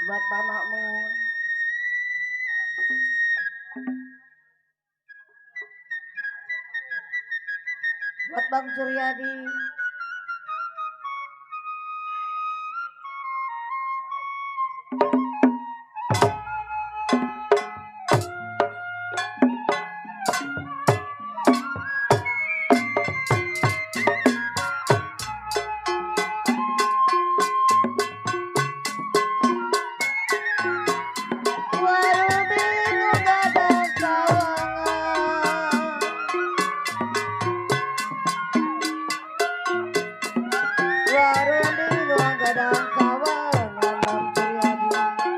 buat Pak Makmun, buat Bang Suryadi, Warudi nu gadang sawangan, Warudi nu gadang sawangan Bang Suryadi.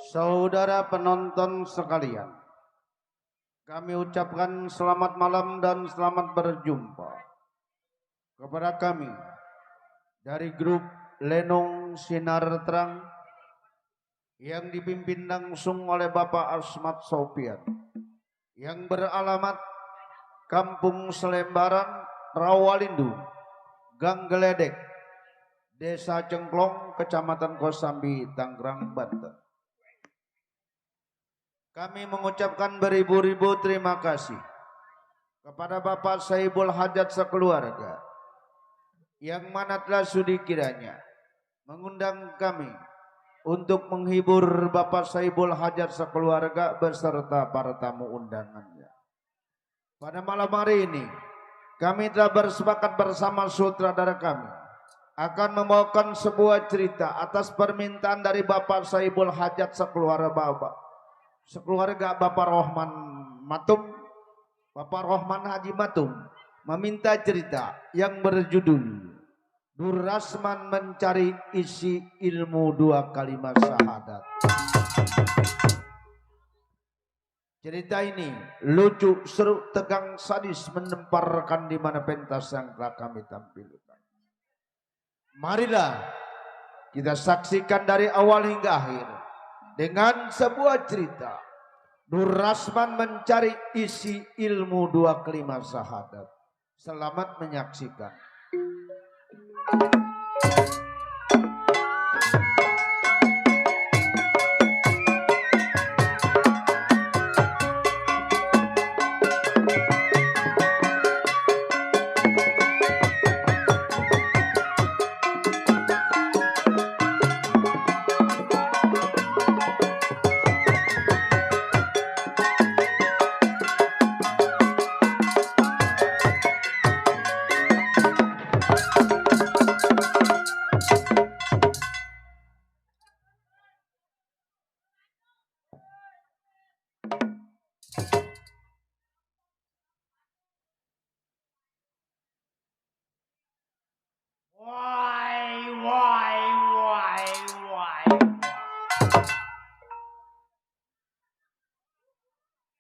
Saudara penonton sekalian, kami ucapkan selamat malam dan selamat berjumpa kepada kami dari grup Lenong Sinar Terang yang dipimpin langsung oleh Bapak Asmat Sopian yang beralamat Kampung Selembaran, Rawalindu, Gang Geledek, Desa Cengklong, Kecamatan Kosambi, Tangerang, Banten. Kami mengucapkan beribu-ribu terima kasih kepada Bapak Saibul Hajat sekeluarga yang mana telah sudi kiranya mengundang kami untuk menghibur Bapak Saibul Hajat sekeluarga beserta para tamu undangannya. Pada malam hari ini kami telah bersepakat bersama sutradara kami akan membawakan sebuah cerita atas permintaan dari Bapak Saibul Hajat sekeluarga Bapak Rohman Matum, Bapak Rohman Haji Matum meminta cerita yang berjudul Durrasman Mencari Isi Ilmu Dua Kalimat Syahadat. Cerita ini lucu, seru, tegang, sadis, menemparkan di mana pentas yang telah kami tampilkan. Marilah kita saksikan dari awal hingga akhir dengan sebuah cerita Durrasman mencari isi ilmu dua kalimat syahadat. Selamat menyaksikan.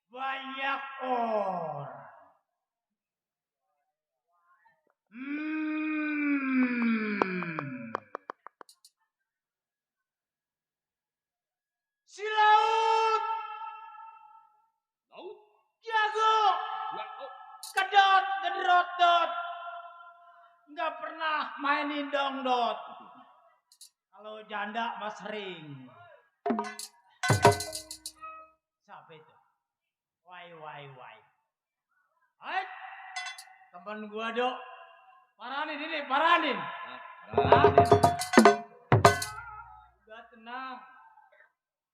Banyak orang. Si laut. Laut. Jago. Kedot, gedrot, dot. Nggak pernah mainin dongdot. Kalau janda mas sering. Siapa itu? Wai. Hai, teman gua dok. Paranin ini, paranin. Udah tenang.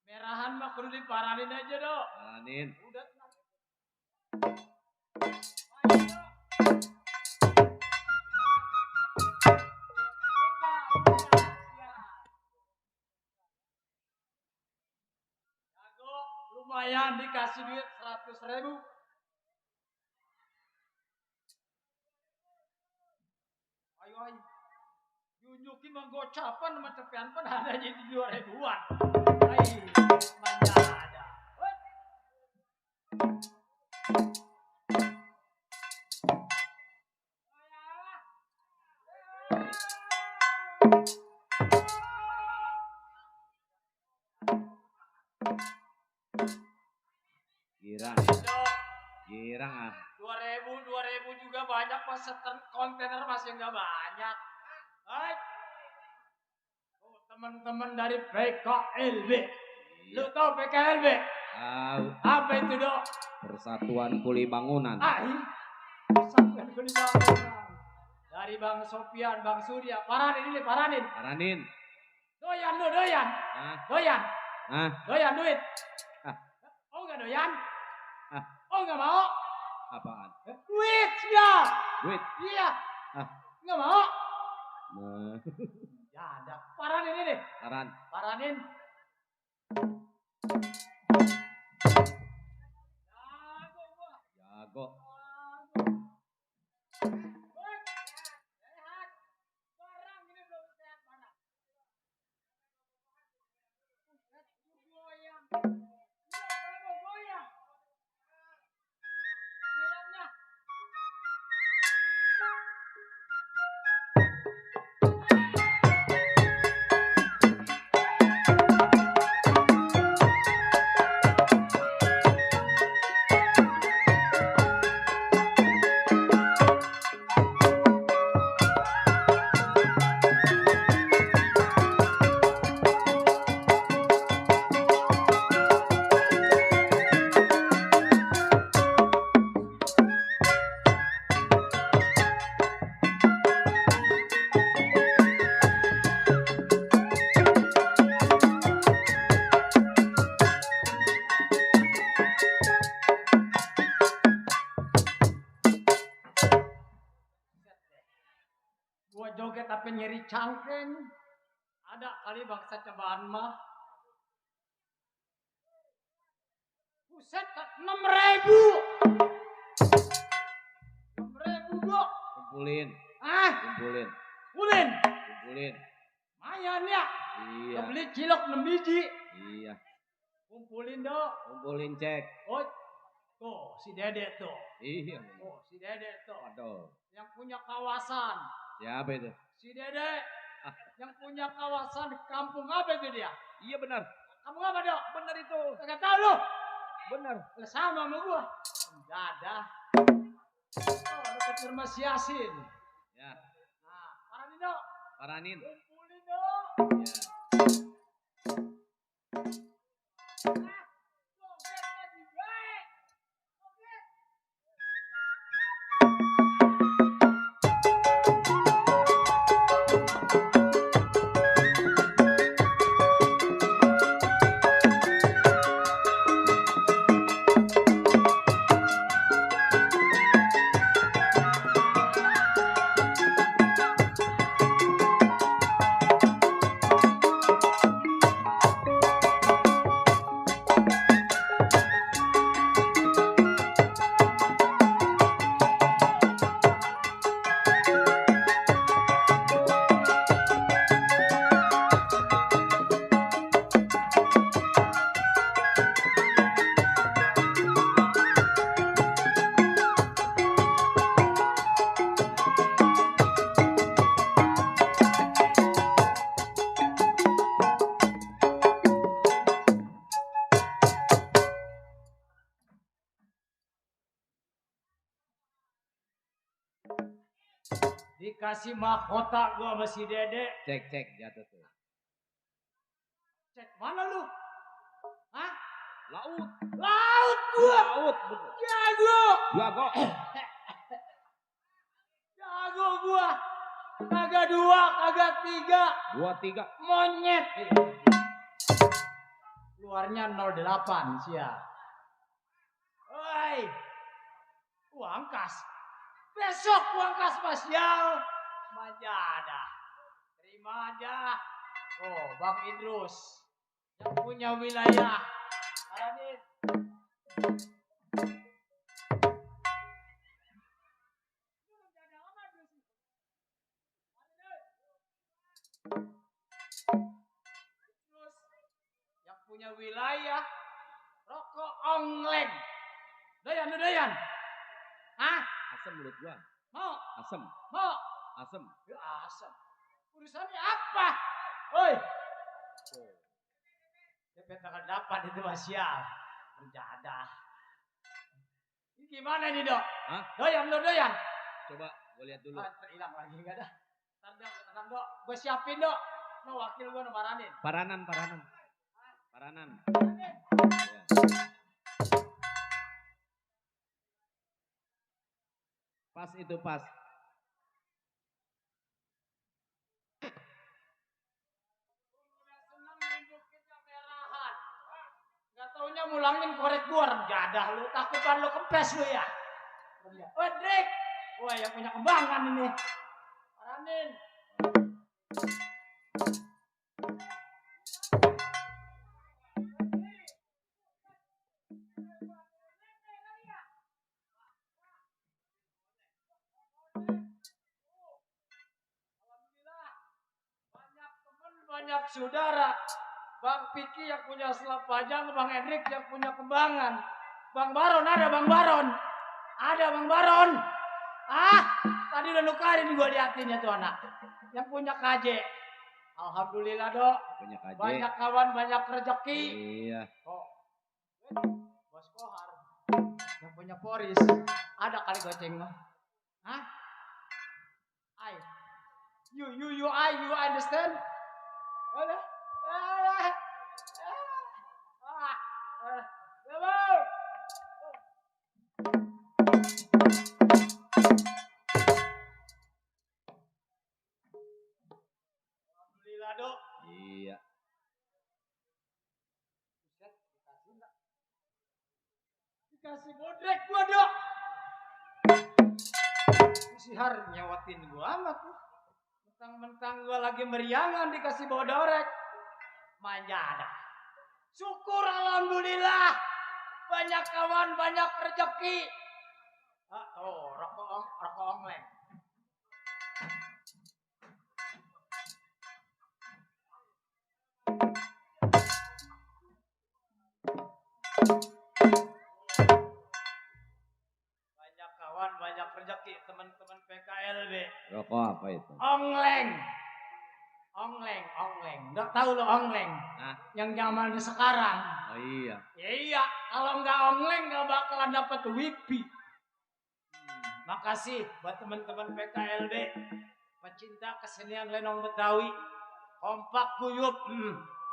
Merahan mah kudu diparanin aja dok. Paranin. Udah tenang. Jago, lumayan dikasih duit 100.000. Ayo. Junjukin mah gocapan sama cepean pun ada jadi 2.000-an. Ayo, manja ada. Girang 2.000 juga banyak pas kontainer masih nggak banyak. Hai, teman-teman dari PKLB. Lu tahu PKLB? Tahu. Apa itu dok? Persatuan Kuli Bangunan. Persatuan Kuli Bangunan. Dari Bang Sopian, Bang Surya. Paranin ini, paranin. Paranin. Doyan lu, doyan. Doyan. Doyan duit. Oh nggak doyan? Oh nggak mau? Apaan? Duit ya. Duit? Iya. Nggak mau? Nah. Ya ada. Paranin ini. Paranin. Jago. Sehat. Barang ini belum sehat mana? joget tapi nyeri cangkeng. Ada kali bangsa cobaan mah. Buset, 6.000. 6.000 dok. Kumpulin. Ah, Kumpulin. ulin. Kumpulin. Mayan ya. Iya. Beli cilok 6 biji. Iya. Kumpulin dok. Kumpulin cek. Oh, tuh si Dede tuh. Iya. Oh, si Dede tuh. Waduh. Yang punya kawasan. Siapa itu? Si Dede. Yang punya kawasan di kampung apa itu dia? Iya benar. Kamu apa dok? Benar itu. Kagak tahu lu. Benar. Lah sama sama gua. Dadah. Oh, dekat Rumah Yasin. Ya. Nah, paranin dok. Paranin. Kumpulin dok. Ya. Ah, jogetnya dibaik. Joget. Dikasih mahkota gua sama si Dede. Cek jatuh tuh. Cek mana lu? Hah? Laut. Laut gua. Laut. Betul. Jago. Jago. Jago gua. Kagak 2, kagak 3. 23. Monyet. Keluarnya 08 sia. Woi. Uang kas. Besok uang kas spasial. Majada. Terima aja. Oh, Bang Idrus. Yang punya wilayah. Aladin. Terus yang punya wilayah rokok ongleng. Doyan, lu doyan. Hah? Asam mulut gua. Mau? Asam. Mau? Asam. Ya asam. Urusannya apa? Oi. DP tanggal 8 itu sial. Berjadah. Ini gimana nih dok? Hah? Doyan, lo doyan? Coba gua lihat dulu. Ah, terhilang lagi enggak ada. Tenang dok. Gue siapin dok. No wakil gue nomaranin. Paranan. Paranan. Ya. Pas itu pas. Udah senang nunjukin kamerahan. Gak taunya mulangin korek gua jadah lu. Takutan lu kempes lu ya. Oh Drake. Wah yang punya kembangan ini. Paranin. Alhamdulillah. Banyak teman, banyak saudara. Bang Piki yang punya selap panjang, Bang Hendrik yang punya kembangan. Bang Baron ada Bang Baron. Ada Bang Baron. Ah, tadi udah nukarin gue liatin ya tuh anak. Yang punya KJ. Alhamdulillah dok. Punya KJ. Banyak kawan, banyak rezeki. Iya. Oh, Bos Kohar. Yang punya Poris. Ada kali goceng mah. Hah? You understand? Ada? Alhamdulillah dok. Iya. Dikasih enggak? Dikasih bodrek gua dok. Si Har nyewatin gua amat tuh. Mentang-mentang gue lagi meriangan dikasih bawa dorek. Manja dah. Syukur alhamdulillah. Banyak kawan, banyak rezeki. Rokok ongleng. Banyak kawan, banyak rezeki, teman-teman PKLB. Rokok apa itu? Ongleng. Nggak tahu lo ongleng. Hah? Yang zaman sekarang. Oh iya. Ya iya, kalau nggak ongleng nggak bakalan dapat wipi. Makasih buat teman-teman PKLB, pecinta kesenian lenong Betawi, kompak guyup,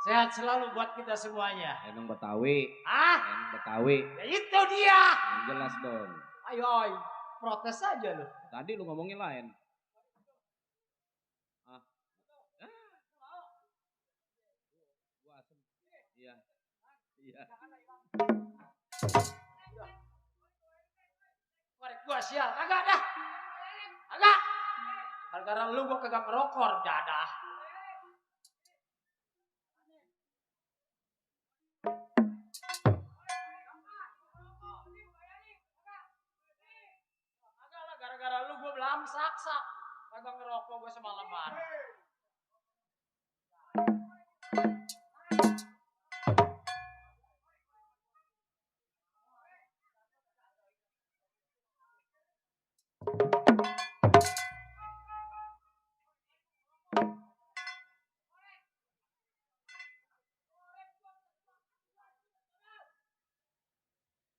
sehat selalu buat kita semuanya. Lenong Betawi. Ah, Lenong Betawi. ya itu dia. Yang jelas dong. Ayo, protes aja lo. Tadi lu ngomongin lain. Gua asem. Iya. Iya. Korek gua sial, kagak dah. Kagak. Gara-gara lu gua kagak ngerokok, dadah. Kagak lah, gara-gara lu gua belamsak. Kagak ngerokok gua semalaman.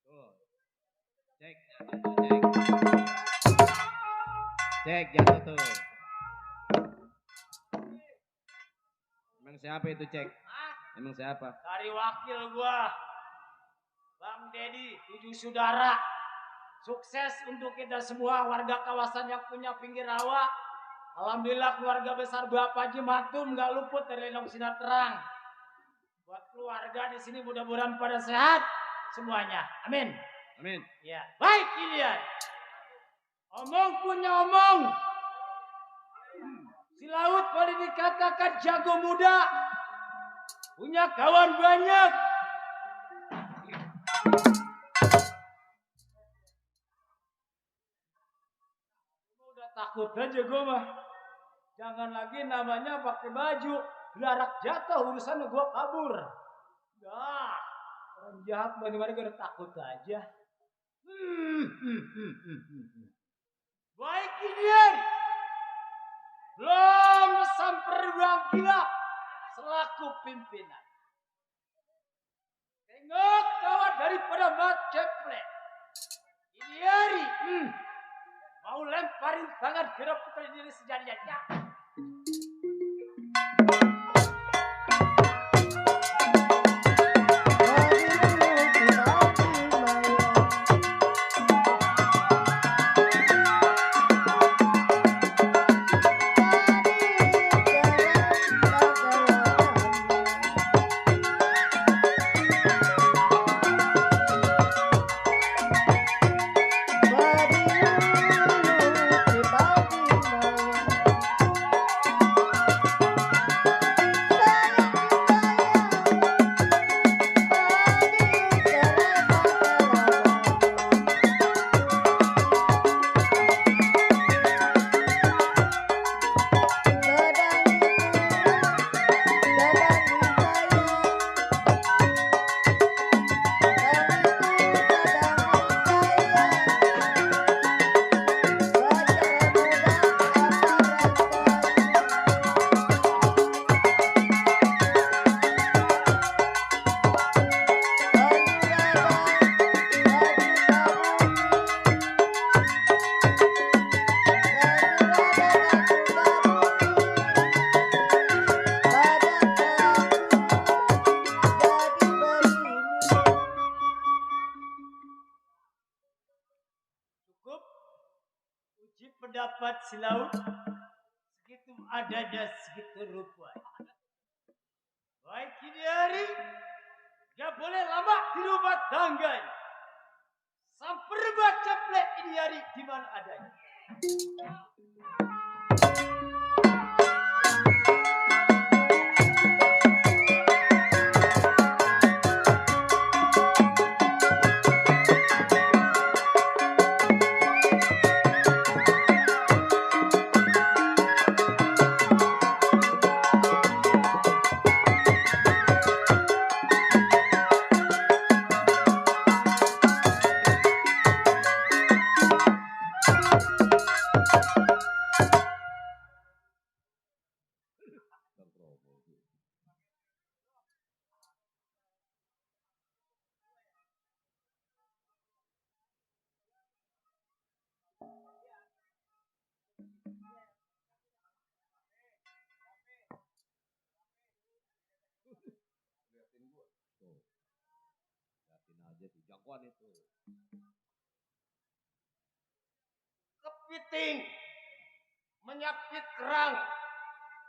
Tuh. Cek jatuh tuh, cek. Cek jatuh tuh. Emang siapa itu, cek? Emang siapa? Dari wakil gua, Bang Dedi, 7 saudara. Sukses untuk kita semua warga kawasan yang punya pinggir rawa. Alhamdulillah keluarga besar Bapak Haji Matum nggak luput dari lenong sinar terang. Buat keluarga di sini mudah-mudahan pada sehat semuanya. Amin. Amin. Ya, baik ini ya. Omong punya omong. Si laut boleh dikatakan jago muda. Punya kawan banyak. Udah takut aja gue mah. Jangan lagi namanya pakai baju. Gelarak jatuh urusannya gue kabur. Dah. Orang jahat mana-mana gue udah takut aja. Baik ini. Belum sampai ruang gila selaku pimpinan. Tengok kawan daripada mat ceplek. Ini hari mau lemparin tangan ke putra diri sejadinya. Pendapat si laut segitu ada dan segitu rupa. Baik ini hari gak boleh lama di rumah tangga. Sampai baca plek ini hari di mana adanya. aja tuh jagoan itu. Kepiting menyapit kerang.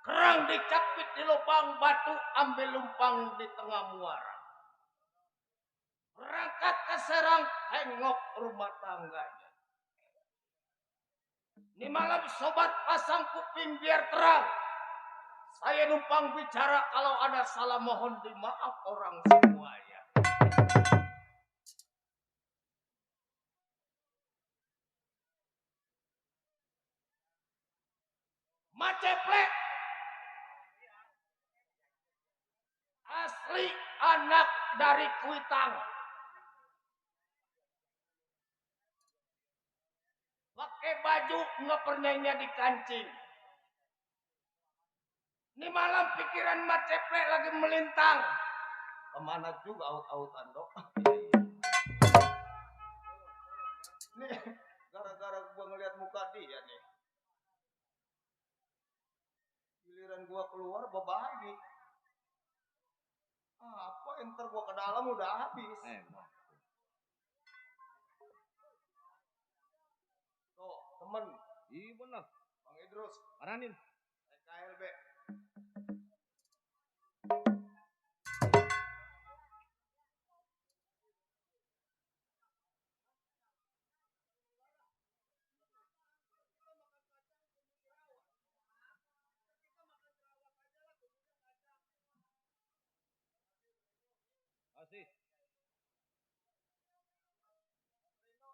Kerang dicapit di lubang batu, ambil lumpang di tengah muara. Berangkat ke Serang, tengok rumah tangganya. Ini malam sobat pasang kuping biar terang. Saya numpang bicara, kalau ada salah mohon dimaaf orang semuanya. Maceplek asli anak dari Kuitang. Pakai baju ngepernyanyi di kancing. Ini malam pikiran Maceplek lagi melintang. Kemana juga aut-autan dok. Nih gara-gara gua ngeliat muka dia nih. Giliran gua keluar berbagi. Apa enter gua ke dalam udah habis. Tuh temen. Iya bener. Bang Idrus. Paranin. KLB. Kasih.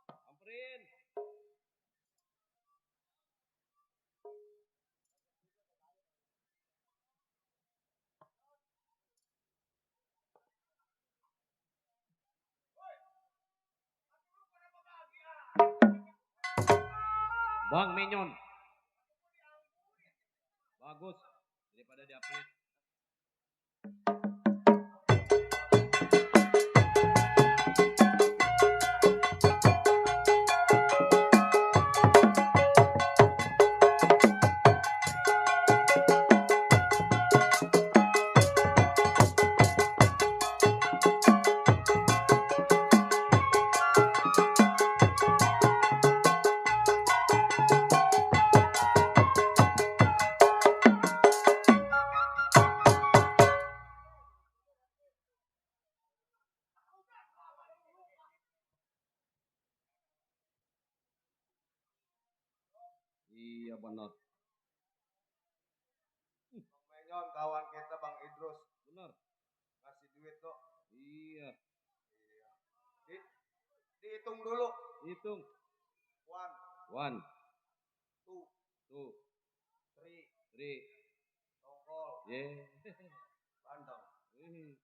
Samperin. Bang Menyon. Bagus. Daripada di-upload. Iya benar. Bang Menyon kawan kita Bang Idrus. Benar. Kasih duit kok. Iya. Dihitung dulu. Hitung. 1, 1, 2, 2, 3. 3. Tongkol. Yeah. Bandeng. Wih,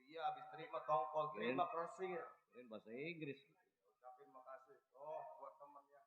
Iya habis terima tongkol. Terima kersir. keren bahasa Inggris. Ucapin makasih. Oh buat temennya.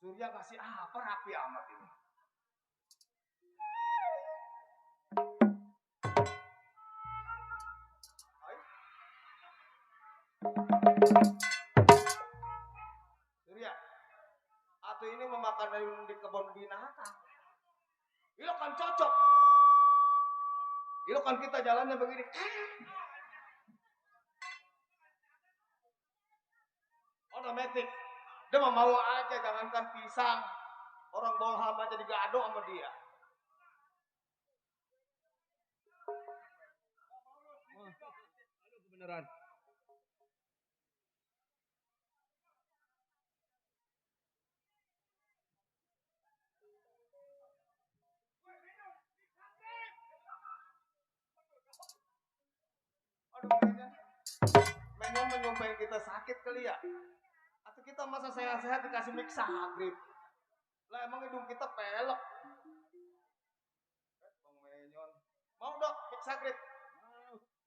Surya kasih apa rapi amat ini. Ayo. Surya, atau ini memakan dari di kebun binatang. Itu kan cocok. Itu kan kita jalannya begini. Otomatis. Dia mau aja, jangankan pisang. Orang bolham aja digado sama dia. Aduh kebenaran. Aduh, Menyon menyumpahin kita sakit kali ya. Atau kita masa sehat-sehat dikasih mix sagrip. Lah emang hidung kita pelek. Bang Menyon. Mau dok mix sagrip?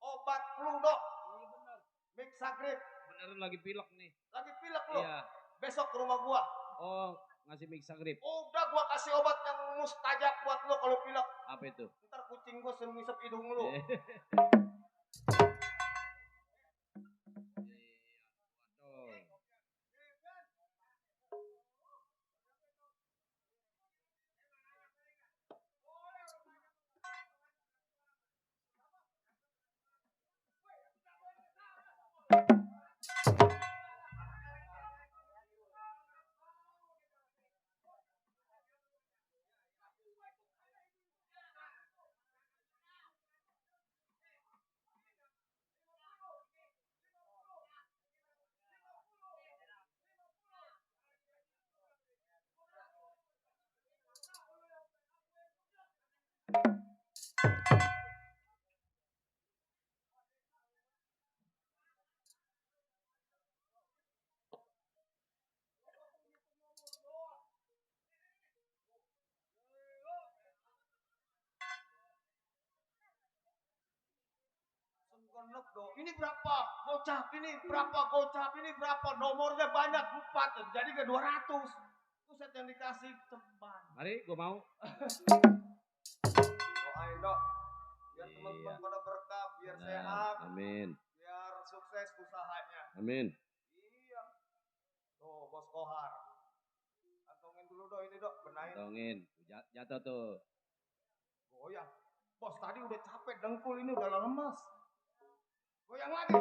Obat flu dok. Iya benar. Mix sagrip. Beneran lagi pilek nih. Lagi pilek lo. Iya. Besok ke rumah gua. Oh, ngasih Mixagrip. Udah gua kasih obat yang mustajab buat lo kalau pilek. Apa itu? Ntar kucing gua suruh ngisep hidung lo. Waduh. Genep dong. Ini berapa? Gocap ini berapa? Gocap ini berapa? Nomornya banyak 4. Jadi ke 200. Buset yang dikasih ceban. Mari, gua mau. Doain dok. Biar Iya. teman-teman pada berkah, biar Benar. sehat, Amin. biar sukses usahanya. Amin. Iya. Tuh bos Kohar. Kantongin dulu dok ini dok. Benahin. Tongin. Jatuh tuh. Goyang. Bos tadi udah capek dengkul ini udah lemes. Goyang lagi.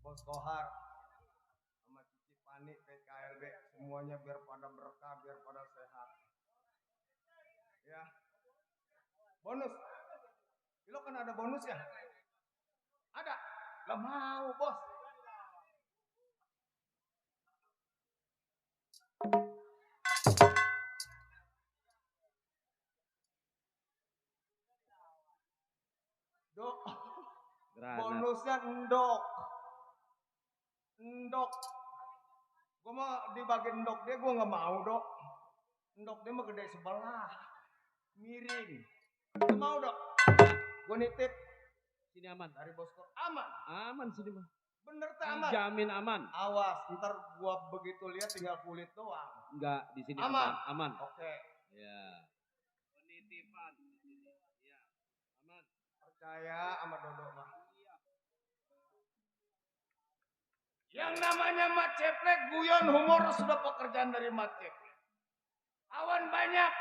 Bos Kohar sama Cici Pani PKLB semuanya biar pada berkah, biar pada sehat. Ya. Bonus. Lo kan ada bonus ya? Ada. Lah mau bos. Dok. Granat. Bonusnya endok. Endok. Gue mah dibagi endok dia gue nggak mau dok. Endok dia mah gede sebelah. Miring. Lu mau dok? Gue nitip Sini aman. dari bosku. Aman. Aman sini mah. Bener teh aman. Jamin aman. Awas, ntar gua begitu lihat tinggal kulit doang. Enggak, di sini Aman. aman. Oke. Ya. Penitipan. Ya. Aman. Percaya sama Dodo mah. Yang namanya Mat Ceplek, guyon humor sudah pekerjaan dari Mat Ceplek. Kawan banyak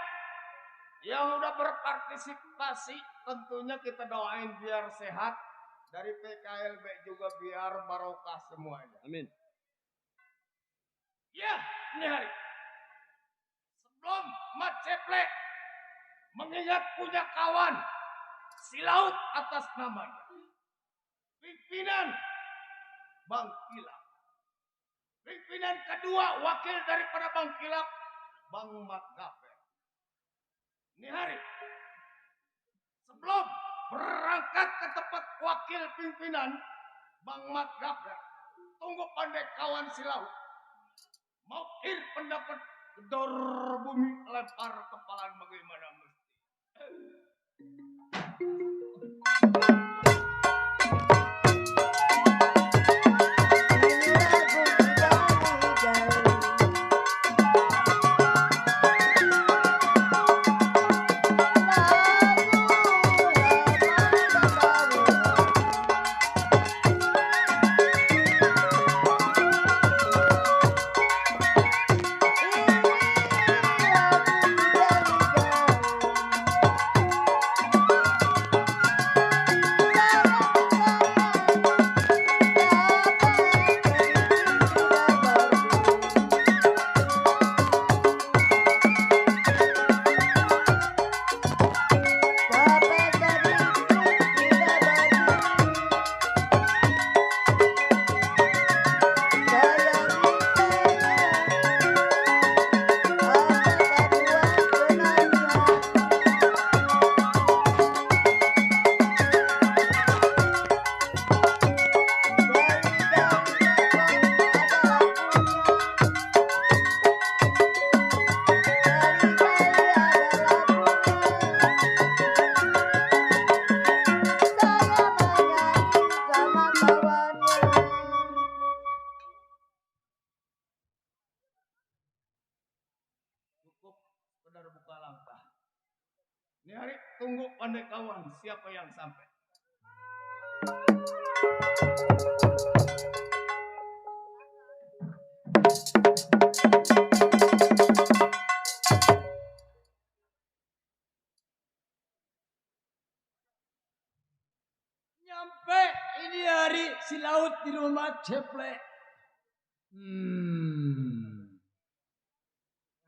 yang udah berpartisipasi, tentunya kita doain biar sehat. Dari PKLB juga. juga biar barokah semuanya. Amin. Ya, ini hari. Sebelum Mat Ceple mengingat punya kawan si Laut atas namanya. Pimpinan Bang Kilap. Pimpinan kedua wakil daripada Bang Kilap, Bang Mat Gafer. Ini hari. Sebelum berangkat ke tempat wakil pimpinan Bang Mat Gafer, tunggu pandai kawan si Laut. Mau pendapat gedor bumi lempar kepalan bagaimana mesti. Saudara buka langkah. Ini hari tunggu pandai kawan siapa yang sampai. Nyampe ini hari si Laut di rumah Ceple.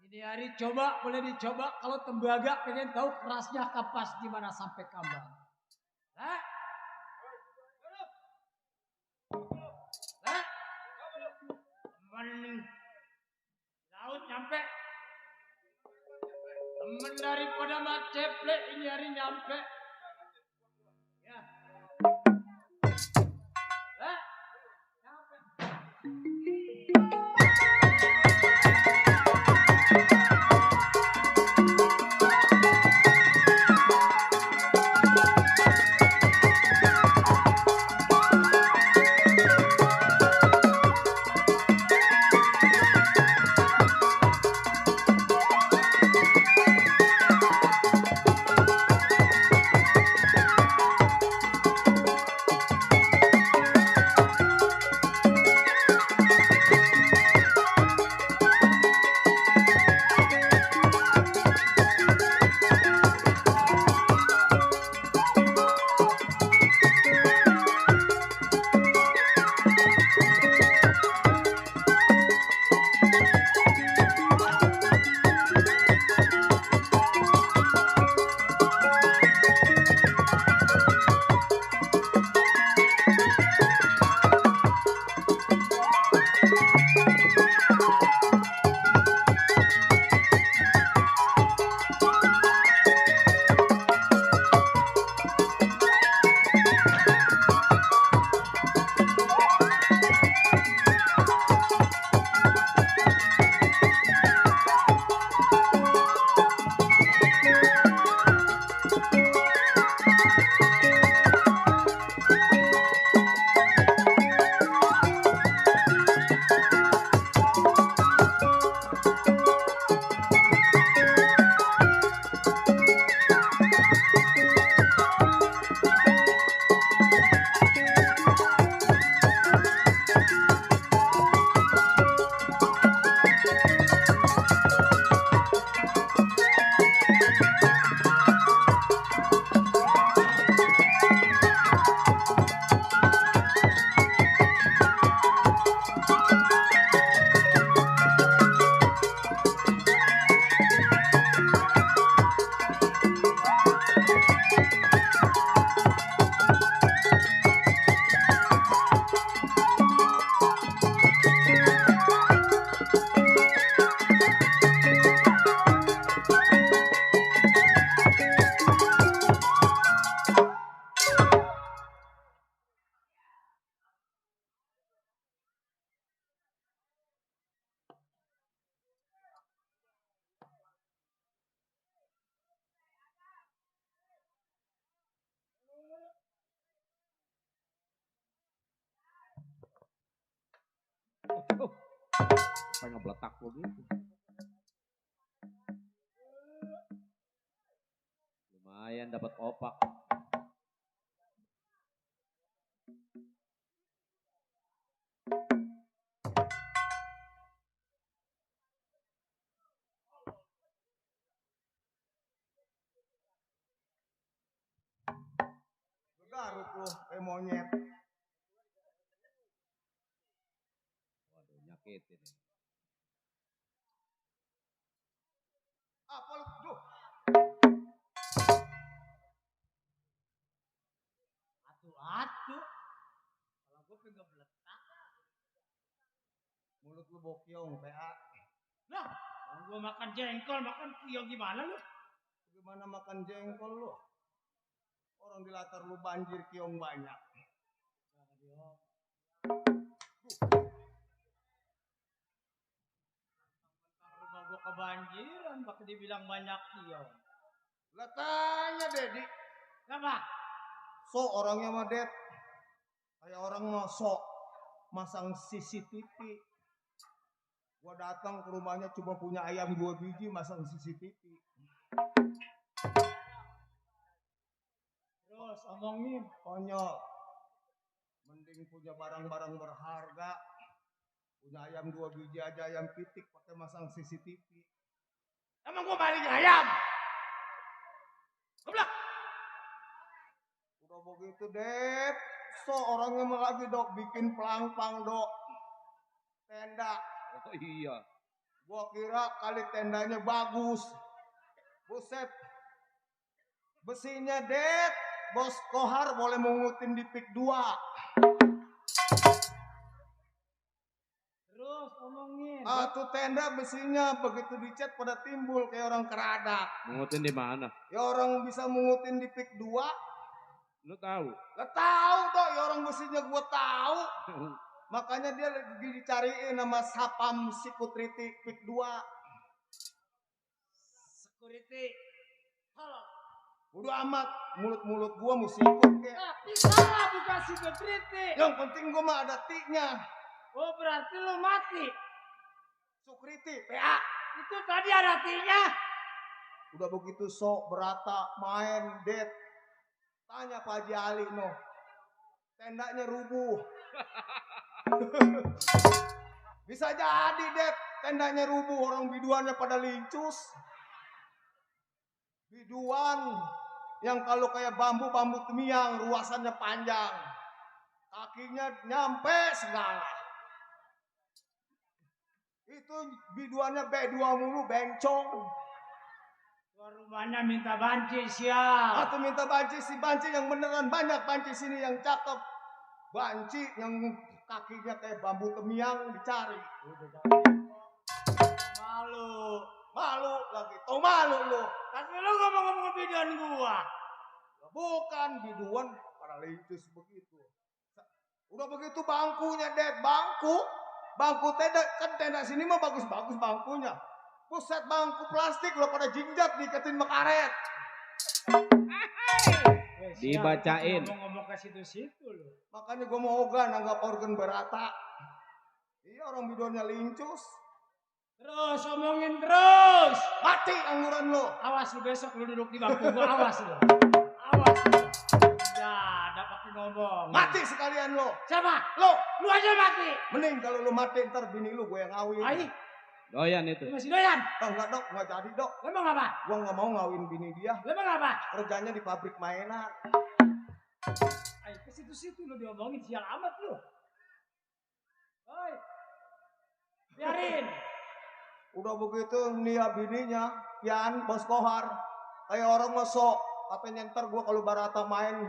Ini hari coba, boleh dicoba kalau tembaga pengen tahu kerasnya kapas gimana sampai kambang. Hah? Hah? Temen Laut nyampe. Temen daripada Mat Ceple ini hari nyampe. Ya. Hah? Nyampe. Apa yang ngebletak begitu? Lumayan dapat opak. Garuk lu kayak monyet. Waduh, nyakitin. Apa lu? Duh. Atu. Kalau gue pegang beletak. Mulut lu bokyong, PA. Lah, kalau gue makan jengkol, makan puyong gimana lu? Gimana makan jengkol lu? Orang di latar lu banjir kiong banyak. Rumah gue kebanjiran, pakai dibilang banyak kiong. Lah tanya Dedi. Kenapa? So orangnya mah Det. Kayak orang mau sok masang CCTV. Gua datang ke rumahnya cuma punya ayam 2 biji masang CCTV. Terus omongin. Konyol. Mending punya barang-barang berharga. Punya ayam 2 biji aja, ayam pitik pakai masang CCTV. Emang gue maling ayam? Goblok. Udah begitu Det. So orangnya mah lagi dok bikin pelang-pelang dok. Tenda. Oh iya. Gua kira kali tendanya bagus. Buset. Besinya Det. Bos Kohar boleh mengutin di pik 2. Terus omongin. Tuh tenda besinya begitu dicat pada timbul kayak orang keradak. Mengutin di mana? Ya orang bisa mengutin di pik 2. Lu tahu? Lah tahu dong ya orang besinya gua tahu. Makanya dia lagi dicariin nama Sapam Security pik 2. Security. Halo. Bodo amat, mulut-mulut gua mesti ikut kek. Tapi salah bukan security. Yang penting gua mah ada tiknya. Oh berarti lu mati. Security, PA. Itu tadi ada tinya. Udah begitu sok berata main Det. Tanya Pak Haji Ali no. Tendanya rubuh. Bisa jadi Det, tendanya rubuh, orang biduannya pada lincus. Biduan yang kalau kayak bambu temiang, ruasannya panjang. Kakinya nyampe segala. Itu biduannya B2 mulu, bencong. Rumahnya minta banci siap. Atau minta banci, si banci yang beneran banyak banci sini yang cakep. Banci yang kakinya kayak bambu temiang dicari. Malu lagi. Tau malu lu. Tapi lu ngomong-ngomong biduan gua. Bukan biduan pada lincus begitu. Udah begitu bangkunya Det, bangku tenda kan tenda sini mah bagus-bagus bangkunya. Buset bangku plastik udah pada jinjat diketin makaret. Dibacain. Ngomong ke situ-situ lu. Makanya gue mau ogah nanggap organ berata. Iya orang biduannya lincus. Terus omongin terus. Mati angguran lo. Awas lu besok lu duduk di bangku gua, awas lu. Awas lu. Ya, dapat ngomong. Mati sekalian lo. Siapa? Lo. Lu aja mati. Mending kalau lo mati ntar bini lu gue yang ngawin. Ai, Doyan itu. lu masih doyan? Enggak dok, enggak jadi dok. Lu emang apa? Gue nggak mau ngawin bini dia. Lu emang apa? Kerjanya di pabrik mainan. Ai, ke situ-situ lu diomongin sial amat lu. Oi. Biarin. Udah begitu nia bininya, Pian, Bos Kohar. Kayak orang masuk. Katanya ntar gue kalau barata main,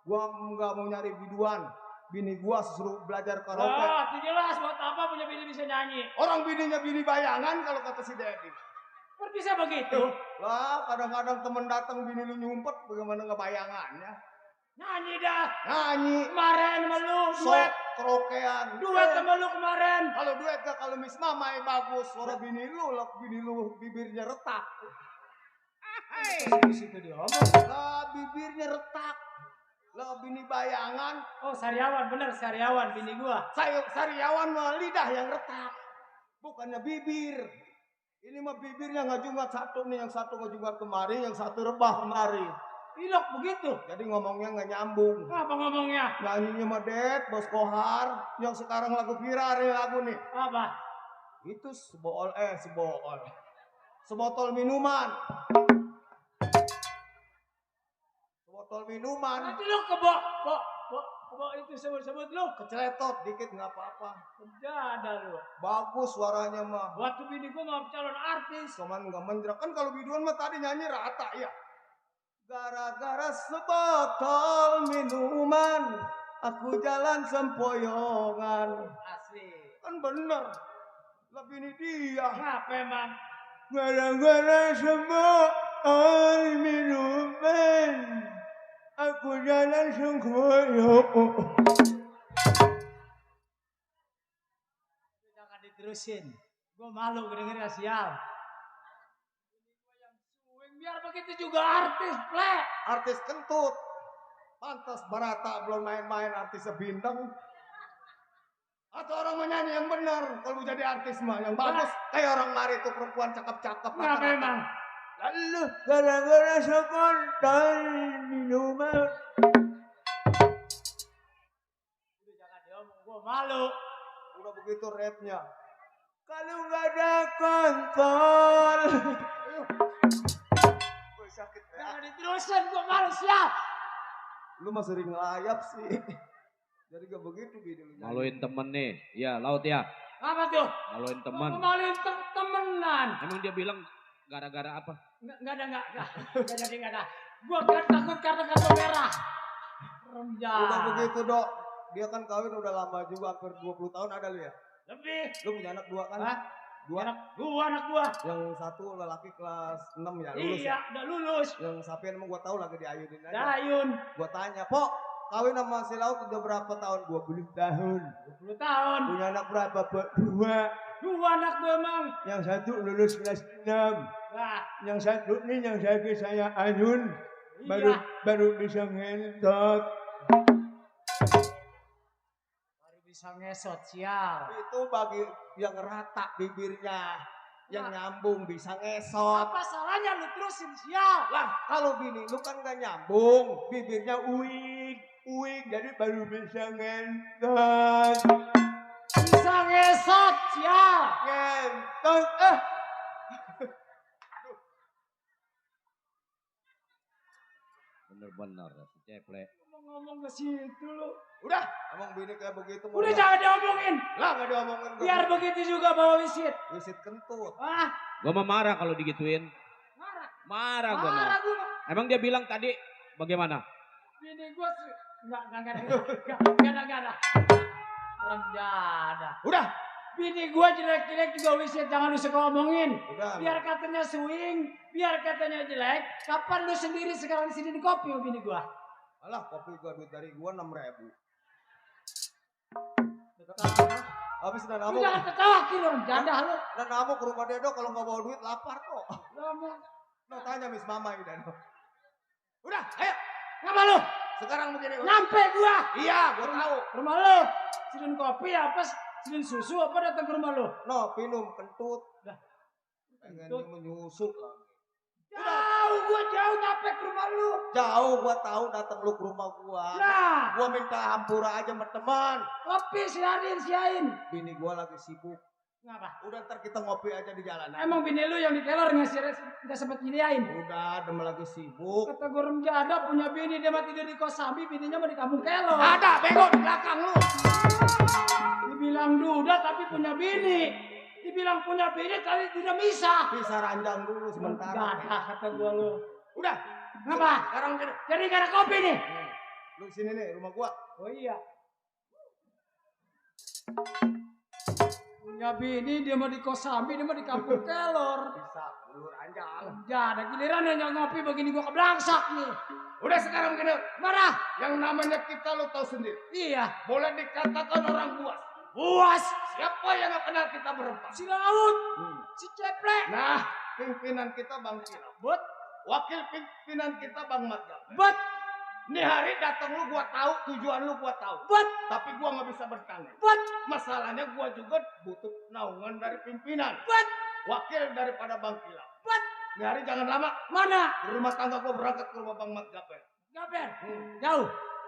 gue nggak mau nyari biduan. Bini gue suruh belajar karaoke. Ah, jelas buat apa punya bini bisa nyanyi. Orang bininya bini bayangan kalau kata si Dedi. Kok bisa begitu? Lah kadang-kadang temen datang bini lu nyumpet, bagaimana ngebayangannya. Nyanyi dah. Nyanyi, Kemarin sama lu sok, duet. kerokean. Duet sama lu kemarin. Kalau duet gak, kalau Miss Mama yang bagus. Suara bini lu bibirnya retak. Di situ diomong. Lah bibirnya retak. Lah bini bayangan. Oh, Sariawan bener, Sariawan bini gua. Sariawan mah lidah yang retak. Bukannya bibir. Ini mah bibirnya ngajungat satu nih, yang satu ngajungat kemari, yang satu rebah kemari. Ilok begitu. Jadi ngomongnya nggak nyambung. Apa ngomongnya? Nyanyinya mah Det, Bos Kohar, yang sekarang lagu viral nih lagu nih. Apa? Itu sebotol minuman. Sebotol minuman. Nanti lu kebo itu sebut-sebut lu. Keceletot dikit nggak apa-apa. Berjada lu. Bagus suaranya mah. Waktu bini gua mau calon artis. Cuman nggak menjerak. Kan kalau biduan mah tadi nyanyi rata ya. Gara-gara sebotol minuman, aku jalan sempoyongan. Asli. Kan bener. Lebih ini dia. Ngapa emang? Gara-gara sebotol minuman, aku jalan sempoyongan. Jangan diterusin. Gua malu denger sial. Biar begitu juga artis, Ple. Artis kentut. Pantas Barata belum main-main artis sebintang. Atau orang menyanyi yang benar. Kalau jadi artis mah yang bagus. Kayak orang mari itu perempuan cakep-cakep. Ngapa emang? Lalu gara-gara sebotol minuman. Udah jangan diomong, gua malu. Udah begitu rapnya. Kalau nggak ada kontrol. Sakit ya. Jangan diterusin, gua malu siap. Lu mah sering ngelayap sih. Jadi gak begitu video lu. Maluin temen nih. Ya, Laut ya. Apa tuh? Maluin temen. Gua maluin temenan. Emang dia bilang gara-gara apa? Enggak ada. Gua kan takut karena kartu merah. Rendah. Udah begitu dok. Dia kan kawin udah lama juga, hampir 20 tahun ada lu ya? Lebih. Lu punya anak 2 kan? Hah? Dua. Anak gua. Yang satu lelaki kelas 6 ya, lulus Iya, ya? udah lulus. Yang Sapian emang gua tahu lagi diayunin aja. Dayun. Gua tanya, Pok, kawin sama si Laut udah berapa tahun? 20 tahun. 20 tahun. Punya anak berapa, Pok? 2. Dua anak gua emang. Yang satu lulus kelas 6. Nah, Yang satu nih yang saya ayun. iya. Baru bisa ngentot. Baru bisa ngesot sial. Itu bagi yang rata bibirnya. Yang nyambung bisa ngesot. Apa salahnya lu terusin sial? Lah kalau bini lu kan gak nyambung. Bibirnya uing. Jadi baru bisa ngentot. Bisa ngesot sial. Ngentot. Bener-bener si Ceple. Ngomong ke situ lu. Udah. Emang bini kayak begitu. Udah jangan diomongin. Lah gak diomongin. Biar begitu juga bawa wisit. Wisit kentut. Ah, Gua mah marah kalau digituin. marah. Marah gua mah. Marah gua. Emang dia bilang tadi bagaimana? Bini gua enggak ada. Rendah. Udah. Bini gua jelek-jelek juga wisit, jangan lu suka omongin. Udah. Biar katanya swing, biar katanya jelek. Kapan lu sendiri sekarang di sini di kopi sama bini gua? Alah kopi gua duit dari gua 6.000. Habis dan Lu nabok. jangan ketawa kilo, janda lu. Dan nabok ke rumah Dedo kalau nggak bawa duit lapar kok. Ngomong. No tanya Miss Mama ini Dedo. Udah, ayo. Ngapa lu? Sekarang begini. Nyampe gua. Iya, gua tahu. Rumah lu. Sidin kopi apa? Sidin susu apa datang ke rumah lu? No, minum kentut. Dah. Pengen Kentut. menyusuk lagi. Gua jauh nyampe ke rumah lu. Jauh gua tahu datang lu ke rumah gua. Nah, Gua minta hampura aja sama teman. kopi siain. Bini gua lagi sibuk. Ngapa? Udah ntar kita ngopi aja di jalan. Emang bini lu yang di kelor nggak sempet nyediain? Udah, dem lagi sibuk. Kata gue janda punya bini, dia mah tidur di kosambi, bininya mah di kampung kelor. Ada bego di belakang lu. Dibilang duda tapi punya bini. Dibilang punya bini tapi tidak bisa. Bisa ranjang dulu Gak sementara. ada kata gue lu. Udah. Ngapa? Sekarang gini. Jadi gak ada kopi nih. Lu sini nih rumah gua. Oh iya. Punya bini, dia mah di kosambi, dia mah di kampung kelor. Bisa dulu ranjang. Ya ada giliran yang ngopi begini gua keblangsak nih. Udah sekarang gini. Marah? Yang namanya kita lu tahu sendiri. Iya. Boleh dikatakan orang buas. Buas. Siapa yang gak kenal kita berempat? Si Laut. Si Ceple. Nah, pimpinan kita Bang Cina. But. Wakil pimpinan kita Bang Matjab. But. Nih hari datang lu gua tahu, tujuan lu gua tahu. Buat, Tapi gua nggak bisa bertanya. buat, Masalahnya gua juga butuh naungan dari pimpinan. buat, Wakil daripada Bang Kila. buat. Nih hari jangan lama. Mana? Di rumah tangga gua berangkat ke rumah Bang Mat Gaper. Gaper. Hmm. Jauh.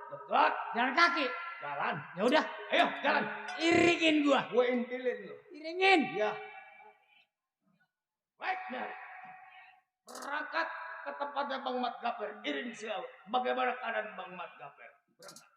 Dekat. Jalan kaki. Jalan. Ya udah, Ayo jalan. iringin gua. Gue intilin lu. Iringin. Ya. Baik nih. Berangkat ke tempatnya Bang Mat Gaper. Iring silau. Bagaimana keadaan Bang Mat Gaper? Berangkat.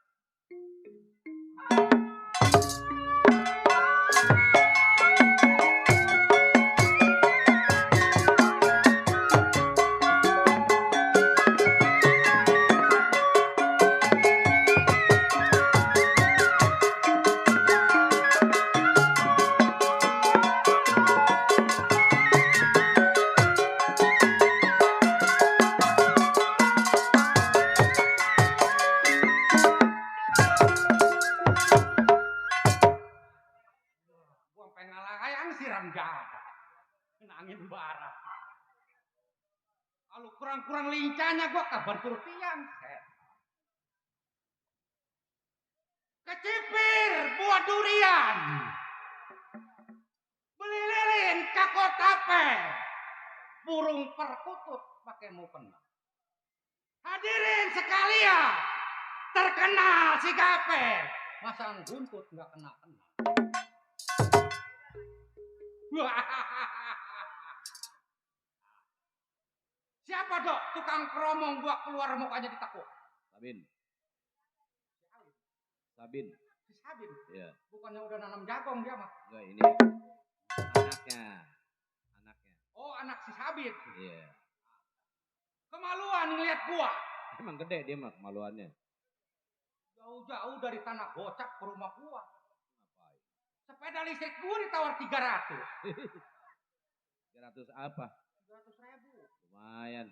Gua pengen ngalang siram jaga. Kena angin barat. Kalau kurang-kurang lincahnya gua kabar turut tiang. Kecipir buah durian. Beli lilin kakotape. Burung perkutut pakai mukena. Hadirin sekalian. Terkenal si Gape. Masang buntut nggak kena-kena. Siapa dok tukang keromong gua keluar mukanya ditekuk? Sabin. Sabin. Si Sabin. Iya. Bukannya udah nanam jagung dia mah. Enggak ini anaknya. Anaknya. Oh anak si Sabin. Iya. Kemaluan ngeliat gua. Emang gede dia mah kemaluannya. Jauh-jauh dari tanah gocap ke rumah gua. Ngapain? Sepeda listrik gua ditawar 300. 300 apa? 300.000. Lumayan.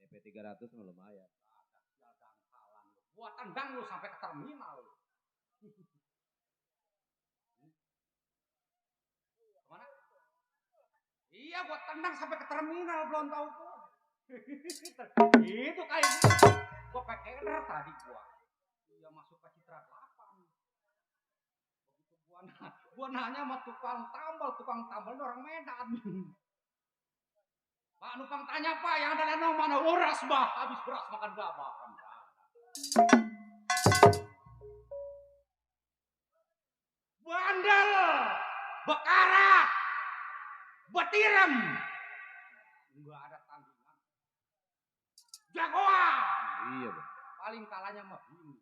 DP 300 mah lumayan. Sial dangkalan lu. Gua tendang lu sampai ke terminal lu. Kemana? Iya gua tendang sampai ke terminal belum tahu gua. Itu kayak gitu. Gua pakai keder tadi gua. Iya masuk ke Citra 8. Begitu gua nanya sama tukang tambal orang Medan. Pak numpang tanya Pak yang ada lenong mana? Uras bah, habis beras makan gabah. Bandel, bekarat, betirem. Enggak ada tandingan. Jagoan. Iya, Bang. Paling kalahnya mah bini.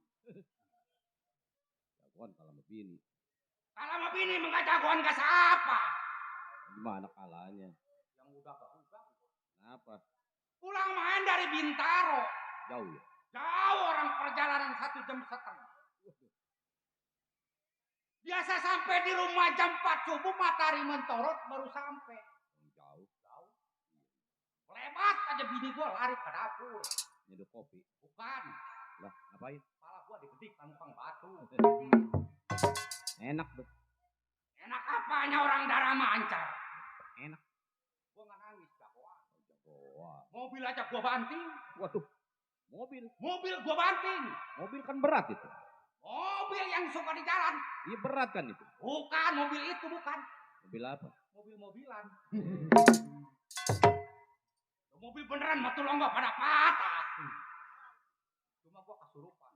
Jagoan kalau sama bini. Kalah mah bini enggak jagoan enggak siapa. Gimana kalahnya? Yang udah gak. Kenapa? Pulang main dari Bintaro. Jauh ya? Jauh orang perjalanan 1,5 jam. Biasa sampai di rumah jam 4 subuh matahari mentorot baru sampai. Jauh. Lebat aja bini gua lari ke dapur. Nyeduh kopi. Bukan. Lah, ngapain? Kepala gua dibedik numpang batu. Enak tuh. Enak apanya orang darah mancar. Enak. Gua nggak nangis jagoan. Jagoan. Mobil aja gua banting. Waduh. Mobil. Mobil gua banting. Mobil kan berat itu. Mobil yang suka di jalan. Iya berat kan itu. Bukan mobil itu bukan. Mobil apa? Mobil-mobilan. Mobil beneran mah tulang gua pada patah. Cuma gua kesurupan.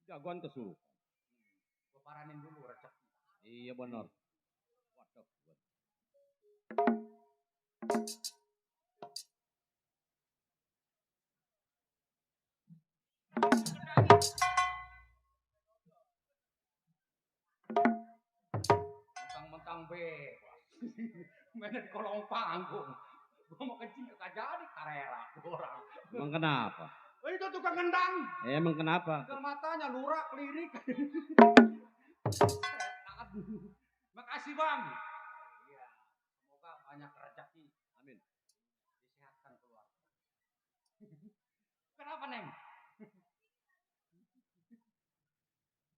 Jagoan kesurupan. Gua paranin dulu rezeki. Iya benar. Waduh. Mentang-mentang bebas. Mainnya di kolong panggung. Gua mau kencing kagak jadi karera orang. Emang kenapa? Oh, itu tukang ngendang. Emang kenapa? Ke matanya lurak lirik. Makasih Bang. Iya. Semoga banyak rezeki. Amin. Disehatkan keluarga. Kenapa Neng?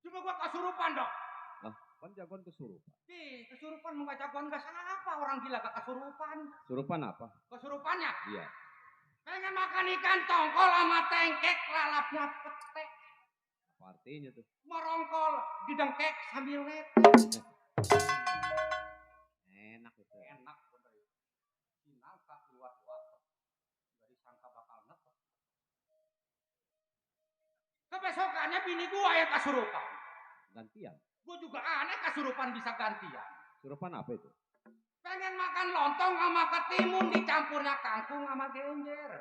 Cuma gua kesurupan dok. Lah, kan jagoan kesurupan. Kesurupan mau jagoan gak siapa orang gila gak kesurupan. Kesurupan apa? Kesurupannya Iya. Pengen makan ikan tongkol sama tengkek lalapnya petek. Apa artinya tuh? Merongkol didengkek sambil netek. Enak itu. Enak bener. Sinangka luar-luar. Dari sangka bakal netek. Kebesokannya bini gua yang kasurupan. Gantian. Gua juga aneh kasurupan bisa gantian. Surupan apa itu? Pengen makan lontong sama ketimun dicampurnya kangkung sama genjer.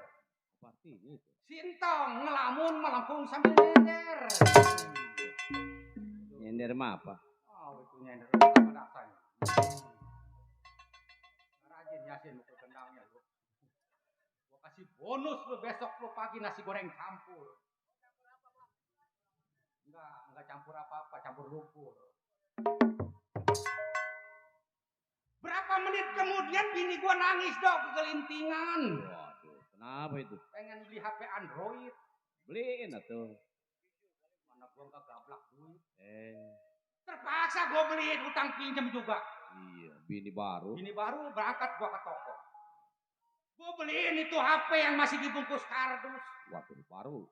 Apa artinya itu? Sintong ngelamun melengkung sambil nyender. Nyender mah apa? Oh itu nyender sama dasarnya. Rajin Yasin mukul gendangnya lu. Gua kasih bonus lu besok lu pagi nasi goreng campur. Enggak campur apa-apa, campur lumpur. Berapa menit kemudian bini gua nangis dong kegelintingan. Waduh, kenapa itu? Pengen beli HP Android. Beliin atuh. Mana gua enggak gablak duit. Terpaksa Terpaksa gua beliin utang pinjam juga. Iya, bini baru. Bini baru berangkat gua ke toko. Gua beliin itu HP yang masih dibungkus kardus. Waduh, baru.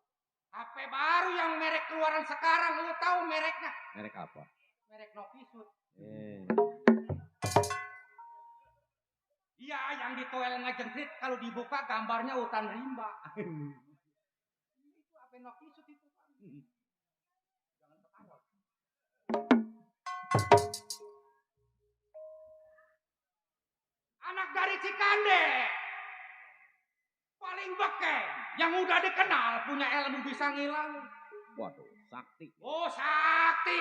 HP baru yang merek keluaran sekarang, lu tahu mereknya? Merek apa? Merek Nokisut. Iya, yang di toel ngejengkrit kalau dibuka gambarnya hutan rimba. Itu HP Nokisut itu. Jangan ketawa. Anak dari Cikande. Paling beken, yang udah dikenal punya ilmu bisa ngilang. Waduh, sakti. Oh, sakti.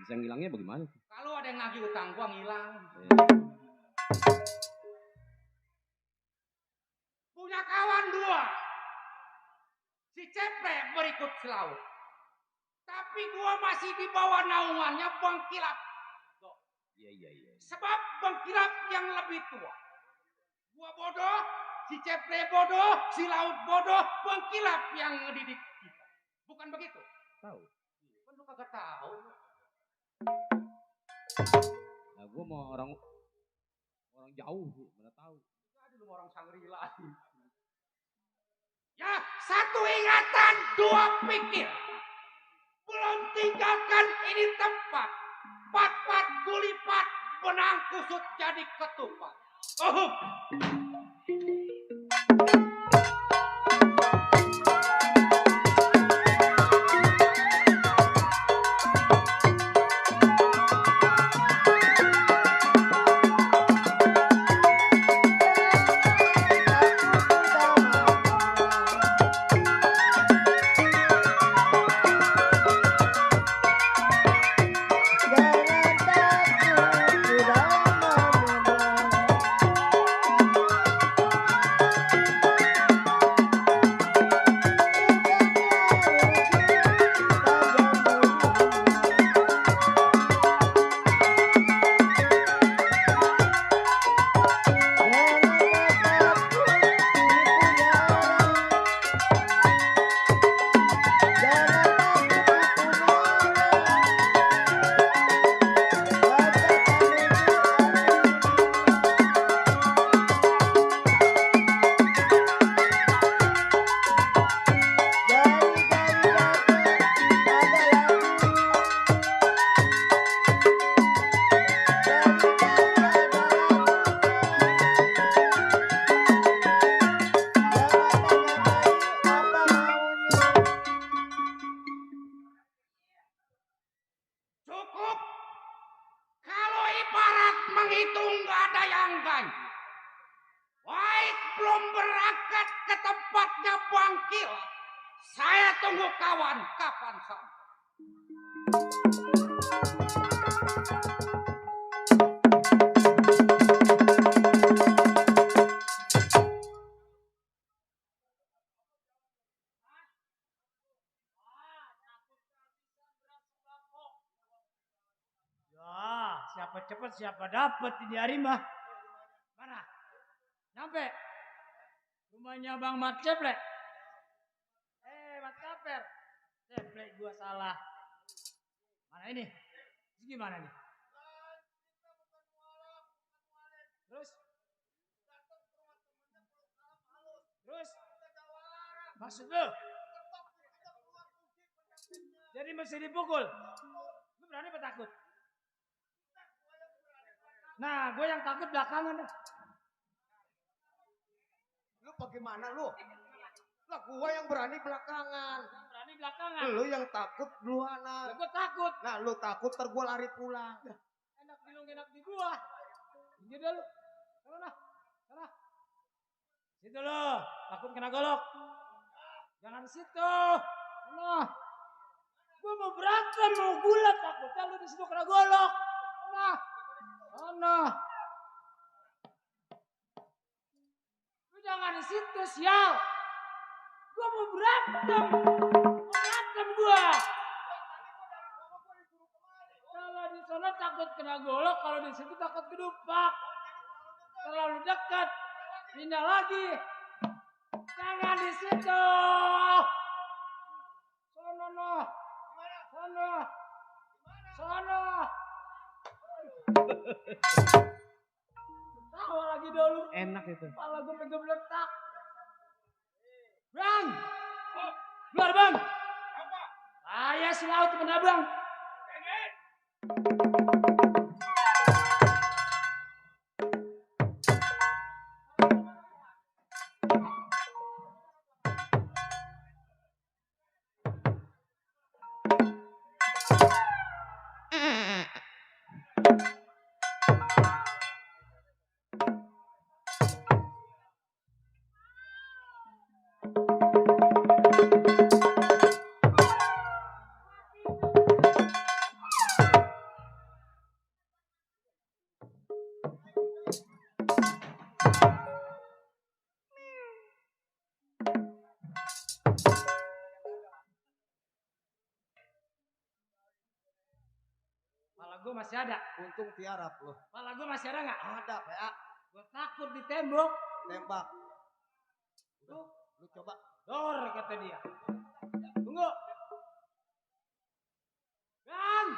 Bisa ngilangnya bagaimana? Kalau ada yang nagih utang gua ngilang. Punya kawan dua. Si Cepre berikut selaut. Tapi gua masih di bawah naungannya Bang Kilap. Iya. Sebab Bang Kilap yang lebih tua. Gua bodoh, si Cepre bodoh, si laut bodoh, Bang Kilap yang ngedidik kita. Bukan begitu? Tahu. Kan lu kagak tahu. Nah, gua mau orang jauh sih, mana tahu. Jadi lu orang Sangrila. Ya, satu ingatan, dua pikir. Belum tinggalkan ini tempat. Pat-pat kulipat, benang kusut jadi ketupat. Oh. Cukup. Kalau ibarat menghitung gak ada yang ganjil. Baik belum berangkat ke tempatnya bangkil. Saya tunggu kawan kapan sampai. Ya, siapa cepat siapa dapat ini hari mah. Mana? Nyampe. Rumahnya Bang Mat Ceple. Mat Kaper. Ceple gua salah. Mana ini? Ini gimana nih? Terus? Terus? Maksud lu? Jadi mesti dipukul. Lu berani apa takut? Nah, gue yang takut belakangan dah. Lu bagaimana lu? Lah gua yang berani belakangan. Yang berani belakangan. Lu yang takut duluan. Lah gue takut. Nah lu takut ntar gua lari pulang. Enak di lu, enak di gua. Ini dah lu. Sana. Sana. Situ lu. Takut kena golok. Jangan di situ. Sana. Gua mau berantem, mau gulat. Takutnya lu di situ kena golok. Sana. Sana. Lu jangan di situ, sial. Gua mau berantem. Mau berantem gua. Kalau di sana takut kena golok, kalau di situ takut kedupak. Terlalu dekat. Pindah lagi. Jangan di situ. Sono no. Sono. Sono. Tawa lagi dulu. Enak itu. Kepala gue pegang letak. Bang! Keluar bang! Saya si laut temen abang. Kepala gue masih ada. Untung tiarap lu. Kepala gue masih ada nggak? Ada PA. Gue takut ditembok. Tembak. Lu coba. Dor kata dia. Tunggu. Bang!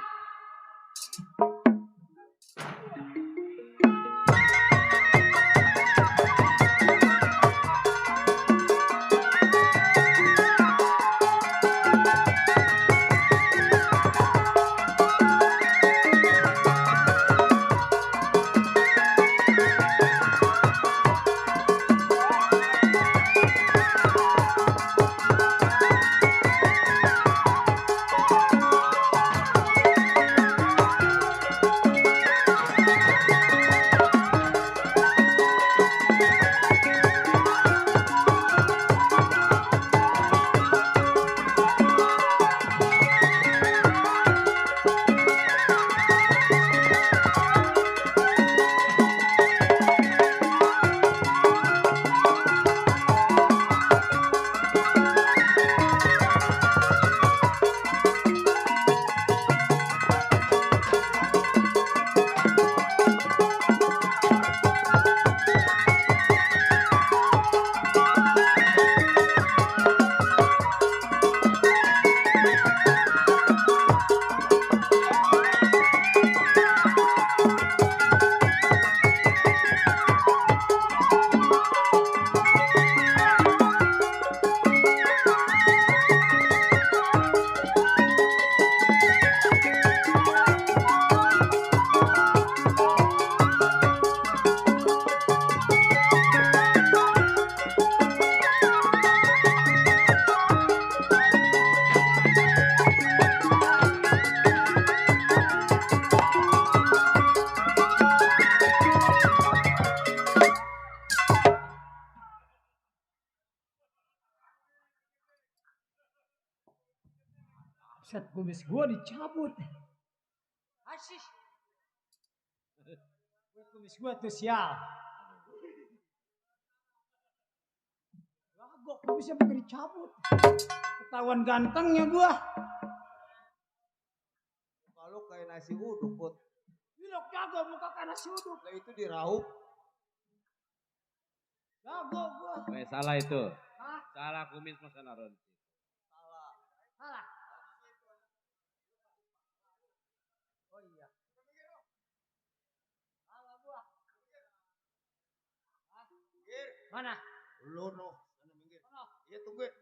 Set kumis gua dicabut. Asyik. Kumis gua tuh sial. Gagok kumisnya pakai dicabut. Ketahuan gantengnya gua. Kalau kayak nasi uduk, Put. Bilok jago muka kayak nasi uduk. Lah itu diraup. Jago gua. Salah itu. Hah? Salah kumis mas Naron. Salah. Oh iya. Salah gua. Hah? Mana? Lu no. Sana minggir. Mana? Iya tungguin.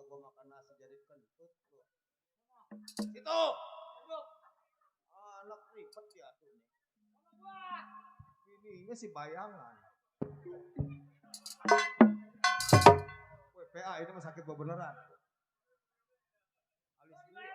gua makan nasi jadi kentut lu. Situ. Anak ribet ya tuh nih. Ininya si bayangan. WPA ini mah sakit beneran. Alis dulu.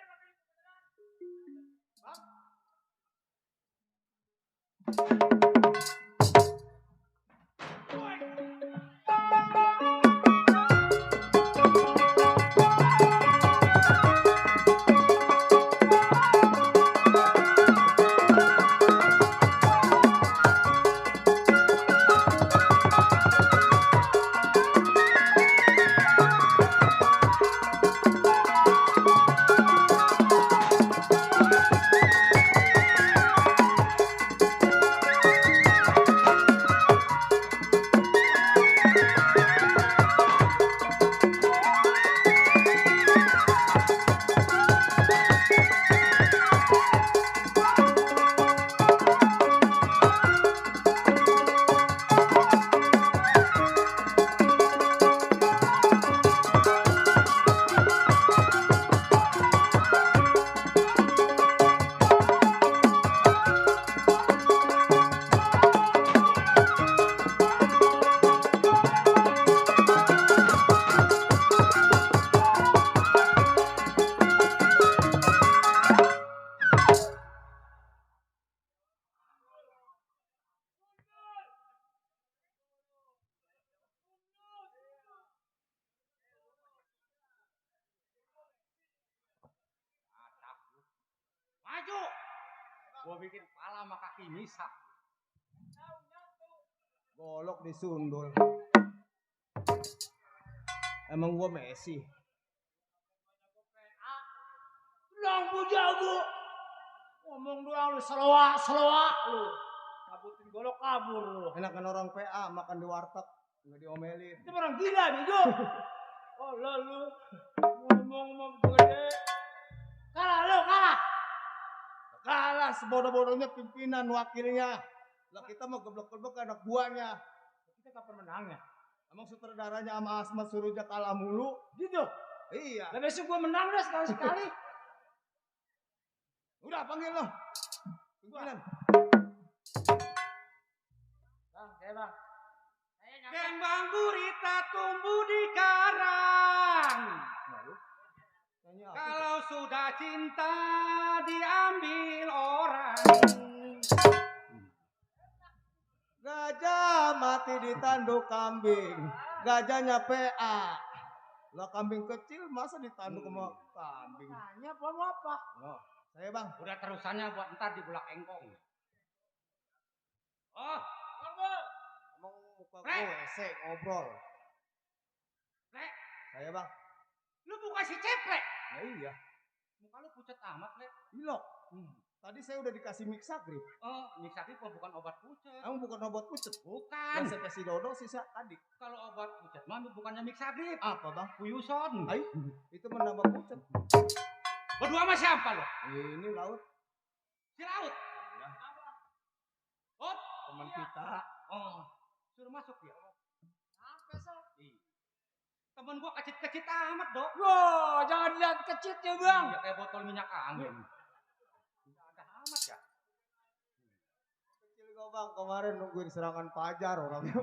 Maju. Gua bikin kepala sama kaki misak. Golok disundul. Emang gua Messi. Bilang gua jago. Ngomong doang lu selawak lu. Kabutin golok kabur lu. Enakan orang PA makan di warteg nggak diomelin. Itu orang gila bego. Oh lu ngomong gede. Kalah lu, kalah. Kalah sebodoh-bodohnya pimpinan wakilnya. Lah kita mau geblok-geblok anak buahnya. Kita kapan menangnya? Emang sutradaranya sama Asma Suruja kalah mulu? Gitu. Iya. Lah besok gua menang dah sekali-sekali. Udah panggil lo. Pimpinan. Bang, saya bang. Kembang gurita tumbuh di karang. Nyanyi apa? Kalau sudah cinta diambil orang. Gajah mati di tanduk kambing. Gajahnya PA. Lah kambing kecil masa ditanduk sama kambing? Tanya apa mau apa? Oh, saya bang. Udah terusannya buat ntar di bulak engkong. Oh, Emang muka Rek. gue WC ngobrol. Lek, Saya bang. lu bukan si ceplek. Ya iya. Muka lu pucat amat, Lek. Ilok. Tadi saya udah dikasih mixagrip. Oh, Mixagrip bukan obat pucat. Emang bukan obat pucet. Bukan. Yang saya kasih dodo sisa tadi. Kalau obat pucat mah bukannya Mixagrip. Apa bang? Puyuson. Ay, itu menambah pucet. Berdua sama siapa lo? Ini laut Si Laut. Oh, teman kita. oh. Suruh masuk ya. Apa sob? Temen gua kecit-kecit amat, Dok. Wah, jangan lihat kecitnya bang. Ya kayak botol minyak angin. Enggak ada amat ya. Kecil kau bang kemarin nungguin serangan Fajar orangnya.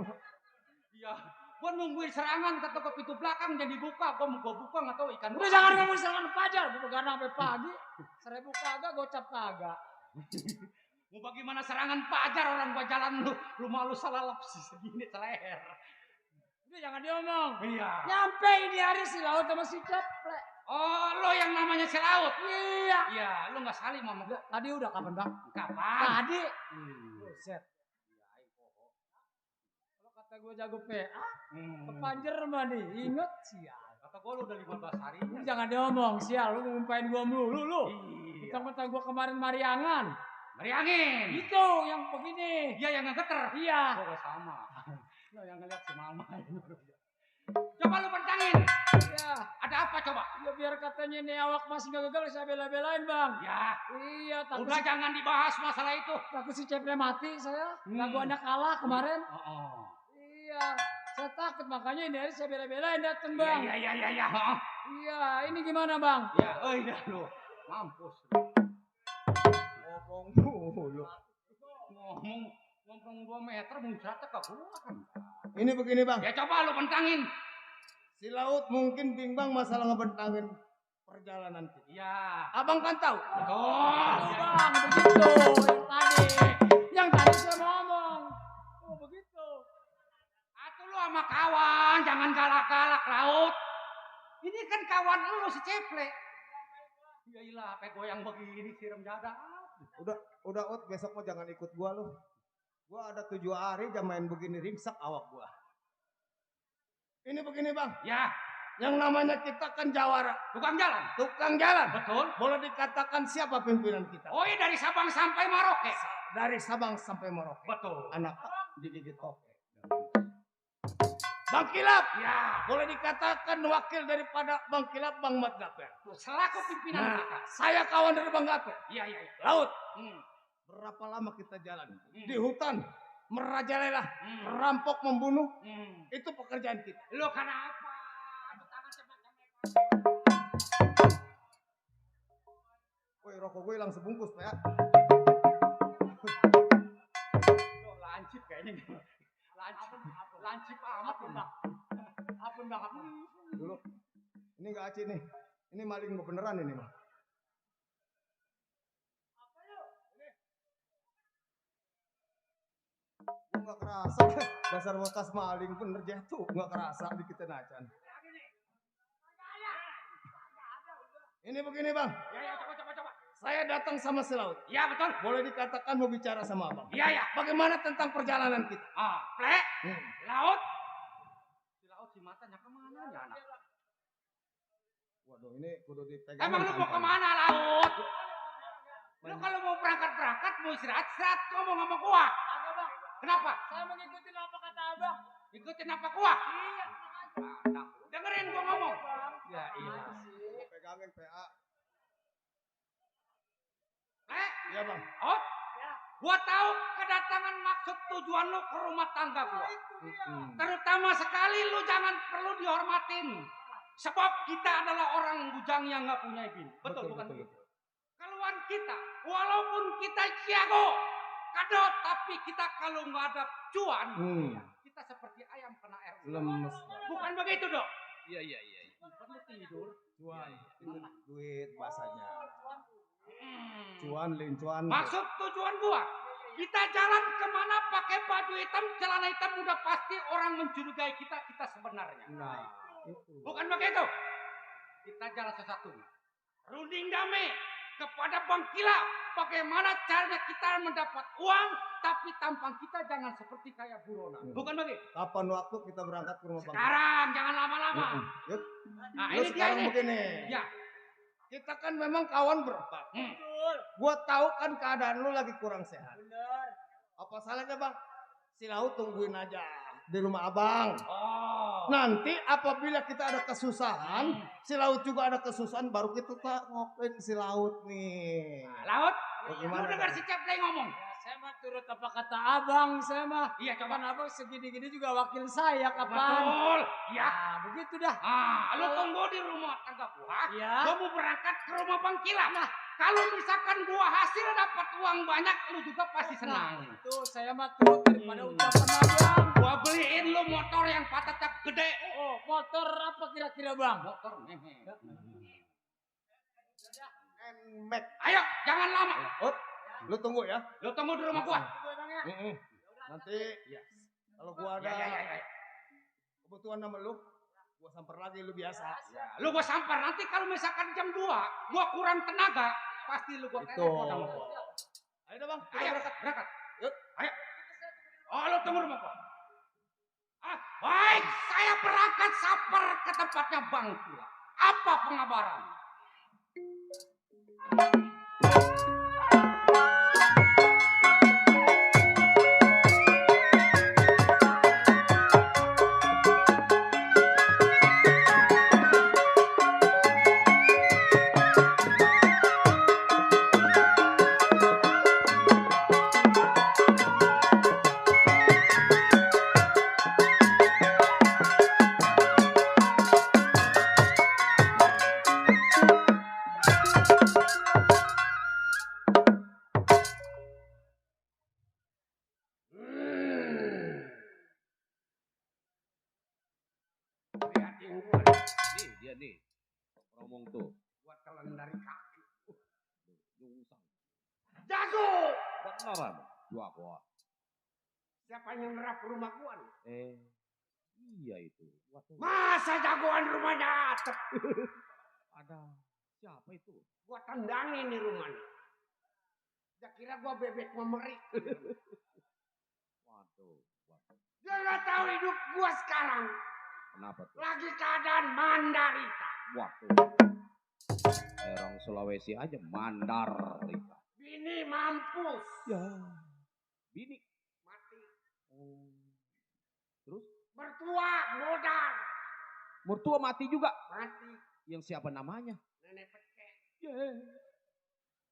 Iya. Gua nungguin serangan kata ke pintu belakang jadi buka. Gua buka nggak tahu ikan. Udah jangan ngomong serangan Fajar. Gua begadang sampai pagi. 1000 kagak, gocap kagak. Mau bagaimana serangan Fajar orang gua jalan lu malu salah lapsi segini seleher. Udah jangan diomong. Iya. Nyampe ini hari si Laut sama si Ceplek. Oh, lo yang namanya si Laut. Iya. Iya, lu nggak saling sama gua. Tadi udah kapan bang? Kapan? Tadi. Hmm. Buset. Kalau kata gue jago PA, Hmm. kepanjer mah nih. Ingat sial. Kata gua lu udah 15 hari. Lu jangan diomong sial. Lu ngumpain gue mulu lu. Iya. Mentang-mentang gue kemarin Mariangan. Mari angin. Itu yang begini. Iya yang ngegeter. Iya. Gua sama. Lo yang ngeliat si mama. Coba lu pentangin. Iya. Ada apa coba? Ya biar katanya nih awak masih gak gagal saya bela-belain bang. Ya, Iya takut udah jangan dibahas masalah itu. takut si Ceple mati saya. Lagu anak kalah kemarin. Oh, oh. Iya. Saya takut makanya ini hari saya bela-belain datang bang. Iya. Ha? Iya, ini gimana bang? Ya, iya lu. Mampus. Ngomong mulu. Ngomong 2 meter muncratnya ke gua kan. Ini begini bang. Ya coba lu bentangin. Si Laut mungkin bimbang masalah ngebentangin perjalanan kita. Iya. Abang kan tahu. Betul. Bang, begitu yang tadi saya ngomong. Oh begitu. Atuh lu sama kawan, jangan galak-galak Laut. Ini kan kawan lu si Ceple. Ya ilah, sampai goyang begini siram jadah. Udah Ut, besok mau jangan ikut gua lu. Gua ada 7 hari jam main begini ringsak awak gua. Ini begini bang, Ya, yang namanya kita kan jawara, tukang jalan. tukang jalan. Betul. Boleh dikatakan siapa pimpinan kita? Oh iya dari Sabang sampai Maroke. Dari Sabang sampai Merauke. Betul. Anak digigit toke. Bang Kilap, Ya, boleh dikatakan wakil daripada Bang Kilap, Bang Mat Gaper. selaku pimpinan Nah, kita. saya kawan dari Bang Gaper. Iya. Laut, Hmm. berapa lama kita jalan? Di hutan, merajalela, Hmm. merampok, membunuh. Hmm. Itu pekerjaan kita. Lu kenapa? Tangan cepat. Woi, rokok gue hilang sebungkus, Pak. Lu lancip kayaknya. Lancip amat bang. Apa bang? Apa? Dulu. Ini enggak aci nih. Ini maling beneran ini, mah. Gua nggak kerasa. Dasar bekas maling bener jatuh. Nggak kerasa dikitin acan. Ini begini bang. Ya, coba. Saya datang sama si Laut. Iya betul. Boleh dikatakan mau bicara sama abang. Iya. Bagaimana tentang perjalanan kita? Plek, Hmm. Laut. Si matanya kemana ya anak? Waduh, ini kudu dipegang. Emang lu mau kemana Laut? Lu kalau mau berangkat, mau istirahat, ngomong sama gua. Agak bang. Kenapa? Saya mengikuti apa kata abang. Ikutin apa gua? Iya. Dengerin gua ngomong. Ya iya. Pegangin PA. Plek, Iya bang. Out. Gua tahu kedatangan maksud tujuan lu ke rumah tangga gua. Terutama sekali lu jangan perlu dihormatin. Sebab kita adalah orang bujang yang nggak punya bini. Betul bukan begitu? Keluhan kita, walaupun kita jago, kadot, tapi kita kalau nggak ada cuan, kita seperti ayam kena air. Lemes. Bukan begitu dok? Iya. Perlu tidur. Cuan. Itu duit bahasanya. Cuan, cuan. Maksud tujuan gua, kita jalan kemana pakai baju hitam, celana hitam udah pasti orang mencurigai kita sebenarnya. Nah, itu. Bukan begitu? Kita jalan sesatu. Runding damai kepada Bang Kila. Bagaimana caranya kita mendapat uang, tapi tampang kita jangan seperti kayak Burona. Bukan begitu? Kapan waktu kita berangkat ke rumah bang? Sekarang, jangan lama-lama. Yuk. Nah, Lu ini dia sekarang ini. begini. Ya. Kita kan memang kawan berempat. Gua tahu kan keadaan lu lagi kurang sehat. Benar. Apa salahnya bang? Si Laut tungguin aja di rumah abang. Oh. Nanti apabila kita ada kesusahan, si Laut juga ada kesusahan, baru kita ngokin si Laut nih. Laut, Bagaimana, lu dengar Bang? si Ceple ngomong. Ya, saya mah turut apa kata abang, saya mah. Iya, coba. Kan abang segini-gini juga wakil saya kapan? Betul. Ya. Nah, begitu dah. Lu tunggu di rumah tangga gua. Iya. Gua mau berangkat ke rumah Bang Kila. Nah, kalau misalkan gua hasil dapat uang banyak, lu juga pasti senang. Nah, itu saya mah turut daripada ucapan abang. Gua beliin lu motor yang patatnya gede. Oh, motor apa kira-kira bang? Motor mehe. Nmax. Ayo, jangan lama. Ut, lu tunggu ya. Lu tunggu di rumah gua. Tunggu bang ya. Nanti kalau gua ada Ya. kebutuhan sama lu, gua samper lagi lu biasa. Lu gua sampar nanti kalau misalkan jam 2, gua kurang tenaga, pasti lu gua Itu. telepon sama gua. Ayo dah bang, kita Ayo, berangkat. Yuk, ayo. Oh, lu tunggu rumah gua. Baik, saya berangkat saper ke tempatnya Bang Kila. Apa pengabaran? nih. Ngomong tuh. Gua telan dari kaki. Nyungsang. Jago! Beneran. Gua. Siapa yang nerap rumah gua nih? Iya itu. Waduh. Masa jagoan rumahnya atap? Ada. Siapa itu? Gua tandangin nih rumahnya. Dia kira gua bebek memerik. Waduh. Dia nggak tahu hidup gua sekarang. Kenapa tuh? Lagi keadaan mandarita. Waduh. Orang Sulawesi aja mandar. Bini mampus. Ya. Bini. Mati. Oh. Terus? Mertua modal. Mertua mati juga. Mati. Yang siapa namanya? Nenek peke. Ya.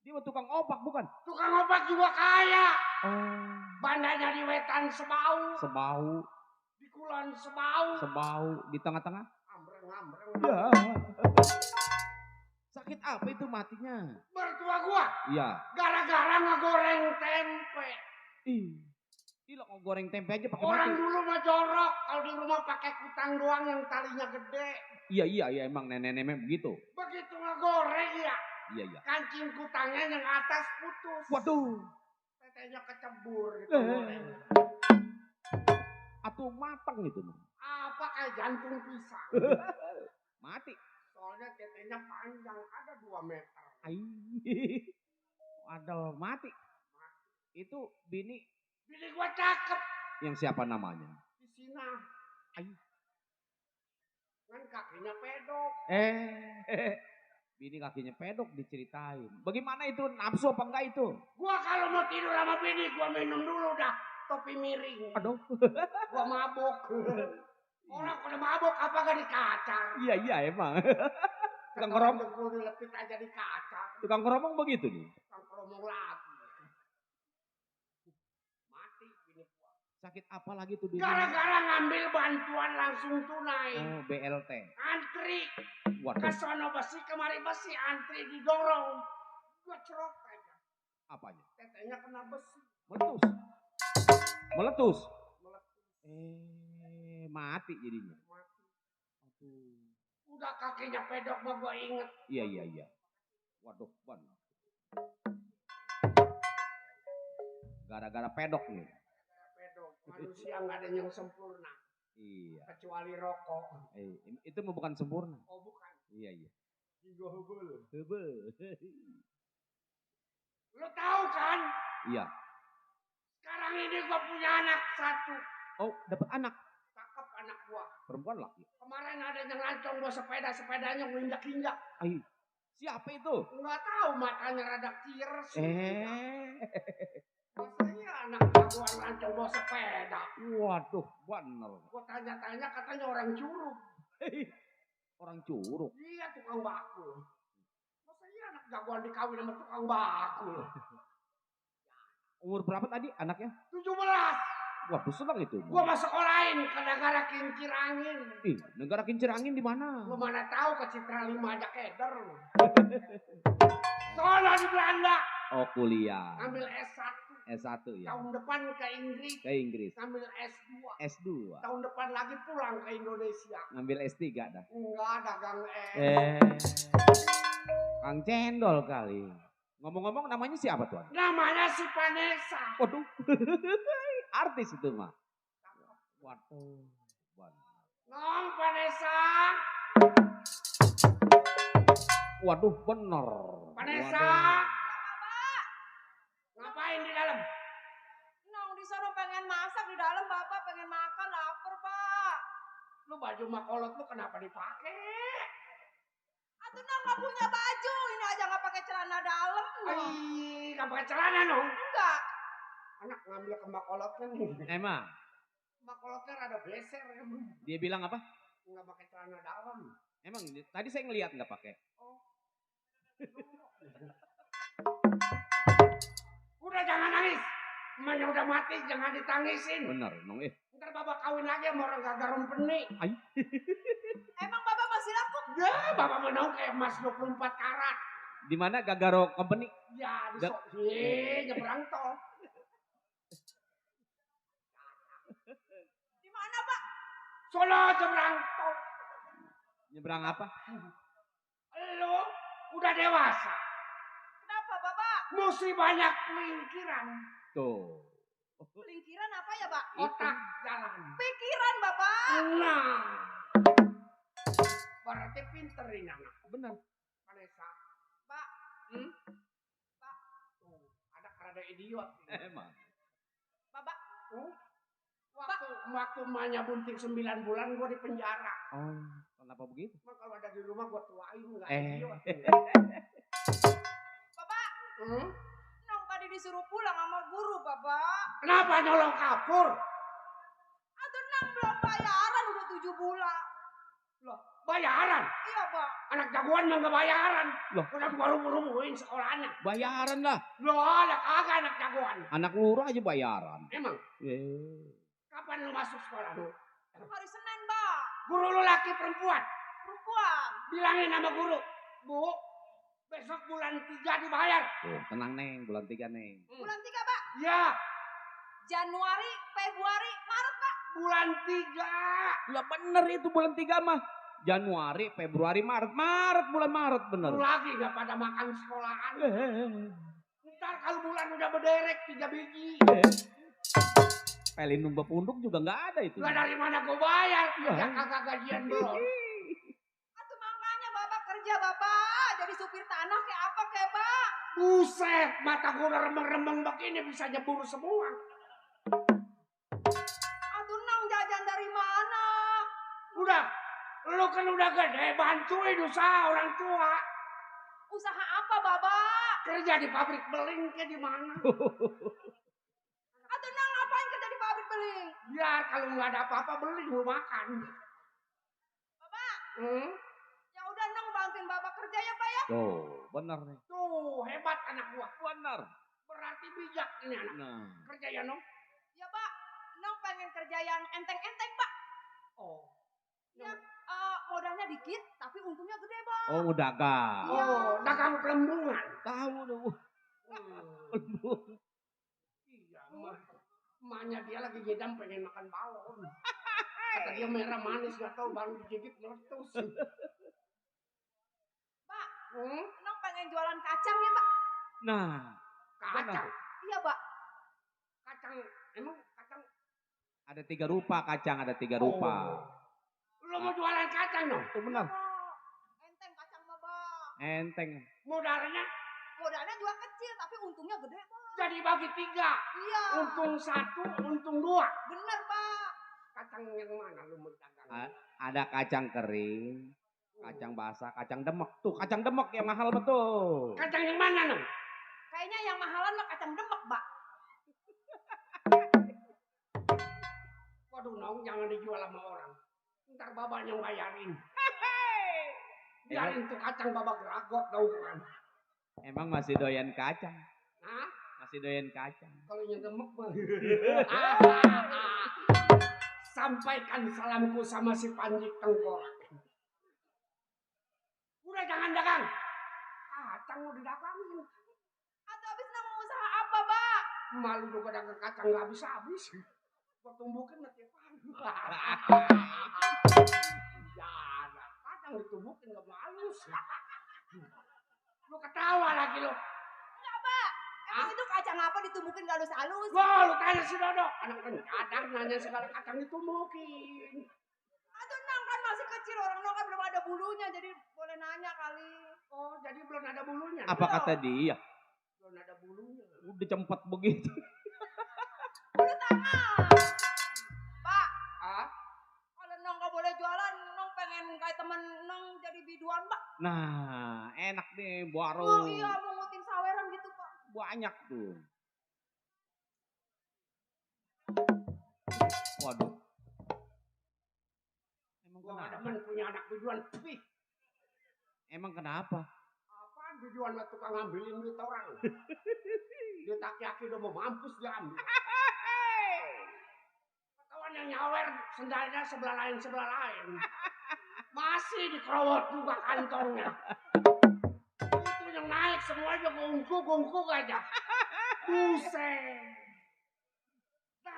Dia mah tukang opak bukan? Tukang obat juga kaya. Oh. Bandanya di wetan sebau. Sebau. Di kulon sebau. Sebau. Di tengah-tengah. Ambreng-ambreng. Ya. Sakit apa itu matinya? Mertua gua. Iya. Gara-gara ngegoreng tempe. Gila kok goreng tempe aja pakai Orang mati. dulu mah jorok. Kalau di rumah pakai kutang doang yang talinya gede. Iya emang nenek-nenek begitu. Begitu ngegoreng ya. Iya. Kancing kutangnya yang atas putus. Waduh. Tetenya kecebur gitu. Atuh matang itu mah. Apa kayak jantung pisang. Mati. Soalnya tetenya panjang. Ada 2 meter. Aduh mati. Itu bini. Bini gua cakep. Yang siapa namanya? Di sini. Kan kakinya pedok. Bini kakinya pedok diceritain. Bagaimana itu? Nafsu apa enggak itu? Gua kalau mau tidur sama bini, gua minum dulu dah topi miring. Aduh. Gua mabok. Orang pada mabok apa gak dikacang? Iya emang. Tukang Ketawan keromong. dengkul dilepit aja dikacang. Tukang keromong begitu nih. Tukang keromong lagi. Mati bini gua. Sakit apa lagi tuh bini? Gara-gara ngambil bantuan langsung tunai. Oh BLT. Antri. Waduh. Ke sono besi kemari besi antri didorong. Gua cerot aja. Apanya? Tetenya kena besi. Meletus. Meletus. Mati jadinya. Mati. Aduh. Udah kakinya pedok mah gua inget. Iya. Waduh, ban. Gara-gara pedok nih. Pedok. Manusia nggak ada yang sempurna. Iya. Kecuali rokok. Itu mah bukan sempurna. Oh bukan. Iya. Jigo hubul. Lo tahu kan? Iya. Sekarang ini gua punya anak 1. Oh, dapat anak. Cakep anak gua. Perempuan laki. Kemarin ada yang lancong bawa sepedanya gua injak-injak. Siapa itu? Enggak tahu matanya rada kirs. Rasanya anak gua lancong bawa sepeda. Waduh, bener. Gua tanya-tanya katanya orang Curug. Orang Curug. Iya tukang bakul. Masanya anak jagoan dikawin sama tukang bakul. Umur berapa tadi anaknya? 17. Waduh, senang itu. Gua mau sekolahin ke negara kincir angin. Negara kincir angin di mana? Lu mana tahu ke Citra 5 aja keder. Soalnya di Belanda. Oh, kuliah. Ambil S1. S1 ya. Tahun depan ke Inggris. Ke Inggris. Ambil S2. S2. Tahun depan lagi pulang ke Indonesia. Ngambil S3 dah. Enggak dagang Kang Cendol kali. Ngomong-ngomong namanya siapa tuan? Namanya si Vanessa. Waduh. Artis itu mah. Waduh. Nong Vanessa. Waduh bener. Vanessa. Ngapain di dalam? Nong di sana pengen masak, di dalam Bapak pengen makan, lapar Pak. Lu baju makolot lu kenapa dipakai? Atuh Nong nggak punya baju, ini aja nggak pakai celana dalam. Nong. Nggak pakai celana Nong? Enggak. Anak ngambil ke makolotnya nih. Emang? Makolotnya rada beser emang. Dia bilang apa? Nggak pakai celana dalam. Emang tadi saya ngelihat nggak pakai. Udah jangan nangis. Emaknya udah mati jangan ditangisin. Bener Nong Ntar Bapak kawin lagi sama orang gak garum peni. Emang Bapak masih laku? Ya Bapak menang kayak emas 24 karat. Di mana Gagaro Company? Ya di nyebrang tol. Di mana Pak? Solo nyebrang tol. Nyebrang apa? Lu udah dewasa. Kenapa Bapak? Mesti banyak pemikiran. Tuh. Pelingkiran apa ya, Pak? Otak jalan. Pikiran, Bapak. Nah. Berarti pinter ini anak. Bener. Vanessa. Pak. Pak. Tuh, ada rada idiot. Emang. Bapak. Waktu emaknya bunting 9 bulan gua di penjara. Oh, kenapa begitu? Emang kalau ada di rumah gua tuain enggak idiot. Bapak. Nong tadi disuruh pulang sama guru, Bapak. Kenapa nyolong kapur? Atau Nong belum bayaran udah 7 bulan. Loh, bayaran? Iya, Pak. Anak jagoan mah nggak bayaran. Loh. Udah gua rubuh-rubuhin sekolahnya. Bayaran lah. Loh, ada kagak anak jagoan. Anak lurah aja bayaran. Emang, Eh. kapan lu masuk sekolah lu? Hari Senin, Pak. Guru lu laki perempuan? Perempuan. Bilangin sama guru. Bu, besok bulan 3 dibayar. Tuh, tenang Neng, bulan 3 Neng. Bulan 3, Pak. Ya, Januari, Februari, Maret, Pak. bulan 3. Lah bener itu bulan 3 mah. Januari, Februari, Maret. Bulan Maret bener. Lu lagi gak pada makan sekolahan. Ntar kalau bulan udah berderek 3 biji. Pelin numba punduk juga nggak ada itu. Lah dari mana gua bayar? Ya kagak gajian belum. Atau makanya Bapak kerja, Bapak. Jadi supir tanah kayak apa kayak, Pak? Buset, mata gua udah remeng-remeng begini bisa nyebur semua. Aduh, Nong jajan dari mana? Udah, lu kan udah gede, bantuin usaha orang tua. Usaha apa, Bapak? Kerja di pabrik beling kayak di mana? Aduh, Nong ngapain kerja di pabrik beling? Biar kalau nggak ada apa-apa beling lu makan. Bapak, Hmm? ya udah Nong bantuin Bapak kerja ya, Pak ya. Tuh, bener nih. Tuh, hebat anak gua. Bener. Berarti bijak ini anak. Nah, Kerja ya, Nong? Ya, Pak. Nong pengen kerja yang enteng-enteng, Pak. Oh. Modalnya dikit, tapi untungnya gede, Pak. oh dagang. Oh, dagang pelembungan. Tahu dong. Iya, emaknya dia lagi ngedam pengen makan balon. Kata dia merah manis, gak tau baru digigit meletus. Pak, Nong pengen jualan kacang ya, Pak. Nah, Kacang. Iya, Pak. Kacang, emang kacang. ada 3 rupa kacang, ada 3 rupa. Lu mau jualan kacang dong? Itu benar. Enteng kacang mah, Pak. Enteng. Modalnya Modalnya juga kecil, tapi untungnya gede, Pak. jadi bagi 3. Iya. Untung 1, untung 2. Bener, Pak. Kacang yang mana lu mau dagang? Ada kacang kering, kacang basah, kacang demek. Tuh, kacang demek yang mahal betul. Kacang yang mana dong? Kayaknya yang mahalan mah kacang demek, Pak. Waduh, Nong, jangan dijual sama orang. Ntar babanya yang bayarin. Biarin tuh kacang babak geragot tau kan. Emang masih doyan kacang? Hah? Masih doyan kacang. Kalau yang demek mah. Sampaikan salamku sama si Panji Tengkorak. Udah jangan dagang. Kacang mau didagangin. Atau habis Nong mau usaha apa, Pak? Malu juga dagang kacang gak habis-habis. Gua tumbukin mah tiap hari. Ya, kacang ditumbukin gak halus. Lu ketawa lagi lu. Enggak, Pak. Emang itu kacang apa ditumbukin gak halus-halus? Wah, lu tanya si Dodo. Anak kadang nanya segala kacang ditumbukin. Aduh, Nong kan masih kecil. Orang Nong kan belum ada bulunya. Jadi boleh nanya kali. Oh, jadi belum ada bulunya. Apa kata dia? Belum ada bulunya. Udah cempet begitu. Bulu tangan. Pak, Ah? kalau Nong gak boleh jualan, Nong pengen kayak temen Nong jadi biduan, Pak. Nah, enak nih Oh baru. iya, mungutin saweran gitu, Pak. Banyak tuh. Waduh. Emang Gua gak kenapa? demen punya anak biduan. Pih, Emang kenapa? apaan biduan lah tukang ngambilin duit orang. Dia taki-taki udah mau mampus dia ambil. Kawan yang nyawer sendalnya sebelah lain. Masih dikerowot juga kantongnya. Itu yang naik semuanya gongkuk aja. Buset.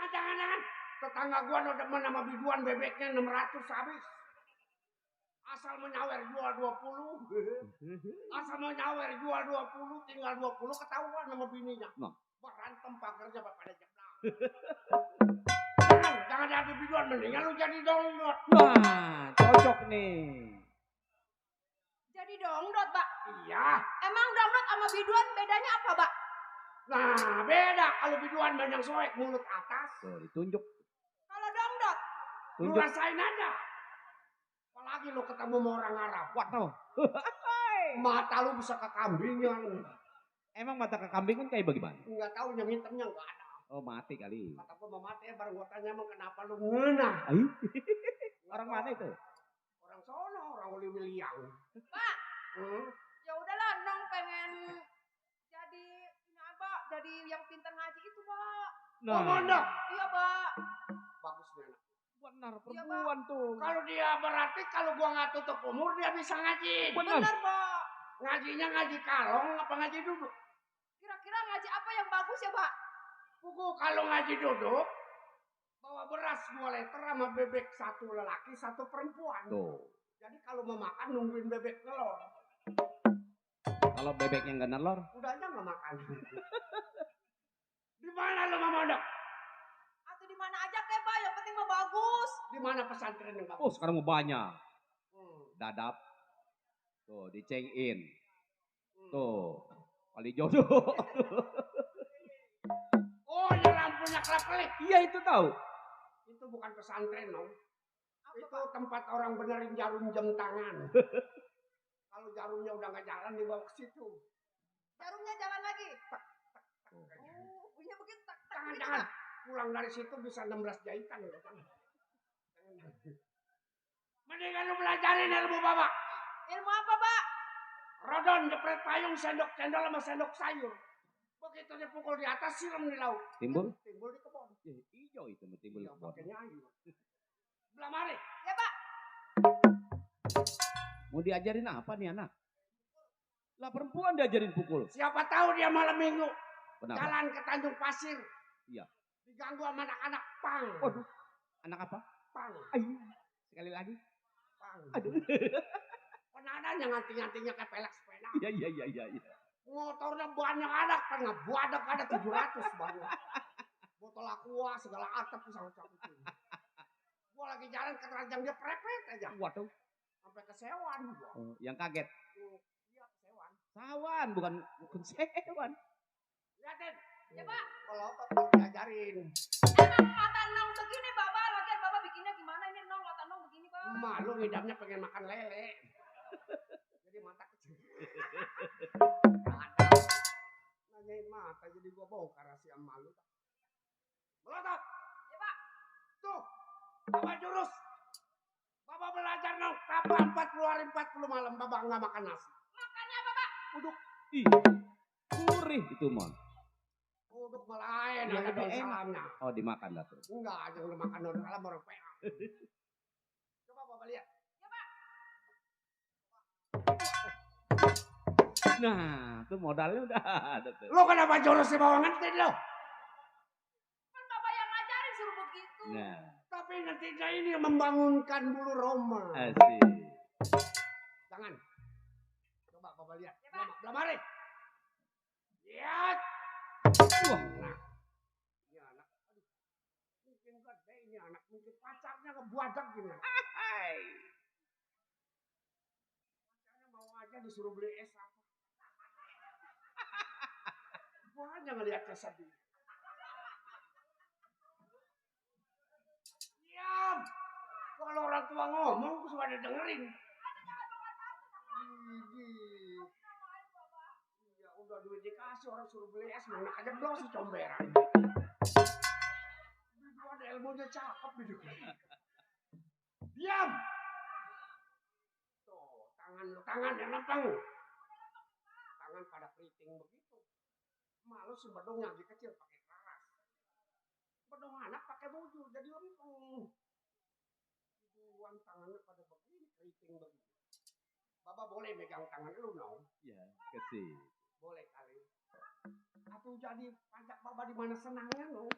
Jangan. Tetangga gua udah demen sama biduan bebeknya 600 habis. Asal menyawer jual 20. Asal menyawer jual 20, tinggal 20 ketahuan sama bininya. Nah. Berantem pagernya pada jeblak. Jangan jadi biduan, mendingan lu jadi dongdot. Nah, cocok nih. Jadi dongdot, Pak. Iya. Emang dongdot sama biduan bedanya apa, Pak? Nah, beda kalau biduan banyak soek mulut atas. Tuh, ditunjuk. Kalau dongdot, Lu Tunjuk. rasain aja. Apalagi lu ketemu sama orang Arab. Waduh. Mata lu bisa kekambingan. Emang mata kekambingan kayak bagaimana? Enggak tahu yang hitamnya enggak ada. Oh, mati kali. Kata gua mau mati, baru gua tanya emang kenapa lu ngenah. Ai. Orang mana itu? Orang sono, orang Uli William. Pak. Hmm? Ya udahlah, Nong pengen jadi ini apa? Jadi yang pintar ngaji itu, Pak. Oh, mondok. Iya, Pak. Bagus nih anak. Benar, Iya, perempuan tuh. Kalau dia berarti kalau gua nggak tutup umur dia bisa ngaji. Benar. Benar, Pak. Ngajinya ngaji kalong apa ngaji duduk? Kira-kira ngaji apa yang bagus ya, Pak? Buku kalau ngaji duduk bawa beras 2 liter sama bebek 1 lelaki 1 perempuan. Tuh. Jadi kalau mau makan nungguin bebek telur. Kalau bebeknya nggak nelor, Udah aja nggak makan. Di mana lu mau mondok? Atau di mana aja kayak, Pak, yang penting mah bagus. Di mana pesantren yang oh bagus? sekarang mau banyak. Hmm. Dadap. Tuh, di Cheng In. Hmm. Tuh, kali jodoh. Oh, yang lampunya kelap-kelip. Iya itu tahu. Itu bukan pesantren, no. Itu tempat orang benerin jarum jam tangan. Kalau jarumnya udah nggak jalan dibawa ke situ. Jarumnya jalan lagi. Oh, punya begitu tak tak. Jangan-jangan pulang dari situ bisa 16 jahitan. Ya, kan? Mendingan lu belajarin ilmu bapak. Ilmu apa, Pak? Rodon, jepret payung, sendok cendol sama sendok sayur. Begitu dipukul di atas, siram di laut. Timbul? Timbul di kebun. Hijau itu timbul. Iya, pakainya ayu. Belah mari. Ya, Pak. Mau diajarin apa nih anak? Lah perempuan diajarin pukul. Siapa tahu dia malam minggu Kenapa? jalan ke Tanjung Pasir. Iya. Diganggu sama anak-anak pang. Waduh. Anak apa? Pang. Ayo. Sekali lagi. Pang. Aduh. Penadanya nganting-ngantingnya kayak pelek sepeda. Iya. Motornya banyak anak, tengah buadak ada 700 banyak. Botol aqua segala atap bisa caputin. Gua lagi jalan ke ranjang dia prepet aja. Waduh. Sampai ke Sewan gua. Oh, yang kaget. Iya, ke Sewan. Sawan bukan sewan. Liatin. Ya, Pak. Kalau otot baru diajarin. Emang mata Nong segini, Bapak. Lagian Bapak bikinnya gimana ini, Nong? Mata Nong begini, Pak. Malu ngidamnya pengen makan lele. Jadi mata kecil. Nanyain mata jadi gua bongkar rahasia malu. Melotot. Ya, Pak. Tuh. Bapak jurus. Bapak belajar dong. Tapa 40 hari 40 malam. Bapak nggak makan nasi. Makannya apa, Pak? Uduk. Ih. Gurih itu mon. Uduk melain. Ya, Ada lebih daun enak. salamnya. Oh dimakan dah tuh. Enggak. Jangan makan daun salam orang PA. Coba Bapak lihat. Nah, tuh modalnya udah ada tuh. Lo kenapa jurusnya bawa ngentin lo? Kan Bapak yang ngajarin suruh begitu. Nah, Tapi ngentinnya ini yang membangunkan bulu Roma. asik. Jangan. Coba Bapak lihat. Ya, Pak. Belah mari. Lihat. Wah, Nah. Ini anak. Aduh. Mungkin gede ini anak. Mungkin pacarnya ngebuadak gini. hai. Pacarnya mau aja disuruh beli es apa. Gua aja ngeliatnya sedih. Diam. Kalau orang tua ngomong, gua suka dengerin. Ya udah duit dikasih orang suruh beli es, mana aja belum sih comberan. Itu ada ilmunya cakep hidup. Diam. Tuh, tangan yang lempeng. Tangan pada keriting begitu. Malu si bedong yang kecil pakai keras. Bedong anak pakai baju jadi lempeng. Ibuan tangannya pada begini keriting begini. Bapak boleh megang tangan lu no? Ya, kasih. Boleh kali. Atau jadi pajak Bapak di mana senangnya no?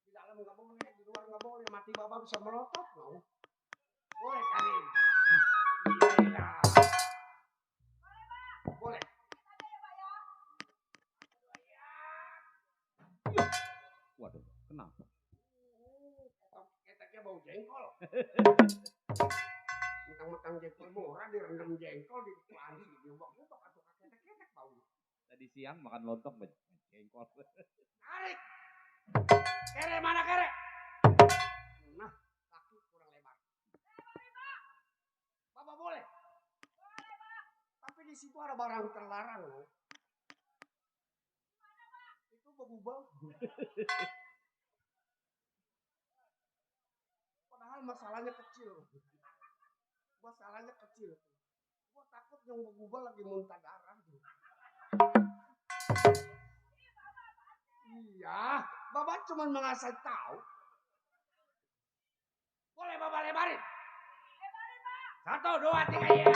Di dalam nggak boleh, di luar nggak boleh. Mati Bapak bisa melotot no? Boleh kali. Waduh, kenapa? Keteknya bau jengkol. Mentang-mentang jengkol murah direndam jengkol di panci diubah-ubah atau ketek-ketek bau. Tadi siang makan lontong jengkol. Tarik. Kere mana kere? Nah, kaki kurang lebar. Bapak boleh? Boleh, Pak. Tapi di situ ada barang terlarang loh. Itu begubal. Padahal masalahnya kecil. Masalahnya kecil. Gua takut yang begubal lagi muntah darah. Iya, Bapak cuma mengasih tahu. Boleh Bapak lebarin? Lebarin, Pak. 1, 2, 3 ya.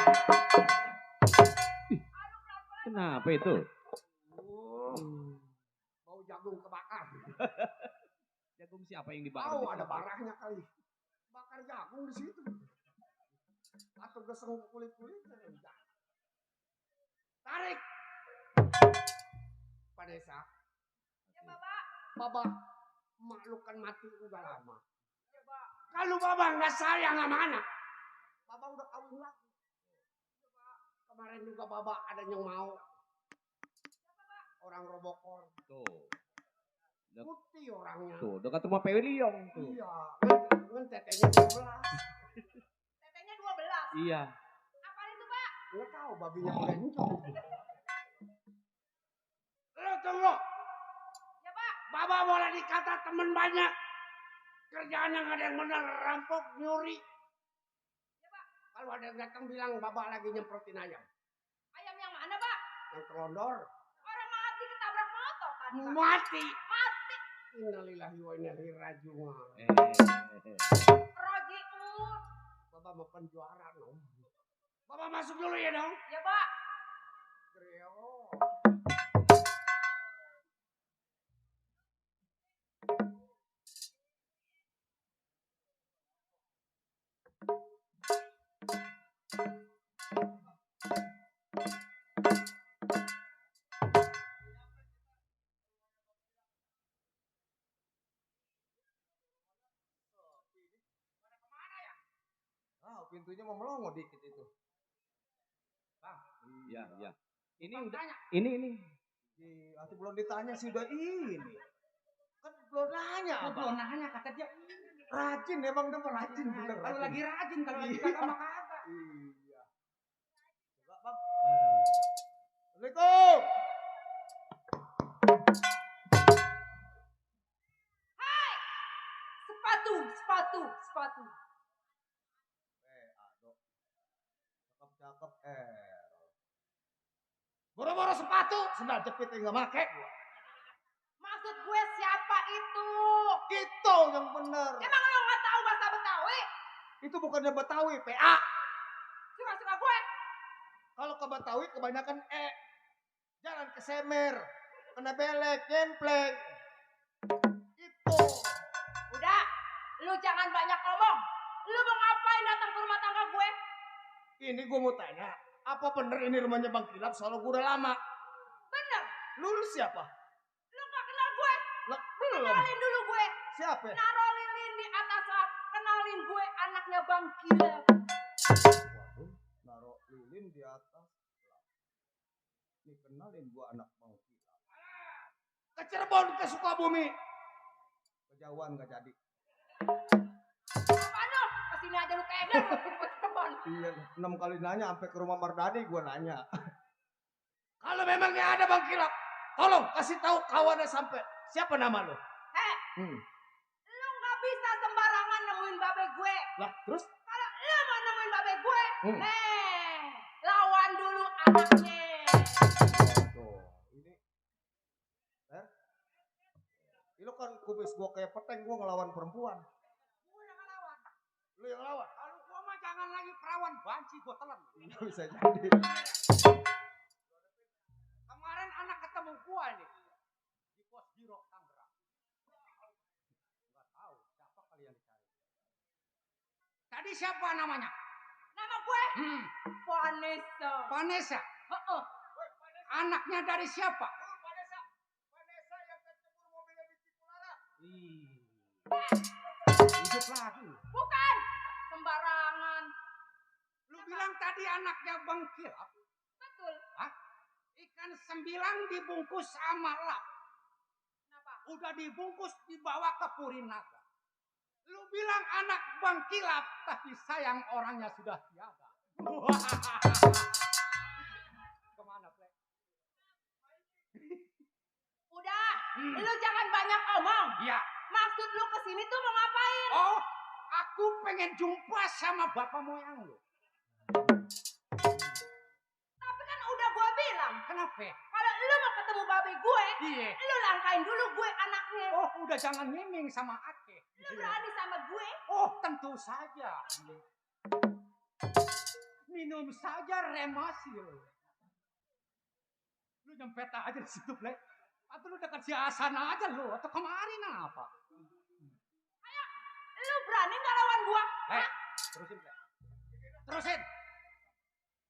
Kenapa itu? Bau jagung kebakar. Jagung siapa yang dibakar? Tahu ada barangnya kali. Bakar jagung di situ. Atau geseng kulit-kulitnya. Tarik. Vanessa. Ya, Bapak. Bapak, makhluk kan mati udah lama. Ya, Pak. Kalau Bapak nggak sayang sama anak, Bapak udah kawin lagi. Ya, Pak. Kemarin juga Bapak ada yang mau. Ya, Bapak. Orang Robokor. Tuh. Putih orangnya. Tuh, dekat rumah Pewi Liong tuh. Iya, kan tetenya 12. Tetenya 12. Iya. Apaan itu, Pak? Nggak tahu babinya berencong. Lo tunggu. Ya, Pak. Bapak boleh dikata teman banyak. Kerjaan yang ada yang benar, rampok, nyuri. Ya, Pak. Kalau ada yang datang bilang Bapak lagi nyemprotin ayam. Ayam yang mana, Pak? Yang telondor. Orang mati ketabrak motor tadi, Pak. Mati. Mati. Innalillahi wa inna ilaihi raji'un. Rojiun. Bapak mau penjuara dong. Bapak masuk dulu ya dong. Ya, Pak. Greo. Ah, pintunya mau melongo dikit itu. Bang. Iya, iya. Ini Bang, udah tanya. ini. Atuh belum ditanya sih udah ini. Kan belum nanya. Aku belum nanya kata dia. Rajin emang dia rajin bener. Kalau lagi rajin, kalau lagi Iya. kagak mah kagak. Iya. Coba Bang. Assalamualaikum. Hai. Sepatu. Aduh. Cakep. Boro-boro sepatu. Sendal jepit yang nggak make. Maksud gue siapa itu? Itu yang bener. Emang lo nggak tahu bahasa Betawi? Itu bukannya Betawi, PA. Suka-suka gue. Kalau ke Betawi kebanyakan Jangan ke Semer. Kena belek, nyempleng. Itu. Udah, lu jangan banyak ngomong. Lu mau ngapain datang ke rumah tangga gue? Ini gue mau tanya. Apa bener ini rumahnya Bang Kilap? Soalnya gue udah lama. Bener, Lu siapa? lu gak kenal gue. Lah, belum. Kenalin dulu gue. Siapa? Naruh lilin di atas lap. Kenalin gue anaknya Bang Kilap. Waduh, naruh lilin di atas. Nih kenalin gue anak Bang Kilap. Ke Cirebon, ke Sukabumi. Kejauhan gak jadi. Apaan lo? Kesini aja lu keder. Iya, 6 kali nanya sampai ke rumah Mardani gue nanya. Kalau memangnya ada Bang Kilap, Tolong kasih tahu kawannya sampai. Siapa nama lo? Lu gak bisa sembarangan nemuin babe gue. Lah, terus? Kalau lu mau nemuin babe gue, Hmm. lawan dulu anaknya. Tuh, ini. Lu kan kubis gue kayak peteng, gue ngelawan perempuan. gue yang ngelawan. Lu yang lawan? Kalau gua mah jangan lagi perawan, banci gua telan. Nggak bisa jadi. Kemarin anak ketemu gua nih di pos Giro Tangerang. Enggak tahu siapa kalian dicari. Tadi siapa namanya? Nama gue Vanessa. Vanessa. Heeh. Anaknya dari siapa? Vanessa yang kecebur mobilnya di Hidup lagi. Bukan. Sembarangan. Lu bilang tadi anaknya Bang Kilap. Betul. Hah? Ikan sembilang dibungkus sama lap. Kenapa? Udah dibungkus dibawa ke Purinaga. Lu bilang anak Bang Kilap, tapi sayang orangnya sudah tiada. Kemana, Plek? Udah. Lu jangan banyak omong. Iya. Maksud lu kesini tuh mau ngapain? Oh, aku pengen jumpa sama bapak moyang lu. Tapi kan udah gua bilang. Kenapa? Kalau lu mau ketemu babe gue, Iya. lu langkain dulu gue anaknya. Oh, udah jangan nyiming sama Ake. Lu berani sama gue? Oh, tentu saja. Minum saja remasil. Lu nyempet aja di situ, Blek. Atau lu dekat si Hasan aja lu, atau kemarin apa? Ayo, lu berani nggak lawan gua? Blek, terusin, Blek. Terusin.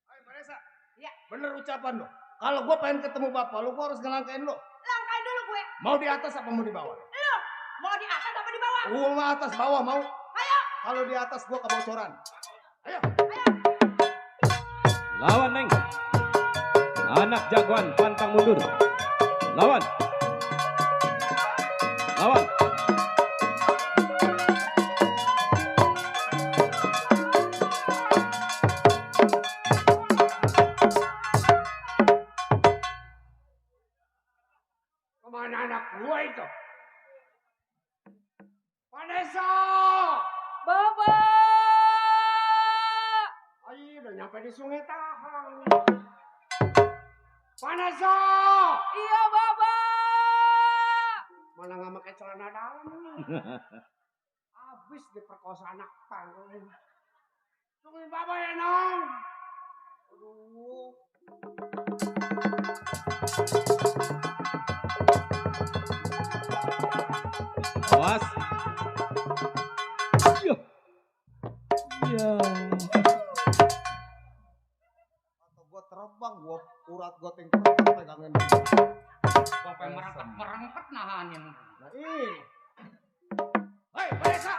Ayo Vanessa. Iya. Bener ucapan lo. Kalau gue pengen ketemu bapak lo, gue harus ngelangkain lo. Langkain dulu gue. Mau di atas apa mau di bawah? Lu mau di atas apa di bawah? Gue mau atas bawah mau. Ayo. Kalau di atas gue kebocoran. Ayo. Lawan Neng. Anak jagoan pantang mundur. Lawan. Lawan. Kemana anak gua itu? Vanessa! Baba. Ayo, udah nyampe di Sungai Tahang. Vanessa! Iya Baba. Mana nggak pakai celana dalam? Habis diperkosa anak pang. Tungguin Baba ya, Nong. Aduh. Awas. Iya. Iya. Atau gue terbang, gue urat gue tingkat pegangin. Bapak yang merangkap nahanin. Nah ini. Hei, Vanessa!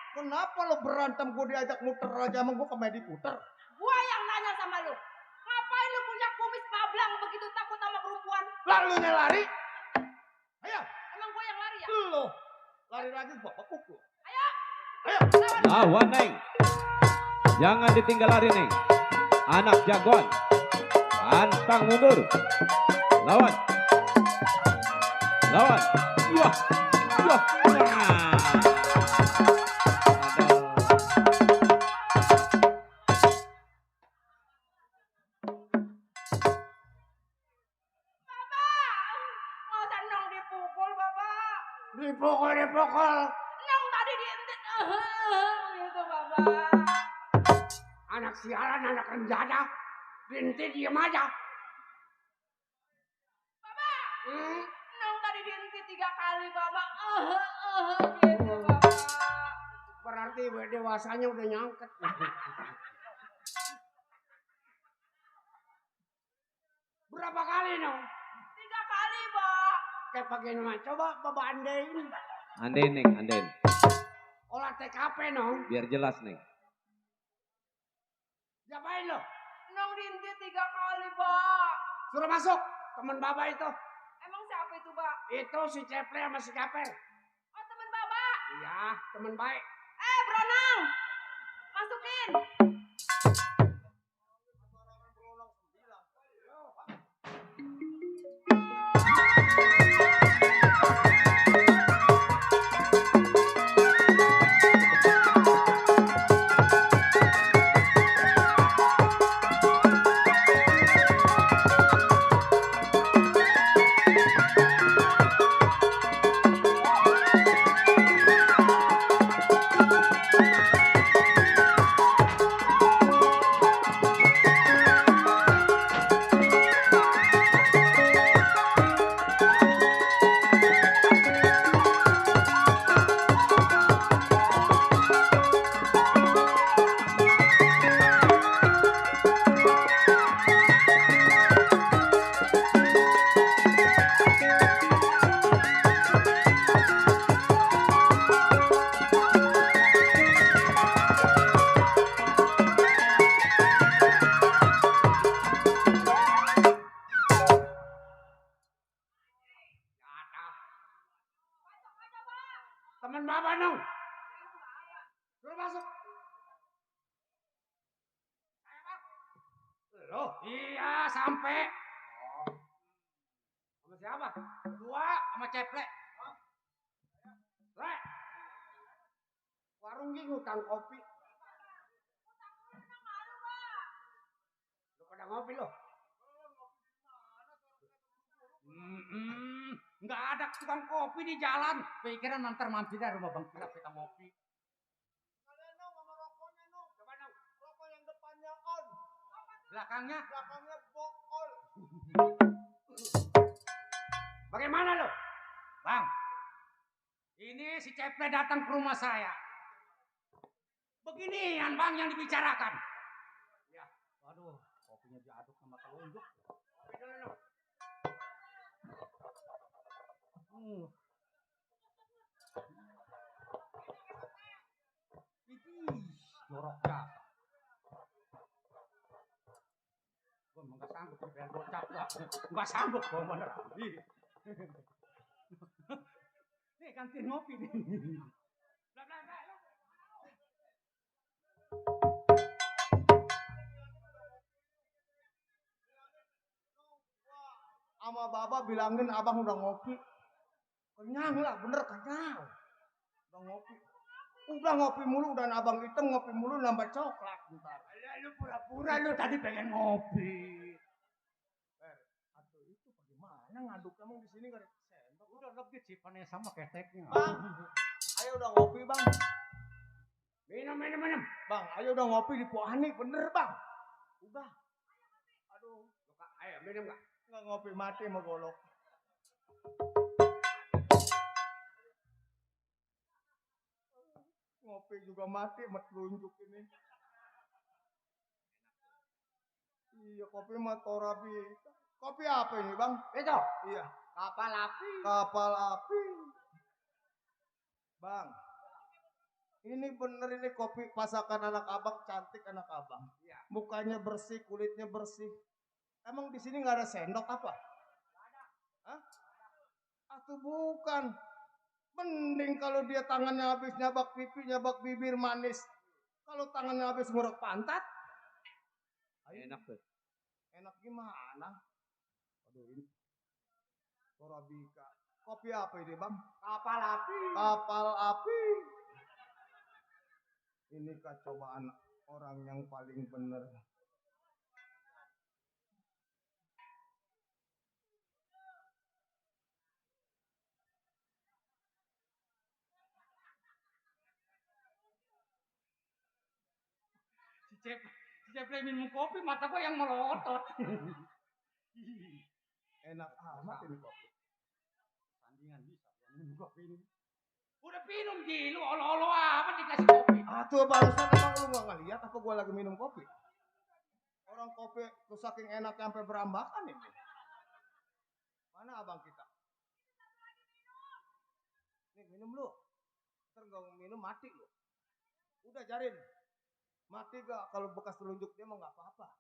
Kenapa lo berantem gue diajak muter aja sama gue komedi puter? Gua yang nanya sama lu. Ngapain lu punya kumis mablang begitu takut sama perempuan? Lalu lari. Ayo, Emang gua yang lari ya? lo lari lagi gue pekuk lo. Ayo. Ayo. Lawan Neng. Jangan ditinggal lari Neng. Anak jagoan. Pantang mundur. Lawan. Lawan. Wah. Wah. Nah. Mau Nong dipukul Bapak. Dipukul. Nong tadi diintit. Gitu Bapak. Anak sialan, anak renjada. Binti diem aja. Bapak. Hmm? Nong tadi diintit 3 kali Bapak. Gitu Bapak. Berarti dewasanya udah nyangket. Berapa kali, Nong? 3 kali Pak. Kayak bagaimana? Coba Bapak andain. Andain Neng, andain. Olah TKP, Nong. Biar jelas Neng. Diapain lo? Nong diintit 3 kali Pak. Suruh masuk. Temen Bapak itu. Emang siapa itu Pak? Itu si Ceple sama si Kapel. Oh temen Bapak. Iya, temen baik. Bronong. Masukin. Teman Bapak dong. Suruh masuk. Ayo, Bang. Loh, iya sampai. Oh. Sama siapa? Dua sama Ceplek. Lek. Warung gini ngutang kopi. Lu pada ngopi lo? Nggak ada tukang kopi di jalan. Pikiran nanti mampir dari rumah Bang Kilap kita ngopi. Kalian dong sama rokoknya dong. Coba dong. Rokok yang depannya on. Belakangnya? Belakangnya bokol. Bagaimana lo? Bang, ini si Ceple datang ke rumah saya. Beginian bang yang dibicarakan. Ya, waduh, kopinya diaduk sama telunjuk. Kopi dulu lo. Joroknya. Gue emang gak sanggup nih pengen bocap lah. Gak sanggup gue bener. Nih kantin ngopi nih. Sama Baba bilangin abang udah ngopi. Kenyang lah, bener kenyang. Udah ngopi. Udah ngopi mulu, udah abang hitam ngopi mulu nambah coklat ntar. Lu pura-pura lu tadi pengen ngopi. Aduh itu bagaimana ngaduk emang di sini gak ada sendok. Udah lebih cipannya sama keteknya. Bang, ayo udah ngopi bang. Minum. Bang, ayo udah ngopi di Pohani, bener bang. Udah. Aduh. Ayo minum gak? Nggak ngopi mati sama golok. Ngopi juga mati sama telunjuk ini. Iya, kopi mah Torabika. Kopi apa ini, Bang? Itu. Iya. Kapal api. Kapal api. Bang. Ini bener ini kopi pasakan anak abang, cantik anak abang. Iya. Mukanya bersih, kulitnya bersih. Emang di sini nggak ada sendok apa? Nggak ada. Hah? Atau bukan? Mending kalau dia tangannya habis nyabak pipi, nyabak bibir manis. Kalau tangannya habis ngurek pantat. Enak tuh. Enak gimana? Aduh ini. Torabika. Kopi apa ini bang? Kapal api. Kapal api. Ini cobaan orang yang paling bener. Si Ceple minum kopi, mata gua yang melotot. Enak amat ini kopi. Tandingan bisa, minum kopi ini. Udah minum di lu, olo-olo apa dikasih kopi. Tuh barusan emang lu gak ngeliat apa gua lagi minum kopi? Orang kopi tuh saking enak sampai berambakan ini. Mana abang kita? Nih minum lu. Ntar gak minum mati lu. Udah jarin. Mati gak kalau bekas telunjuk dia mah gak apa-apa.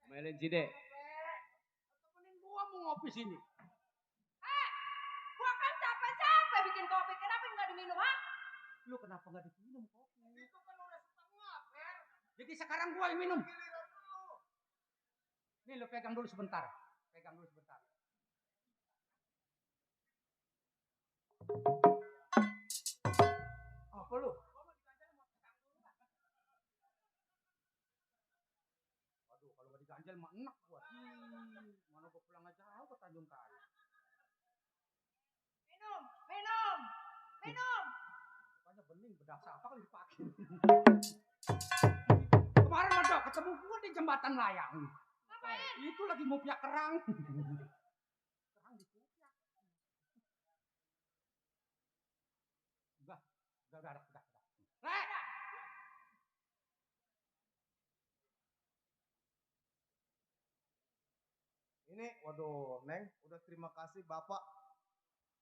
Melin Cide. Temenin gua mau ngopi sini. Gua kan capek-capek bikin kopi, kenapa nggak diminum, ha? Lu kenapa nggak diminum kopi? Itu kan udah setengah, Fer. Jadi sekarang gua yang minum. Nih lu pegang dulu sebentar. Apa lu? Waduh, kalau nggak diganjel mah enak gua. Mana gua pulang aja ke Tanjung Kayu. Minum. Makanya bening bedak apa kali dipakai. Kemarin ada ketemu gua di jembatan layang. Ngapain? Itu lagi mau piak kerang. Kerang dikupiak. Udah. Rek! Ini, waduh, Neng, udah terima kasih Bapak.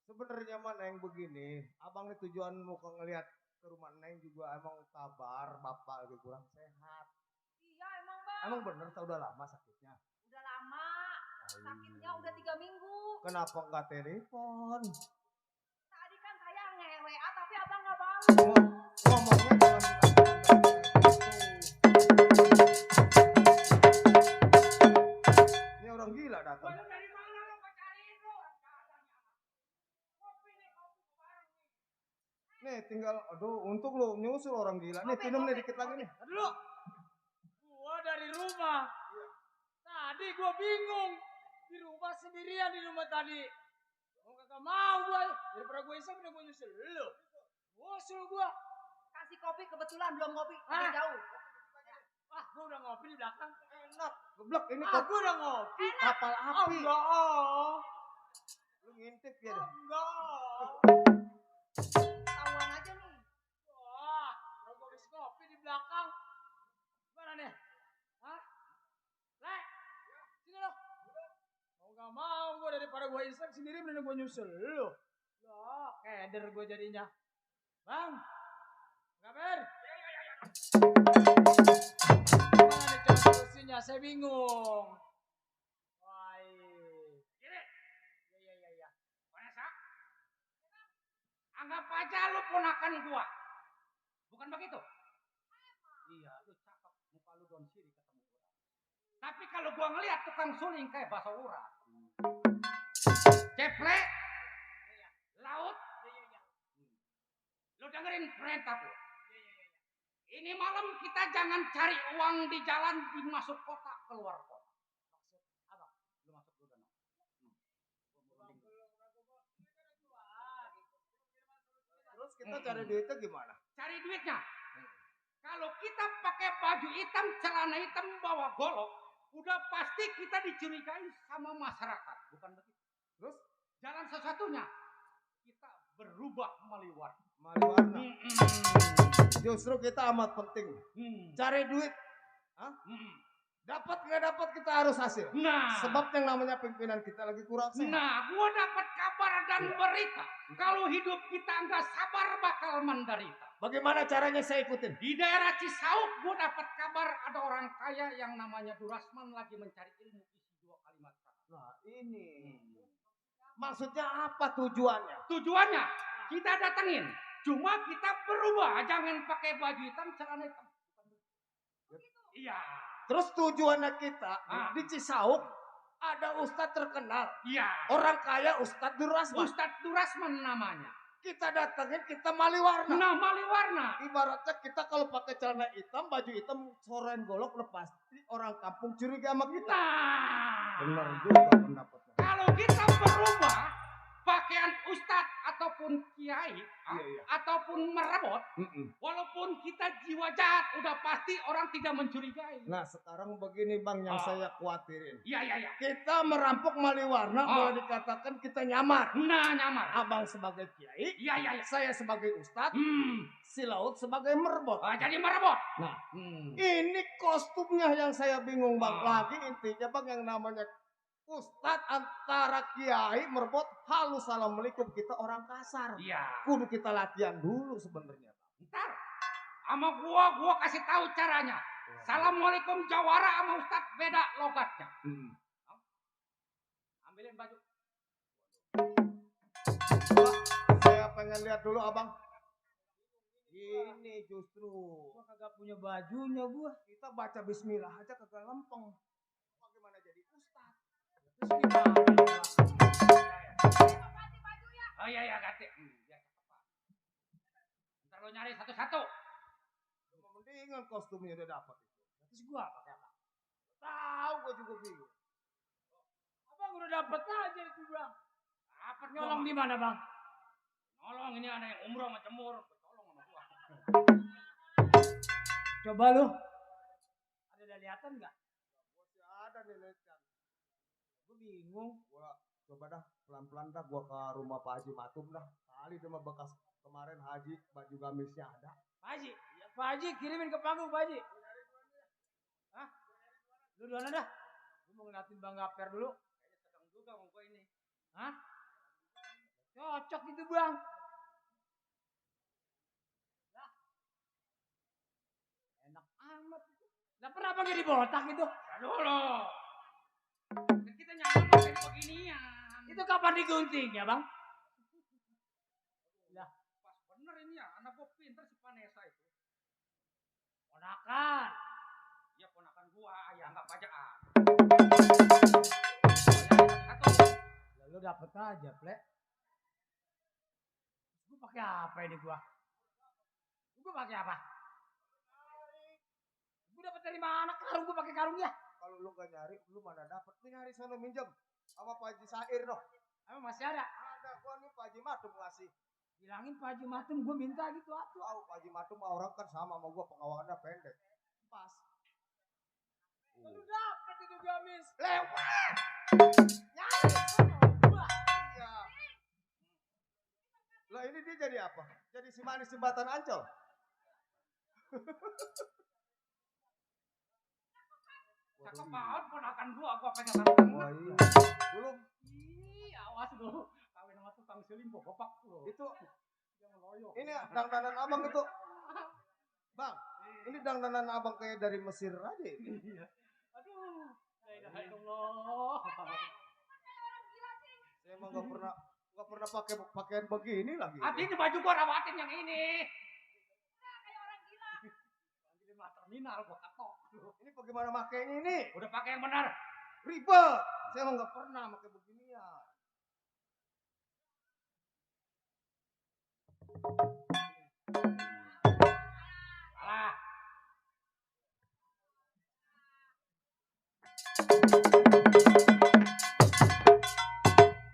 Sebenarnya mah Neng begini, abang ini tujuan mau ngelihat ke rumah Neng juga emang kabar bapak lagi kurang sehat. Iya emang bang. Emang bener tau udah lama sakitnya? Udah lama. Sakitnya udah 3 minggu. Kenapa nggak telepon? Tadi kan saya nge-WA tapi abang nggak balas. Ngomongnya jangan ini orang gila datang. Lu dari mana lu cariin lu? Kopi nih, kopi bareng nih. Nih tinggal, aduh untung lu nyusul orang gila. Nih minum nih dikit lagi nih. Dulu. Gua dari rumah. Tadi gua bingung. Di rumah sendirian di rumah tadi. Mau kagak mau gua. Daripada gua iseng udah gua nyusul lu. Nyusul gua. Kasih kopi kebetulan belum ngopi. Ah. Udah jauh. Ah, gua udah ngopi di belakang. Enak, geblek ini Ah, gua udah ngopi. kapal Oh, api. enggak. Lu ngintip ya deh. Enggak. Tahuan aja nih. Wah, kalau gua habis ngopi di belakang. Mana nih? Hah? Le, sini lo. Mau gak mau gua daripada gua iseng sendiri mending gua nyusul lu. Loh, keder gua jadinya. Bang, kabar? Gimana nih coba solusinya? Saya bingung. Wah, Gini, iya. Vanessa. Anggap aja lu ponakan gua. Bukan begitu? Iya, lu cakep. Muka lu daun siri ketemu orang. Tapi kalau gua ngeliat tukang suling kayak bakso urat. Ceplek. Laut. Lu dengerin perintah gua. Ini malam kita jangan cari uang di jalan, di masuk kota, keluar kota. Maksud apa? Lu masuk dulu dan. Terus kita cari duitnya gimana? Cari duitnya. Kalau kita pakai baju hitam, celana hitam, bawa golok, udah pasti kita dicurigai sama masyarakat, bukan begitu? Terus Jalan satu-satunya kita berubah maliwar. Maliwarna. Justru kita amat penting. Cari duit. Hah? Dapat nggak dapat kita harus hasil. Nah, Sebab yang namanya pimpinan kita lagi kurang sehat. nah, gua dapat kabar dan berita. Kalau hidup kita nggak sabar bakal menderita. Bagaimana caranya saya ikutin? Di daerah Cisauk, gua dapat kabar ada orang kaya yang namanya Durasman lagi mencari ilmu isi 2 kalimat kata. Nah ini. Maksudnya apa tujuannya? Tujuannya kita datengin. Cuma kita berubah, jangan pakai baju hitam, celana hitam. Iya. Terus tujuannya kita Ah. di Cisauk ada ustadz terkenal. Iya. Orang kaya Ustadz Durasman. Ustadz Durasman namanya. Kita datengin, kita maliwarna. Nah, maliwarna. Ibaratnya kita kalau pakai celana hitam, baju hitam, soren golok lepas. Orang kampung curiga sama kita. Nah. Benar juga pendapatnya. Kalau kita berubah pakaian ustadz ataupun kiai Iya. ataupun merebot, walaupun kita jiwa jahat, udah pasti orang tidak mencurigai. Nah sekarang begini bang yang saya khawatirin. Iya. Kita merampok maliwarna, boleh dikatakan kita nyamar. Nah, nyamar. Abang sebagai kiai, Iya. saya sebagai ustadz, Hmm. si Laut sebagai merebot. Jadi merebot. Nah, ini kostumnya yang saya bingung bang. Lagi intinya bang yang namanya ustadz antara kiai merebot halus assalamualaikum, kita orang kasar. Iya. Kudu kita latihan dulu sebenarnya. Ntar sama gua kasih tahu caranya. Assalamualaikum jawara sama ustadz beda logatnya. Ambilin baju. Saya pengen lihat dulu abang. Ini justru Gua kagak punya bajunya gua. kita baca bismillah aja kagak lempeng. Bagaimana jadi ustadz? Terus gimana? Ganti baju ya. Oh iya ganti. Biar cepat. Ntar lo nyari satu-satu. Mendingan kostumnya udah dapat itu. Terus gua pakai apa? Tahu gua juga bingung. Abang udah dapet aja itu bang. Apa Nyolong di mana bang? Nolong ini ada yang umroh sama jemur. Tolong sama gua. Coba lu. Ada kelihatan nggak? Masih ada nih lecan. Gua bingung. Gua coba dah pelan-pelan dah gua ke rumah Pak Haji Matum dah. Kali cuma bekas kemarin Haji baju gamisnya ada. Pak Haji, ya, Pak Haji kirimin ke panggung Pak Haji. Hah? Lu duluan dah. Gua mau ngeliatin Bang Gaper dulu. Kayaknya sedang juga mau gua ini. Hah? Cocok gitu bang. Lah pernah pakai di botak itu? Aduh lo. Kita nyaman pakai beginian. Itu kapan digunting ya bang? Pas bener ini ya, anak gua pinter si Vanessa itu. Ponakan. Ya ponakan gua, ya nggak pajakan. Lalu dapet aja plek. Gue pakai apa ini gua? Gue pakai apa? Gue dapet dari mana karung? Gue pakai karung ya. Kalau lu gak nyari, lu mana dapet? Nih nyari sana minjem. Sama Pak Haji Sair noh. Emang masih ada? Ada gua nih Pak Haji Matum ngasih. Bilangin Pak Haji Matum gue minta gitu atuh. Tahu Pak Haji Matum orang kan sama gua pengawalannya pendek. Pas. Lalu dapet itu gamis. Lewat. Nyari. Iya. Lah ini dia jadi apa? Jadi si manis jembatan Ancol. Cakep banget ponakan gua pengen tantang. Wah iya. Dulu Ih, awas lu. Kawin sama tukang selingkuh, bapak lu. itu Yang loyo. ini dangdanan abang itu. Bang, ini dangdanan abang kayak dari Mesir aja ini. Iya. Aduh. La ilaha illallah. Saya emang gak pernah pakai pakaian begini lagi. Ini baju gua rawatin yang ini. Panggilin mah terminal gua katok. Ini bagaimana makainya ini? Udah pakai yang benar. Ribet. Saya emang gak pernah pakai beginian. Salah.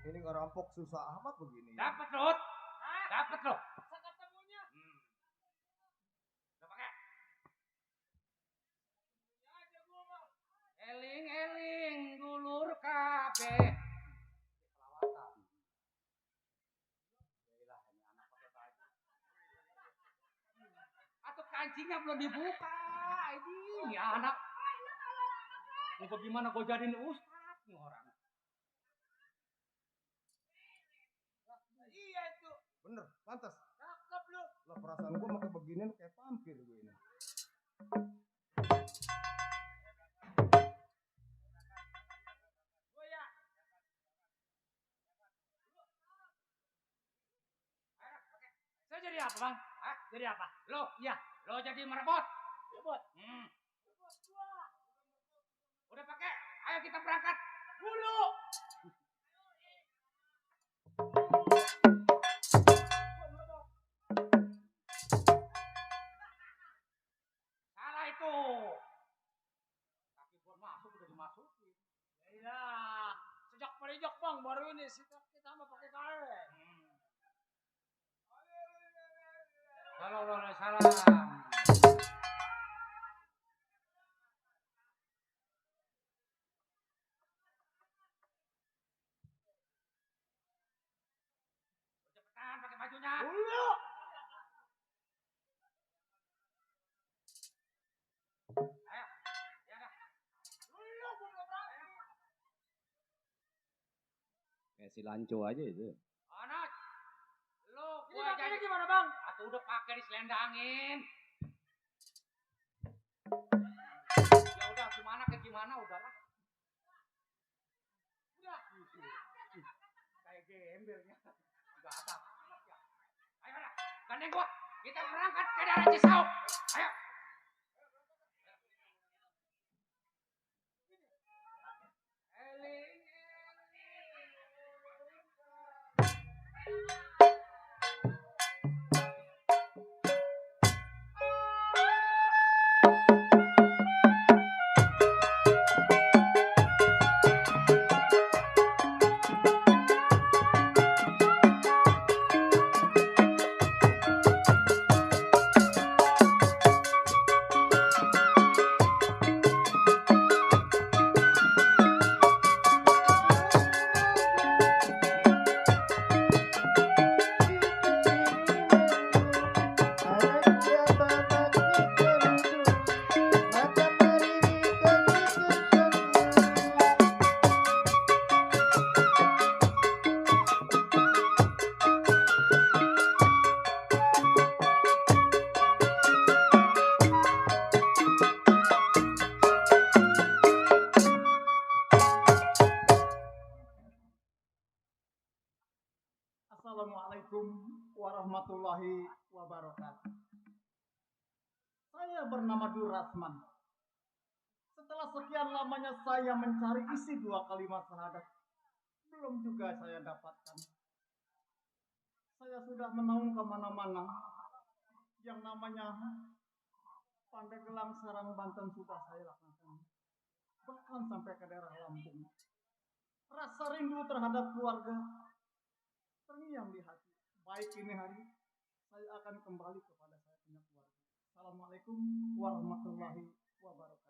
Ini ngerampok susah amat begini. Dapat Rut. Dapat loh. Ketemunya. Udah pakai. Eling-eling dulur kabeh. Atau kancingnya belum dibuka. Ini anak. Ini bagaimana gue jadiin ustaz nih orang. Iya itu. Bener, pantas. Cakep lu. Lah perasaan gua pakai beginian kayak vampir gue ini. Gua ya. Saya jadi apa bang? Hah? Jadi apa? Lo, Iya. lo jadi merebot. Rebut. Udah pakai. Ayo kita berangkat. Dulu. Salah itu. Kaki gua masuk udah dimasukin. Iya. Sejak perijak bang baru ini kita mah pakai karet. Salam. Cepetan pakai bajunya. Dulu. Ayo. Ya dah. Dulu gua udah berangkat. Kayak si Lanco aja itu. Anak. Lo Ini gua pakainya jadi. gimana bang? Atau udah pakai diselendangin. Ya udah gimana ke gimana udahlah. Udah. Kayak gembelnya. Enggak ada. Ya. Ayo dah. Gandeng gua. Kita berangkat ke daerah Cisauk. Ayo. warahmatullahi wabarakatuh. Saya bernama Durasman. Setelah sekian lamanya saya mencari isi 2 kalimat syahadat, belum juga saya dapatkan. Saya sudah menaung kemana-mana. Yang namanya Pandeglang, Serang, Banten sudah saya lakukan. Bahkan sampai ke daerah Lampung. Rasa rindu terhadap keluarga terngiang di hati. Baik ini hari, saya akan kembali kepada saya punya keluarga. Assalamualaikum warahmatullahi wabarakatuh.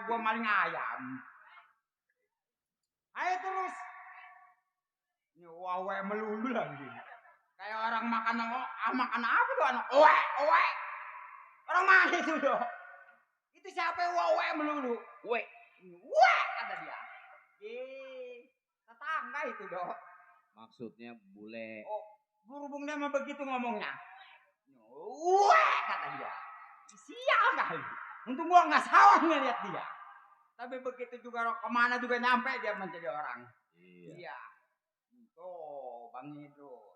gua maling ayam. Ayo terus. Ini wawe melulu lagi. Kayak orang makan apa tuh anak? Owe. Orang mana itu dong? Itu siapa yang wawe melulu? Weh kata dia. Tetangga itu dong. Maksudnya bule. Oh, berhubung dia mah begitu ngomongnya. Weh kata dia. Sial kali. Untung gua nggak salah ngeliat dia. Tapi begitu juga kemana juga nyampe dia menjadi orang. Iya. Tuh, Bang Idrus.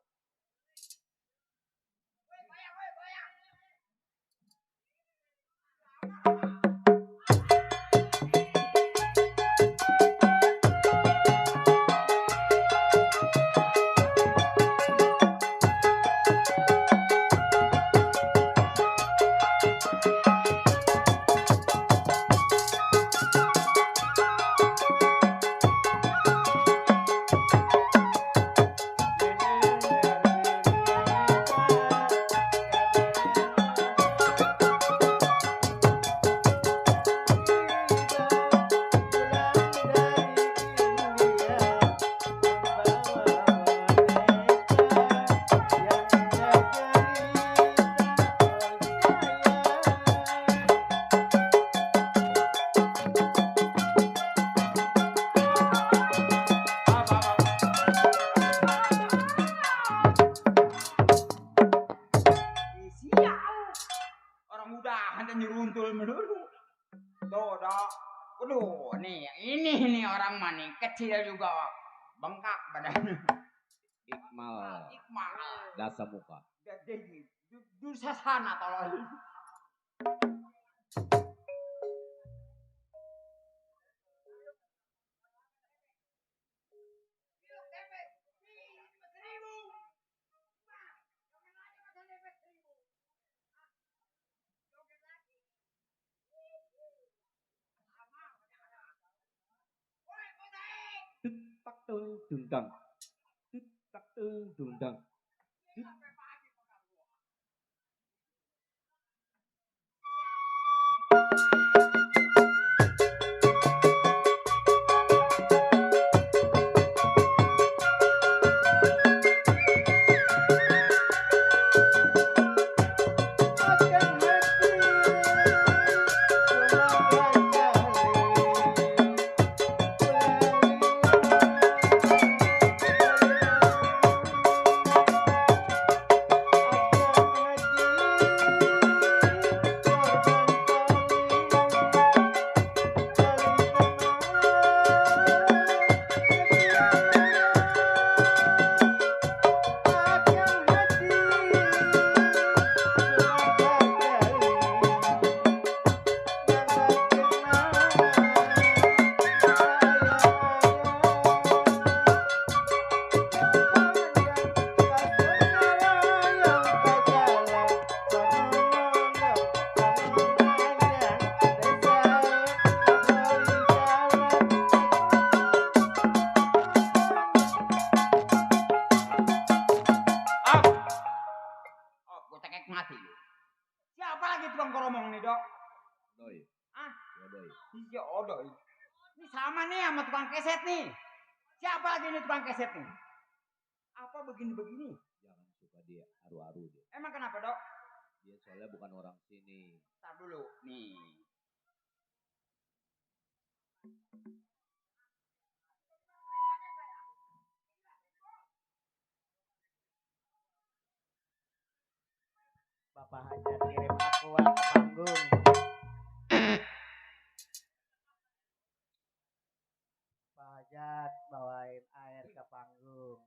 Nyeruntul melulu. Tuh, dok. Waduh, ini orang maning kecil juga bengkak badannya. Ikmal. Dasa muka. Dursasana tolong. Tak dundang. Tak dundang. Tukang keset nih. Siapa lagi ini tukang keset nih? Apa begini-begini? Jangan suka dia aru-aru dia. Emang kenapa, Dok? Dia soalnya bukan orang sini. Tar dulu, nih. Bapak Hajat kirim aqua ke panggung. Pak Hajat bawain air ke panggung.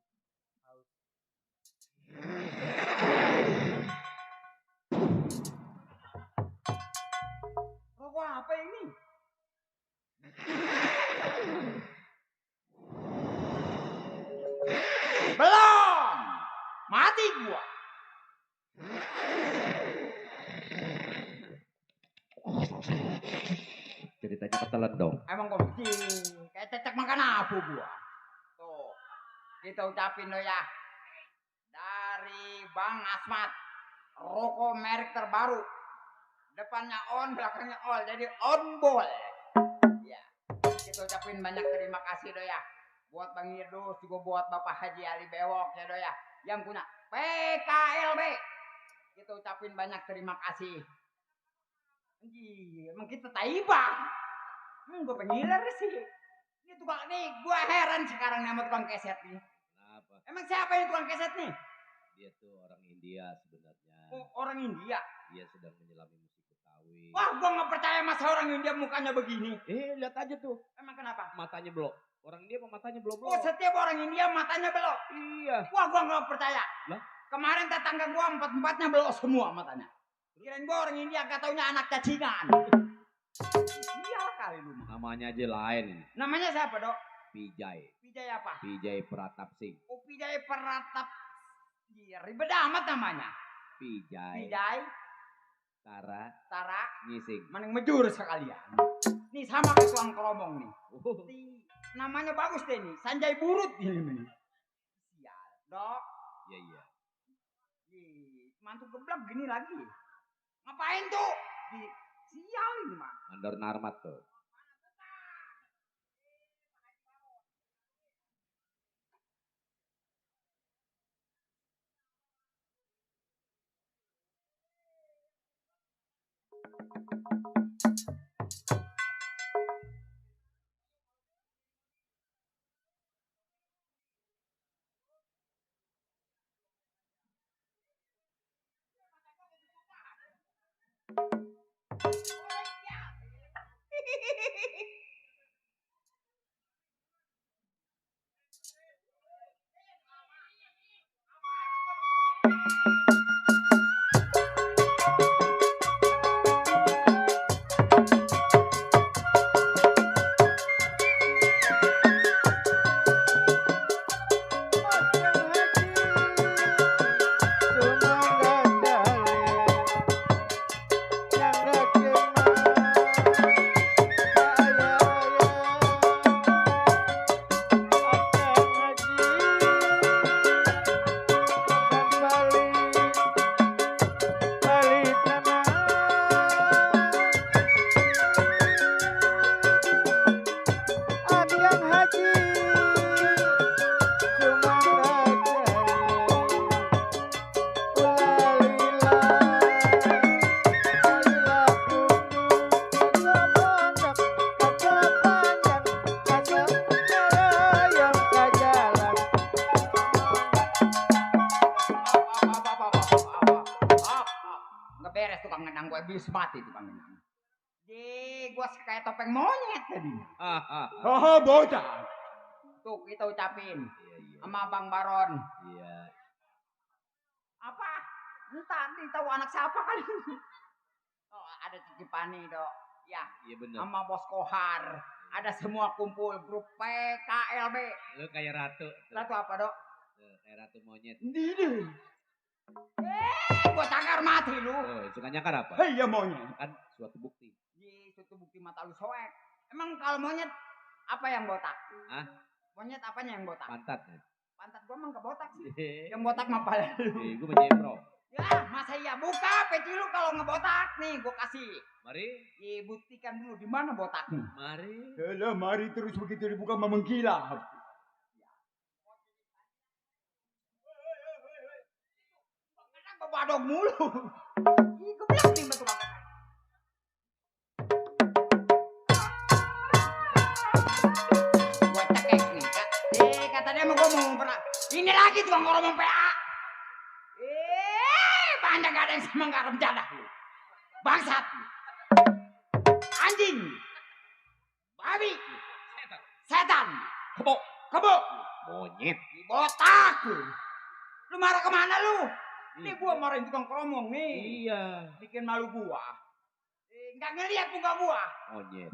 Rokok apa ini? Belum! Mati gua. Ceritanya ketelan dong. Emang kok begini? Kayak cecek makan apa gua? Tuh, kita ucapin lo ya. Dari Bang Asmat, rokok merek terbaru. Depannya on, belakangnya all. Jadi on ball. Kita ucapin banyak terima kasih do ya. Buat Bang Irdus, juga buat Bapak Haji Ali Bewok ya do ya. Yang punya PKLB. Kita ucapin banyak terima kasih. Emang kita taibang. Gue pengiler sih. Ini tukang nih, gue heran sekarang sama tukang keset nih. Kenapa? Emang siapa ini tukang keset nih? Dia tuh orang India sebenarnya. Oh, orang India. Dia sedang menyelami musik Betawi. Wah, gue nggak percaya masa orang India mukanya begini. Lihat aja tuh. Emang kenapa? Matanya belok. Orang India mah matanya belok. Oh, setiap orang India matanya belok. Iya. Wah, gue nggak percaya. Lah? Kemarin tetangga gue empat-empatnya belok semua matanya. Kirain gue orang India, gak taunya anak cacingan. Iya kali lu. Namanya aja lain. Namanya siapa, Dok? Pijay. Pijay apa? Pijay Pratap Singh. Oh, Pijay Pratap. Iya, ribet amat namanya. Pijay. Pijay. Tara. Ngising. Mending mejur sekalian. Nih sama kayak tuang keromong nih. Oh. Namanya bagus deh nih. Sanjay Burut ini. Sial, Dok. Iya. Mantu geblak gini lagi. Ngapain tuh? Sial ini mah. Mandor Narmat tuh. Habis mati tuh kami. Gua kayak topeng monyet tadi. Bocah. Tuh kita ucapin sama Bang Baron. Iya. Apa? Entah nih tahu anak siapa kali. Oh, ada Cici Pani, Dok. Ya. Iya benar. Sama Bos Kohar. Ada semua kumpul grup PKLB. Lu kayak ratu. Ratu apa, Dok? Kayak ratu monyet. Ndih. Gua cakar mati lu. Suka nyakar apa? Iya monyet. Kan suatu bukti. Suatu bukti mata lu soek. Emang kalau monyet apa yang botak? Hah? Monyet apanya yang botak? Pantatnya. Pantat gua emang kebotak sih. Yang botak mah pala lu. Gua menjempro. Ya, masa iya buka peci lu kalau ngebotak nih gua kasih. Mari. Buktikan dulu di mana botaknya. Mari. Yalah, mari terus begitu dibuka memengkilap. Badog mulu. Ih, geblak nih batu banget. Gua cekek nih, Kak. Kata dia mau ngomong pernah. Ini lagi tukang ngomong PA. Banyak gak ada yang sama garam jadah lu. Bangsat lu. Anjing. Babi. Setan. Kebo. Monyet. Botak lu. Lu marah kemana lu? Ini gua marahin tukang keromong nih. Iya. Bikin malu gua. Nggak ngeliat muka gua. Monyet.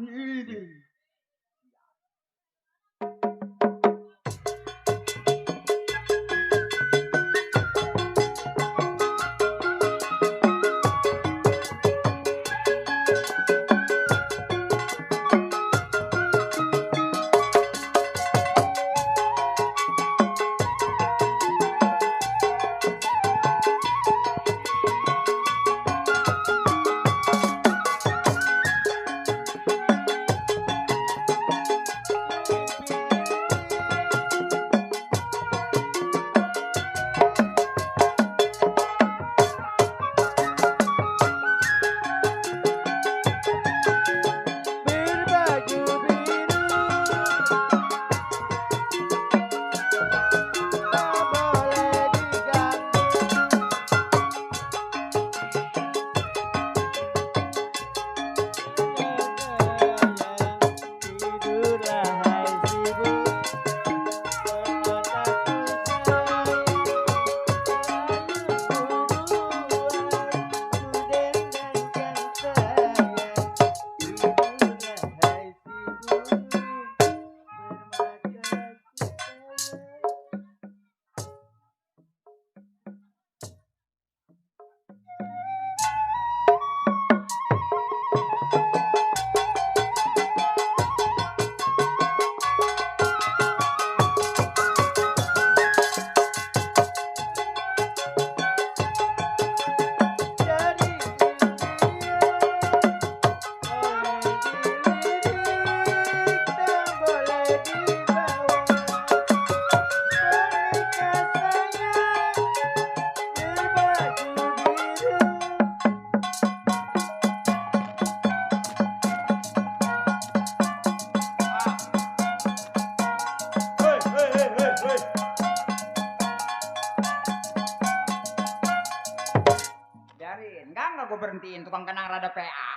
Kagak gue berhentiin tukang kenang rada PA.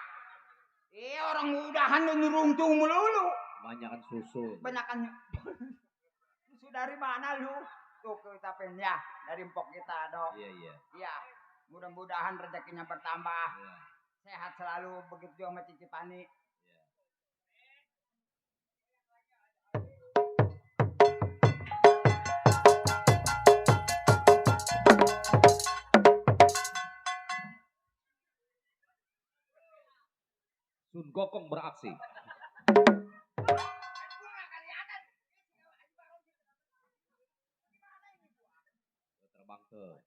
Orang udahan lu nyurungtung melulu. Banyakan susu. Banyakan susu dari mana lu? Tuh kita ya dari empok kita dok. Iya. Iya. Mudah-mudahan rezekinya bertambah. Iya. Sehat selalu begitu juga sama Cici Pani. Sun Gokong beraksi. Terbang tuh.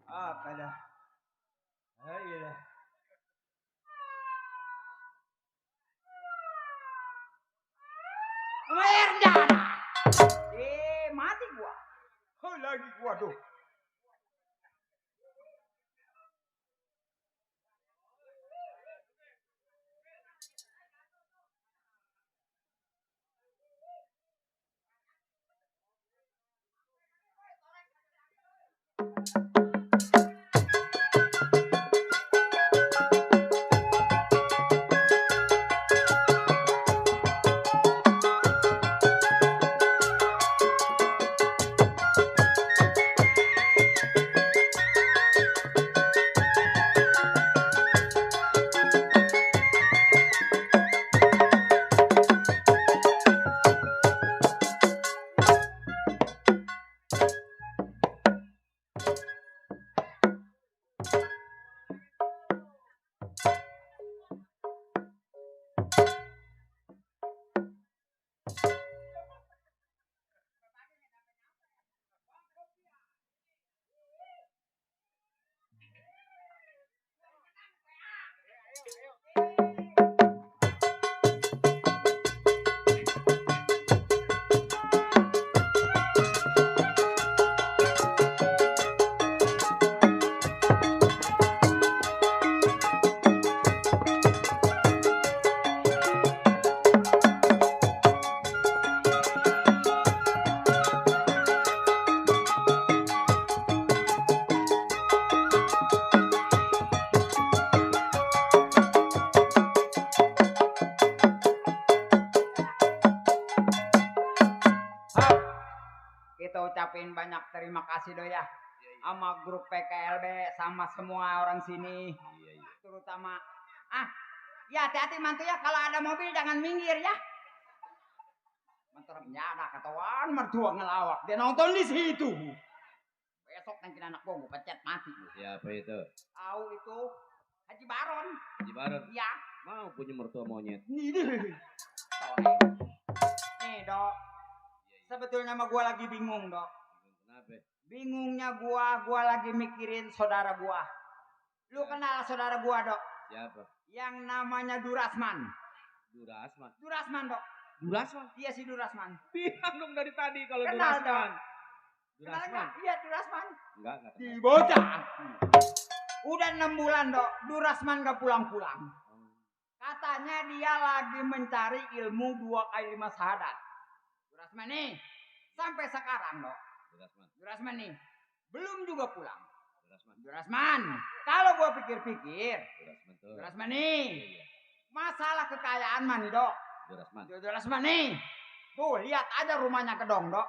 Apa dah? Ayolah. Merjana. Mati gua. Lagi gua tuh. Kita ucapin banyak terima kasih do ya. Sama grup PKLB sama semua orang sini. Terutama ya hati-hati mantu ya kalau ada mobil jangan minggir ya. Menternya ada ketahuan mertua ngelawak. Dia nonton di situ. Besok nanti anak gua pencet mati. Siapa itu? Tahu itu Haji Baron. Haji Baron. Iya. Mau punya mertua monyet. Nih dok. Sebetulnya mah gua lagi bingung dok. Kenapa? Bingungnya gua lagi mikirin saudara gua. Lu kenal saudara gua dok? Siapa? Yang namanya Durasman. Durasman. Durasman dok. Durasman? Iya si Durasman. Bilang dong dari tadi kalau Kenal Durasman. Durasman? Iya Durasman. Enggak Di kenal. bocah. Udah 6 bulan dok. Durasman gak pulang-pulang. Katanya dia lagi mencari ilmu 2 kali 5 syahadat. Durasman nih. Sampai sekarang dok. Durasman nih. Belum juga pulang. Durasman. Kalau gua pikir-pikir. Durasman nih. Masalah kekayaan mah nih dok. Durasman nih. Tuh lihat aja rumahnya kedong dok.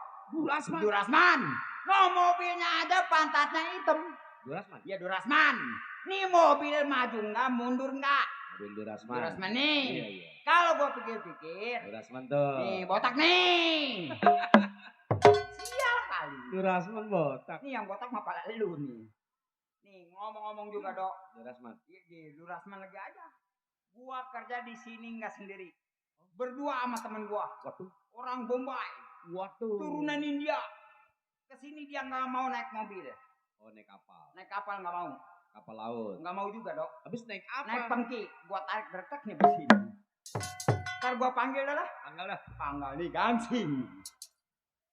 Durasman. No mobilnya aja pantatnya hitam. Durasman? Iya Durasman. Nih mobil maju nggak mundur nggak. Mobil Durasman. Durasman nih. Iya. Kalau gua pikir-pikir. Durasman tuh. Nih botak nih. Sial kali. Durasman botak. Nih yang botak mah pala lu nih. Nih ngomong-ngomong juga dok. Durasman. Iya Durasman lagi aja. Gua kerja di sini nggak sendiri. Berdua sama temen gua. Waduh. Orang Bombay. Waduh. Turunan India. Kesini dia nggak mau naik mobil. Oh, naik kapal. Naik kapal nggak mau. Kapal laut. Nggak mau juga dok. Habis naik apa? Naik pengki. Gua tarik bertek nih di sini. Ntar gua panggil dah lah. Tanggal dah. Panggil nih gangsing.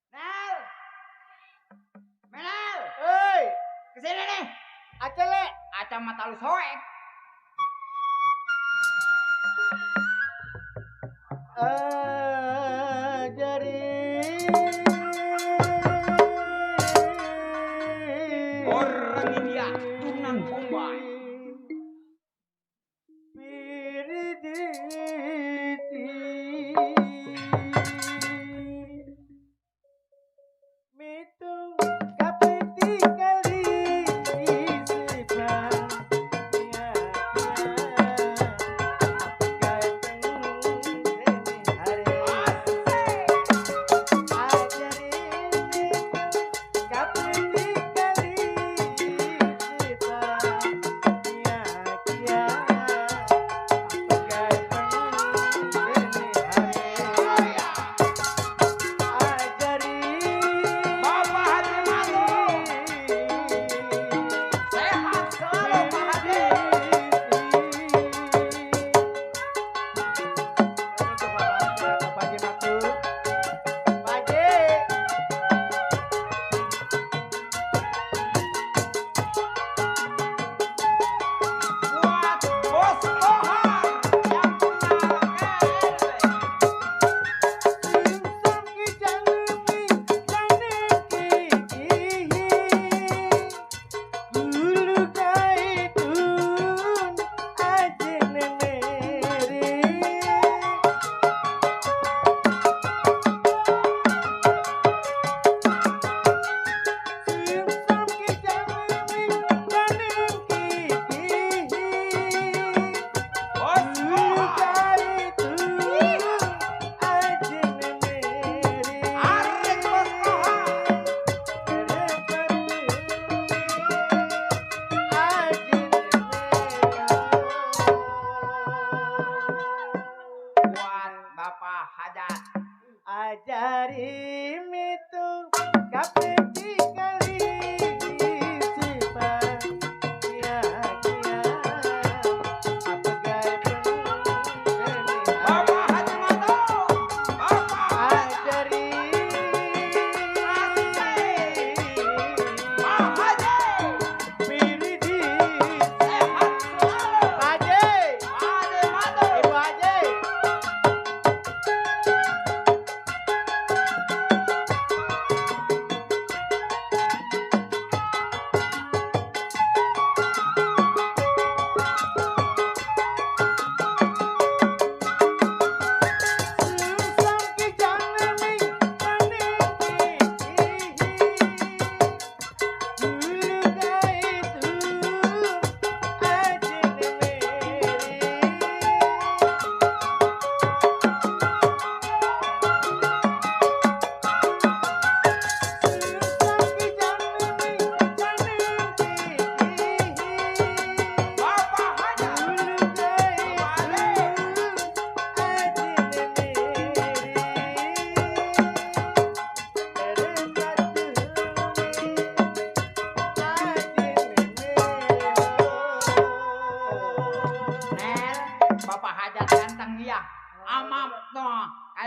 Nel. Menel. Hei, Kesini nih. acele. Acam mata lu soek. Orang India, turunan Bombay.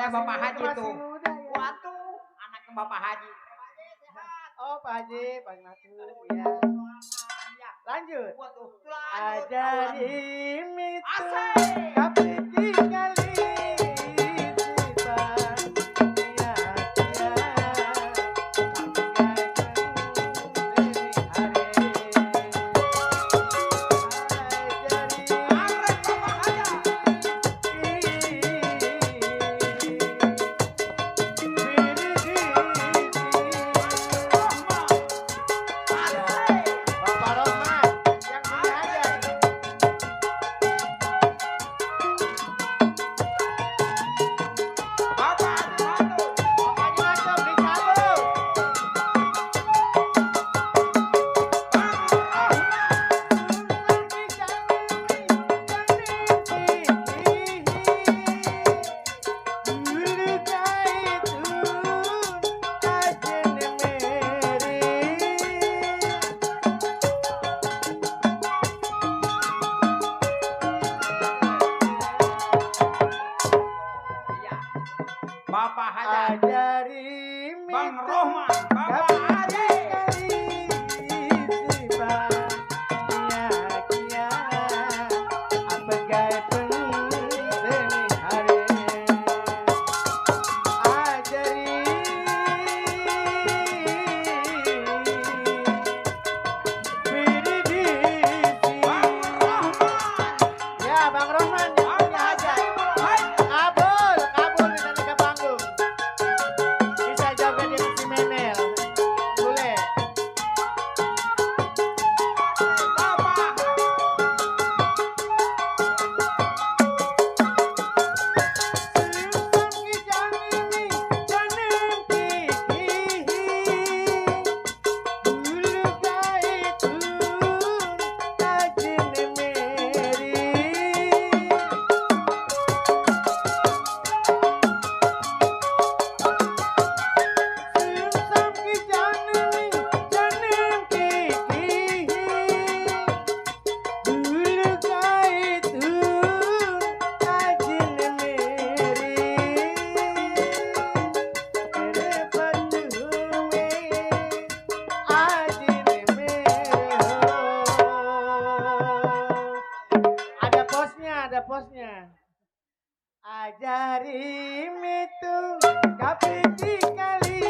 Kayak Bapak Haji tuh. Waduh, anaknya Bapak Haji. Oh, Pak Haji, Pak Natu, ya. Lanjut. Waduh, Ada limit Asik. tapi tinggali Bapak Rohman yang punya aja. Bapak Hajat, Ajari Bang Rohman, Bapak Haji. Ada posnya. Ajari itu kapi kali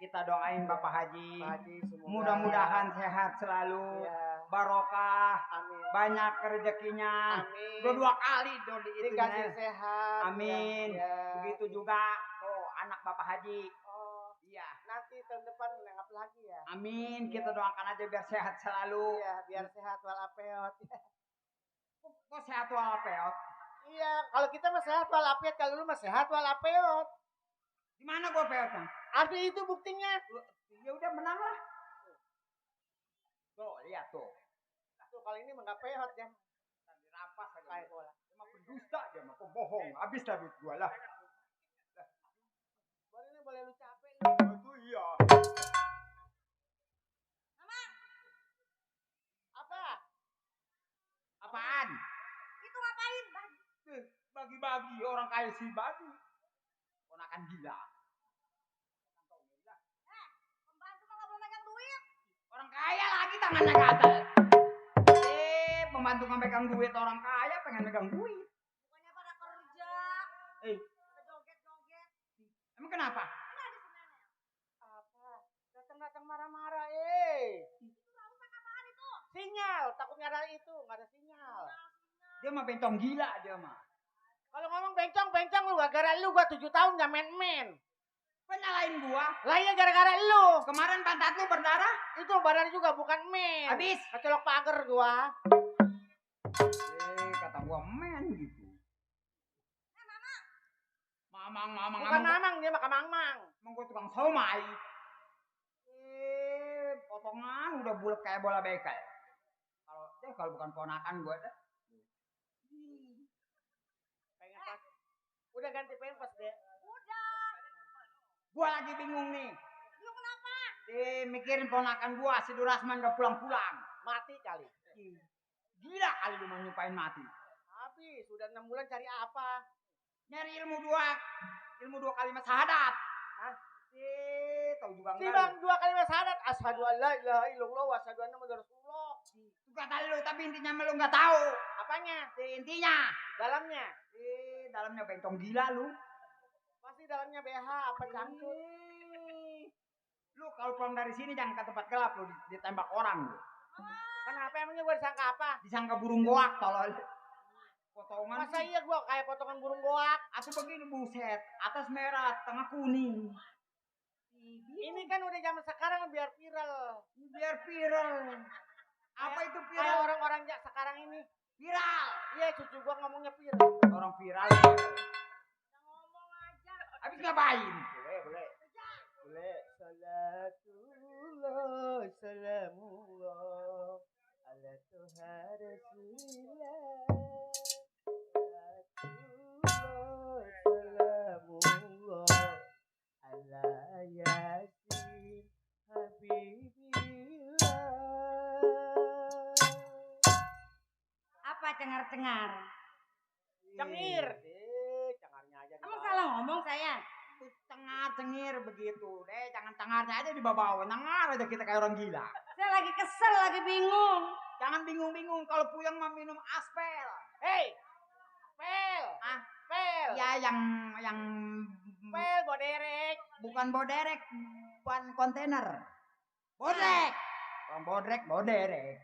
Kita doain Bapak Haji, mudah-mudahan sehat selalu, ya. barokah, Amin. banyak rezekinya. Amin. Dua kali doli itu. Dikasih sehat. Amin. Ya. Begitu juga tuh anak Bapak Haji. Oh, Iya. nanti tahun depan nengap lagi ya. Amin. Kita doakan aja biar sehat selalu. Iya, biar sehat walafiat. Kok sehat walafiat? Iya, kalau kita mah sehat walafiat, kalau lu mah sehat walafiat. Di mana gua peotnya? Ada itu buktinya. Ya udah menang lah. Tuh, lihat tuh. Tuh, kalau ini mah nggak pehot ya. Dirampas aja. Kayak bola. Dia mah pendusta, dia mah pembohong. Habis dah duit gua lah. Baru ini boleh lu capek. Itu iya. Apa? Apaan? Itu ngapain? Bagi-bagi orang kaya sih bagi. Ponakan gila. Pembantu mah nggak boleh megang duit. Orang kaya lagi tangannya gatal. Pembantu nggak megang duit, orang kaya pengen megang duit. Bukannya pada kerja. Pada joget-joget. Emang kenapa? Ini ada sebenarnya. Apa? Datang-datang marah-marah, Itu rusak apaan itu? Sinyal, takut nggak ada itu, nggak ada sinyal. Dia mah bentong gila dia mah. Kalau ngomong bencong lu, gara-gara lu gua 7 tahun nggak main-main. Penyalain gua. Lah iya gara-gara lu. Kemarin pantat lu berdarah. Itu badan juga bukan main. Habis. Kecolok pagar gua. Kata gua men gitu. Mamang. Bukan mamang, dia mah kamang-mang. Emang gua tukang somai. Potongan udah bulat kayak bola bekel. Kalau bukan ponakan gua dah. Pengen pas. Udah ganti pempas deh. Udah. Gua lagi bingung nih. Lu kenapa? Mikirin ponakan gua si Durasman gak pulang-pulang. Mati kali. Gila kali lu mau nyumpain mati. Habis, sudah 6 bulan cari apa? Nyari ilmu dua kalimat syahadat. Hah? Tahu juga Si enggak. bang 2 kalimat syahadat. Asyhadu an la ilaha illallah wa asyhadu anna muhammadar rasulullah. Itu kata lu tapi intinya lu enggak tahu. Apanya? Intinya. Dalamnya. Dalamnya bentong gila lu. Pasti dalamnya BH apa cangcut. Lu kalau pulang dari sini jangan ke tempat gelap lu ditembak orang lu. Kenapa emangnya gua disangka apa? Disangka burung goak tolol. Potongan. Masa iya gua kayak potongan burung goak? Atau begini buset, atas merah, tengah kuning. Ini kan udah zaman sekarang biar viral. Biar viral. Apa itu Kayak viral? orang-orang sekarang ini. Viral. Iya, cucu gua ngomongnya viral. Orang viral. Ngomong aja. Habis ngapain? Boleh. Salatullah, salamullah ala Tuhan Rasulillah. Salatullah, salamullah ala Yasin Habibillah. Apa cengar-cengar? Cengir. Cengarnya aja. Emang salah ngomong saya? Cengar-cengir begitu. Jangan cengarnya aja dibawa. Cengar aja kita kayak orang gila. Saya lagi kesel, lagi bingung. Jangan bingung-bingung kalau puyeng mah minum aspel. Hei, pel. Ah, pel. Ya yang Pel boderek. bukan boderek, ban kontainer. Bodrek. Orang bodrek, boderek.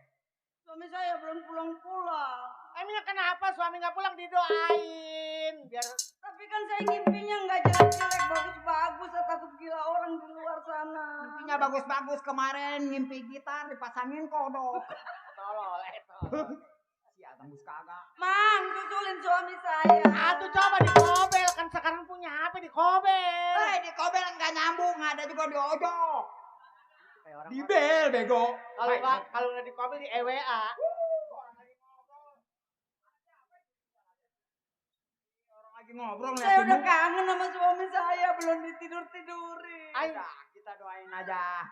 Suami saya belum pulang-pulang. Emangnya kenapa suami nggak pulang didoain biar Tapi kan saya ngimpinya nggak jelek-jelek, bagus-bagus. Saya takut gila orang di luar sana. Mimpinya bagus-bagus kemarin ngimpi gitar dipasangin kodok. tolol Sia tembus kagak. Mang, susulin suami saya. Aduh coba dikobel kan sekarang punya HP dikobel. Di kobel enggak nyambung, ada juga di ojok. Kayak orang Di bel bego. kalau nggak dikobel di EWA. Orang lagi ngobrol Saya udah liatin muka. kangen sama suami saya, belum ditidur-tidurin. Ayo. Kita doain aja.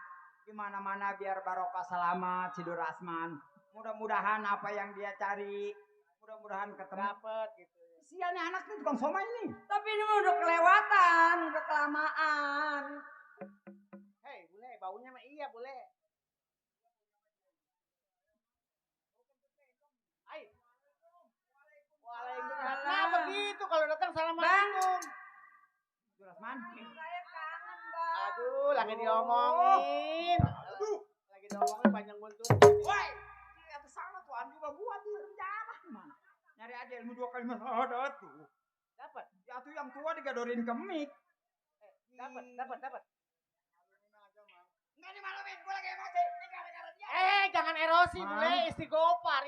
Gimana-mana biar barokah selamat si Durasman. Mudah-mudahan apa yang dia cari, mudah-mudahan ketemu. Dapet gitu. Sial nih anak nih tukang somai nih. Tapi ini mah udah kelewatan, udah kelamaan. Hei, boleh baunya mah iya boleh. Ayo. Waalaikumsalam. Nah begitu kalau datang assalamualaikum. Durasman. Saya kangen, Bang. Aduh, lagi diomongin. Lagi diomongin panjang buntut. Woi, di atas sana tuh Andi juga buat di rencana gimana? Nyari aja ilmu 2 kalimat syahadat tuh. Dapat, Ya tuh yang tua digadorin ke mic. dapat. Enggak dimalumin, gue lagi emosi. Ini gara-gara dia. Jangan erosi, Mang. boleh istighfar.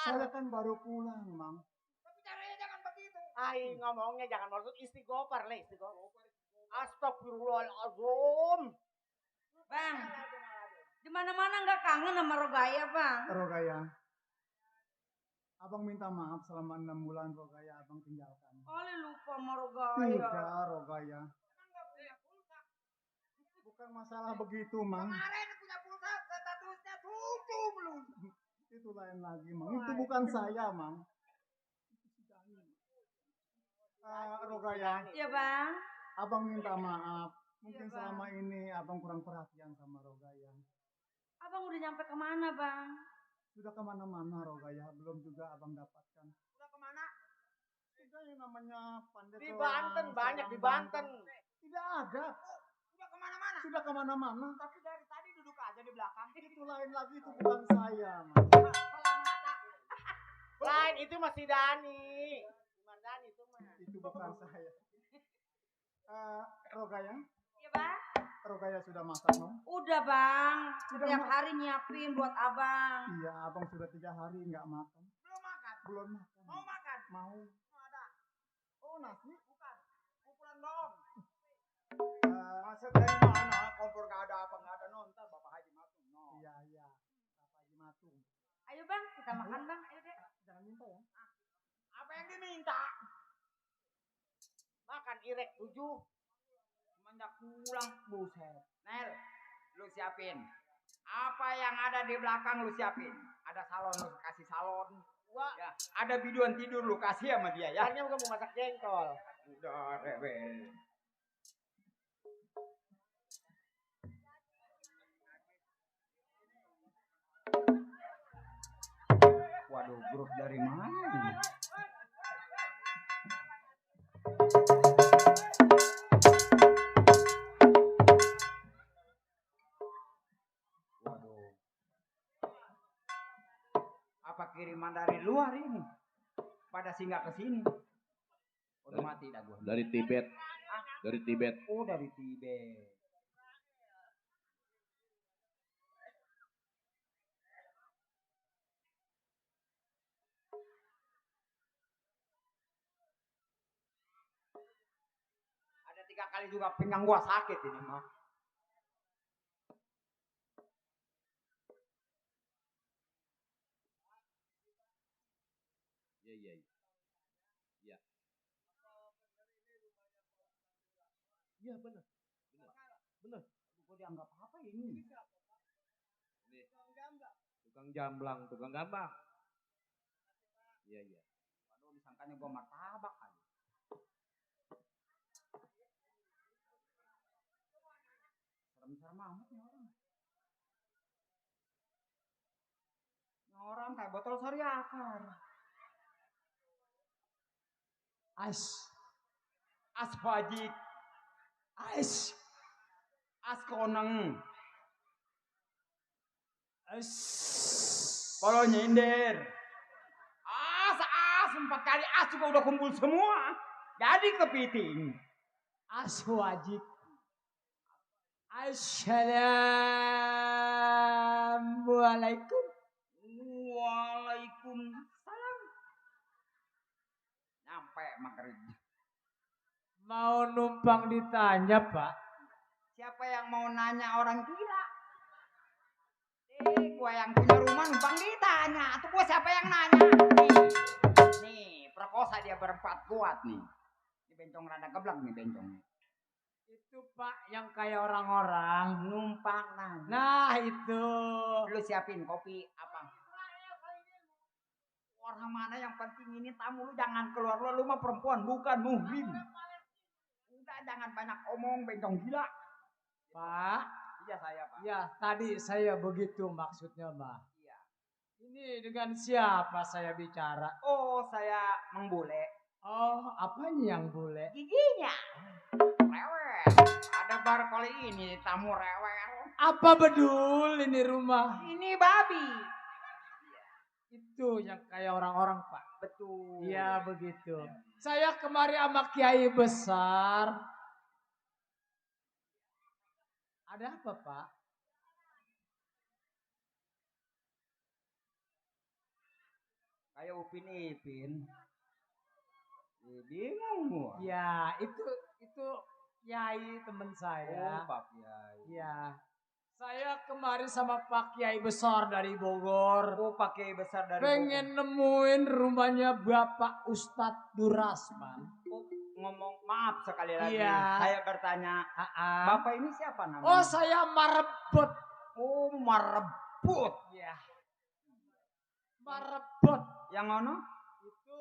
Saya kan baru pulang, Mang. Tapi caranya jangan begitu. Ngomongnya jangan maksud istighfar, Astagfirullahaladzim. Bang, di mana-mana nggak kangen sama Rogaya, Bang? Rogaya. Abang minta maaf selama 6 bulan Rogaya abang tinggalkan. Kali lupa sama Rogaya. Tidak Rogaya. Bukan masalah begitu Mang. Kemarin punya pulsa statusnya tutup lu. Itu lain lagi Mang. Itu bukan saya Mang. Rogaya. Iya bang. Abang minta maaf. Mungkin Iya, Bang. selama ini abang kurang perhatian sama Rogaya. Abang udah nyampe kemana bang? Sudah kemana-mana Rogaya. Belum juga abang dapatkan. Udah kemana? Tidak yang namanya Pandeglang. Di Banten, banyak di Banten. Tidak ada. Udah kemana-mana. Sudah kemana-mana. Tapi dari tadi duduk aja di belakang. Itu lain lagi. Itu bukan saya Mang. Lain itu masih Dani. Cuma Dani itu mah. Itu bukan saya. Rogaya. Iya bang. Rogaya sudah masak Mang. Udah bang. Sudah, Setiap Mak. hari nyiapin buat abang. Iya abang sudah 3 hari nggak makan. Belum makan. Belum makan. Mau makan? Mau. Ada. Oh nasi. Bukan. Ukuran bawang. Maksud dari mana? Kompor nggak ada apa nggak ada nonton Bapak Haji Matung. No. Iya iya. Bapak Haji Matung. Ayo bang kita makan bang. Ayo deh. Jangan minta ya. Apa yang diminta? Makan irek 7. Semenjak pulang buset. Nel, lu siapin. Apa yang ada di belakang lu siapin. Ada salon lu kasih salon. Ya, ada biduan tidur lu kasih sama dia ya. Bukan mau masak jengkol. Udah rebel. Waduh, grup dari mana ini? Waduh. Apa kiriman dari luar ini? Pada singgah ke sini. Udah mati dah gua. Dari Tibet. Dari Tibet. Oh, dari Tibet. Ada 3 kali juga pinggang gua sakit ini mah. Iya, iya, iya. Iya. Iya, benar. Benar. Gua dianggap apa ini? Ini. Tukang jamblang, tukang gambang. Iya, iya. Waduh, disangkanya gua martabak kali. Serem-serem amat nih orang. Ini orang kayak botol sari akar. As wajik. As koneng. Kalau nyindir. As 4 kali as juga udah kumpul semua. Jadi kepiting. As wajib. Assalamualaikum. Waalaikumsalam. Nyampe maghrib. Mau numpang ditanya, Pak? Siapa yang mau nanya orang gila? Gua yang punya rumah numpang ditanya. Tuh gua siapa yang nanya? Nih, perkosa dia berempat kuat nih. Ini bencong rada geblek nih bencongnya. Itu Pak yang kayak orang-orang. Numpang nanya. Nah itu. Lu siapin kopi apa? Orang mana yang penting ini tamu lu jangan keluar lu mah perempuan bukan muhrim. Udah jangan banyak omong bencong gila. Pak. Iya saya Pak. Ya tadi saya begitu maksudnya Mbak. Iya. Ini dengan siapa saya bicara? Oh saya mengbule. Oh apanya yang boleh? Giginya. Rewel. Ada bar kali ini tamu rewel. Apa bedul ini rumah? Ini babi. Itu yang kayak orang-orang Pak. Betul. Iya begitu. Saya kemari sama kiai besar. Ada apa Pak? Kayak Upin Ipin. Bingung gua. Ya itu kiai teman saya. Oh Pak Kiai. Iya. Saya kemarin sama Pak Kiai besar dari Bogor. Oh, Pak Kiai besar dari Pengen nemuin rumahnya Bapak Ustadz Durasman. Bogor. Ngomong maaf sekali lagi. Iya. Saya bertanya, Bapak ini siapa namanya? Oh, saya Marebut. Oh, Marebut. Ya. Marebut. Yang mana? Itu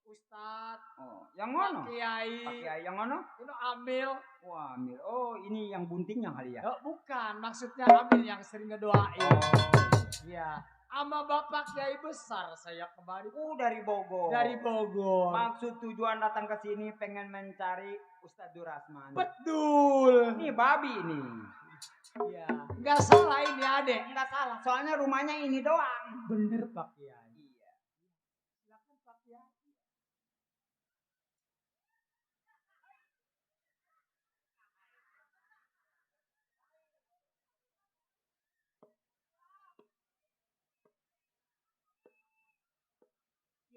Ustadz. Oh, yang mana? Pak Kiai. Pak Kiai yang mana? Itu Amil. Wah, Amil. Oh, ini yang buntingnya kali ya? Oh, bukan, maksudnya Amil yang sering ngedoain. Oh. Iya. Sama Bapak Kiai besar saya kemarin. Dari Bogor. Dari Bogor. Maksud tujuan datang ke sini pengen mencari Ustadz Durasman. Betul. Ini babi ini. Iya. Nggak salah ini adek. Enggak salah, soalnya rumahnya ini doang. Bener Pak Kiai. Iya. Silakan Pak Kiai.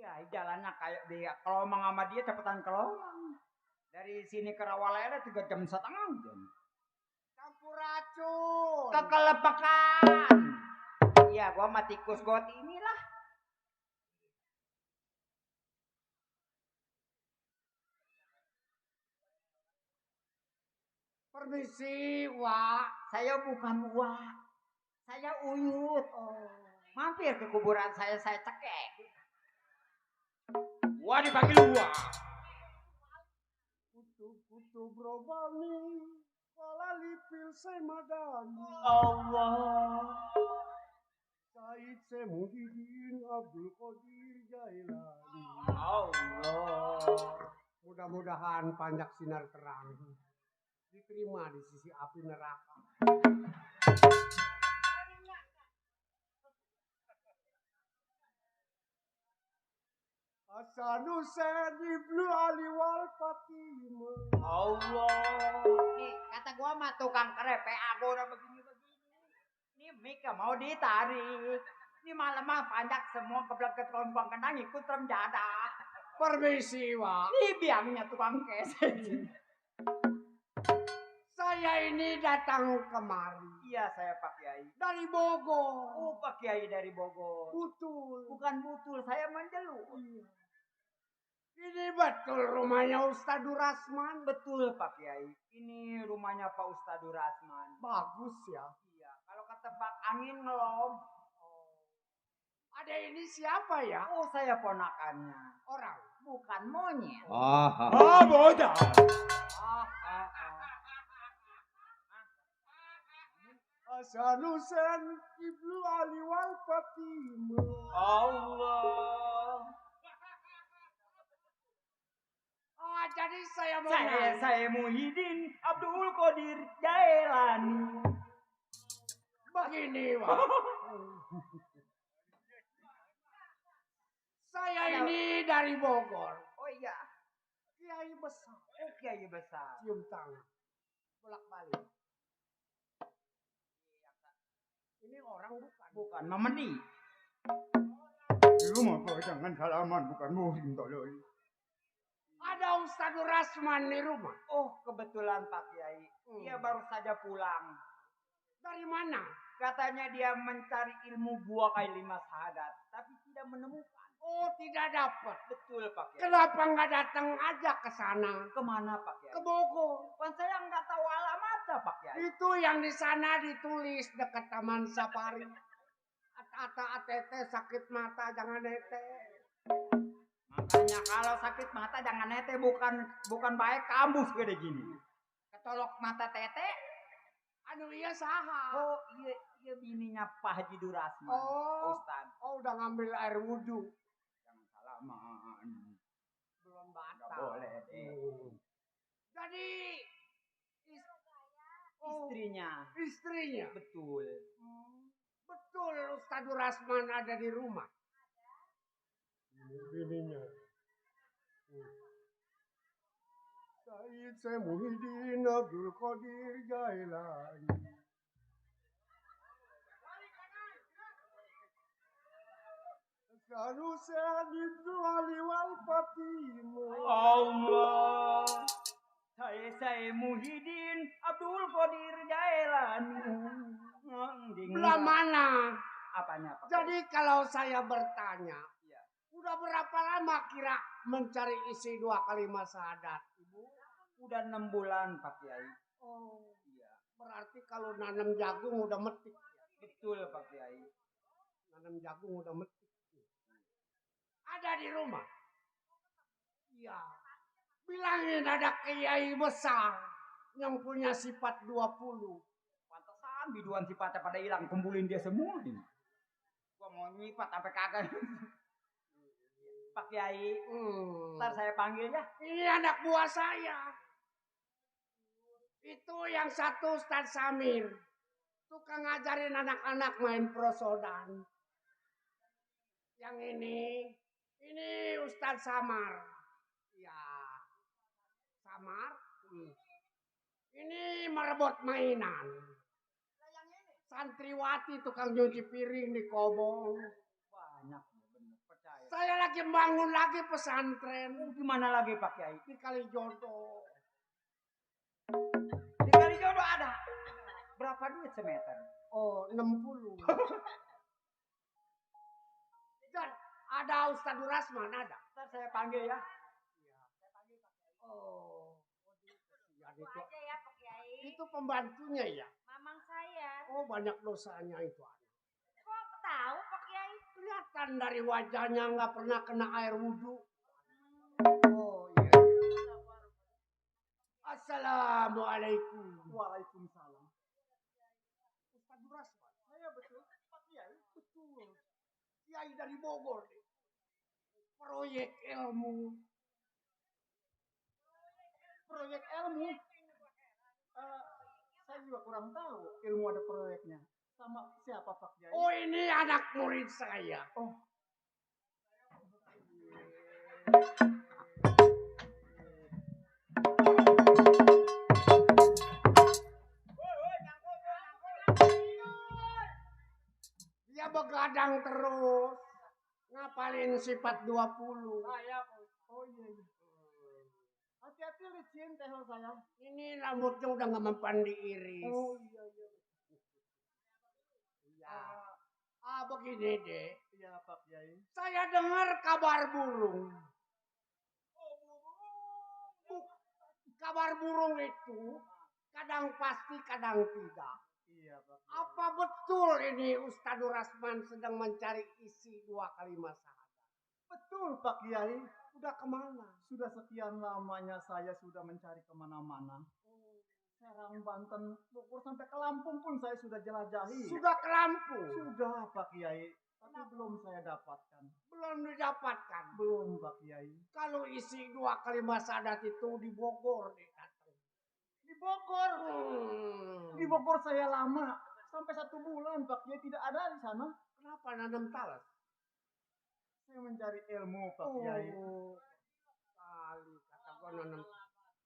Ya, jalannya kayak dia. Kalau emang sama dia cepetan kalau dari sini ke Rawalele 3,5 jam. Campur racun. Kekelepakan. Iya, gua mah tikus got inilah. Permisi, Wak. Saya bukan Wak. Saya Uyut. Mampir ke kuburan saya cekek. Wah, dipanggil Wak. Kutu brobani, kala lipil semadani. Allah. Said Semuhidin Abdul Qadir Jailani. Allah. Mudah-mudahan panjang sinar terang diterima di sisi api neraka. Hasan Hussein Ibnu Ali wal Fatimah. Allah. Nih, kata gua mah tukang kerepe aku udah begini-begini. Nih Mika mau ditarik. Ini malam mah panjang semua keblek ke tukang kendang ikut rem jadah. Permisi, Wak. Ini biangnya tukang kesek. Saya ini datang kemari Iya, saya Pak Kiai. dari Bogor. Oh, Pak Kiai dari Bogor. Betul. Bukan butul, saya menjeluk. Ini betul rumahnya Ustadz Durasman. Betul Pak Kiai. Ini rumahnya Pak Ustadz Durasman. Bagus ya. Iya, kalau ketebak angin ngelom. Ada ini siapa ya? Oh, saya ponakannya. Orang. Bukan monyet. Ah, bodoh. Hasan Hussein Ibnu Ali wal Fatimah. Allah. Jadi saya mau Saya Muhyiddin Abdul Qadir Jailani. begini, Wak. Saya ini dari Bogor. Oh iya, Kiai besar. oh Kiai besar. Cium tangan. Bolak-balik. Ini orang bukan. Bukan Mamedi. Lu mau jangan salaman, bukan muhrim tolong. Ada Ustadz Durasman di rumah. Oh, kebetulan Pak Kiai. Dia baru saja pulang. Dari mana? Katanya dia mencari ilmu buah kailima sahadat, tapi tidak menemukan. Oh, tidak dapat. Betul Pak Kiai. Kenapa nggak datang aja ke sana? Kemana Pak Kiai? Ke Bogor. Kan saya nggak tahu alamatnya Pak Kiai. Itu yang di sana ditulis dekat Taman Safari. Ata ATT sakit mata jangan nete. Makanya kalau sakit mata jangan nete, bukan baik kampus gede gini. Ketolok mata tete. Aduh iya saha. Oh iya bininya Pak Haji Durasman. Oh. Ustad. Oh udah ngambil air wudhu. Jangan salaman. Belum Nggak batal. boleh deh. Jadi Istrinya. istrinya. Betul. Betul Ustadz Durasman ada di rumah. Bininya. Said Semuhyiddin Abdul Qadir Jailani. Hasan Hussein Ibnu Ali wal Fatimah. Allah. Saya Muhyiddin Abdul Qadir Jailani. Belah mana? Apanya, Pak? Jadi kalau saya bertanya, udah berapa lama kira mencari isi 2 kalimat syahadat? Ibu? Udah 6 bulan, Pak Kiai. Oh, iya. Berarti kalau nanam jagung udah metik. Betul, Pak Kiai. Nanam jagung udah metik. Ada di rumah? Iya. Bilangin ada kiai besar yang punya sifat 20. Pantesan biduan sifatnya pada hilang, kumpulin dia semua ini. Gua mau nyipat apa kagak. Pak Kiai, ntar saya panggil ya. Ini anak buah saya. Itu yang satu Ustaz Samir. Tukang ngajarin anak-anak main prosodan. Yang ini Ustaz Samar. Ya, Samar. Ini merebut mainan. Santriwati tukang cuci piring di Kobong. Banyak, bener, percaya. Saya lagi bangun lagi pesantren. Gimana lagi Pak Kiai? Di Kalijodo. Di Kalijodo ada. Berapa duit semeter? Oh, 60. Dan ada Ustaz Durasman, ada. Ntar saya panggil ya. Oh. Itu aja ya Pak Kiai. Itu pembantunya ya? Mamang saya. Oh, banyak dosanya itu anak. Kok tahu Pak Kiai? Kelihatan dari wajahnya nggak pernah kena air wudhu. Oh iya. Assalamualaikum. Waalaikumsalam. Ustaz Durasman. Saya betul, Pak Kiai. Betul. Kiai dari Bogor. Proyek ilmu. Proyek ilmu. Saya juga kurang tahu ilmu ada proyeknya. Sama siapa Pak Kiai? Oh, ini anak murid saya. Oh. Dia begadang terus. Ngapalin sifat 20. Saya, oh iya. Hati-hati licin tehol saya. Ini rambutnya udah nggak mempan diiris. Oh iya. Iya. Begini deh. Iya Pak Kiai. Saya dengar kabar burung. Kabar burung itu kadang pasti, kadang tidak. Iya Pak Kiai. Apa betul ini Ustaz Durasman sedang mencari isi 2 kalimat syahadat? Betul Pak Kiai. Udah kemana? Sudah sekian lamanya saya sudah mencari kemana-mana. Serang, Banten, Bogor sampai ke Lampung pun saya sudah jelajahi. Sudah ke Lampung? Sudah Pak Kiai. Tapi belum saya dapatkan. Belum didapatkan? Belum Pak Kiai. Kalau isi 2 kalimat syahadat itu di Bogor deh datang. Di Bogor? Di Bogor saya lama. Sampai 1 bulan Pak Kiai tidak ada di sana. Kenapa nanam talas? Saya mencari ilmu Pak Kiai. Kali kata gua nanam.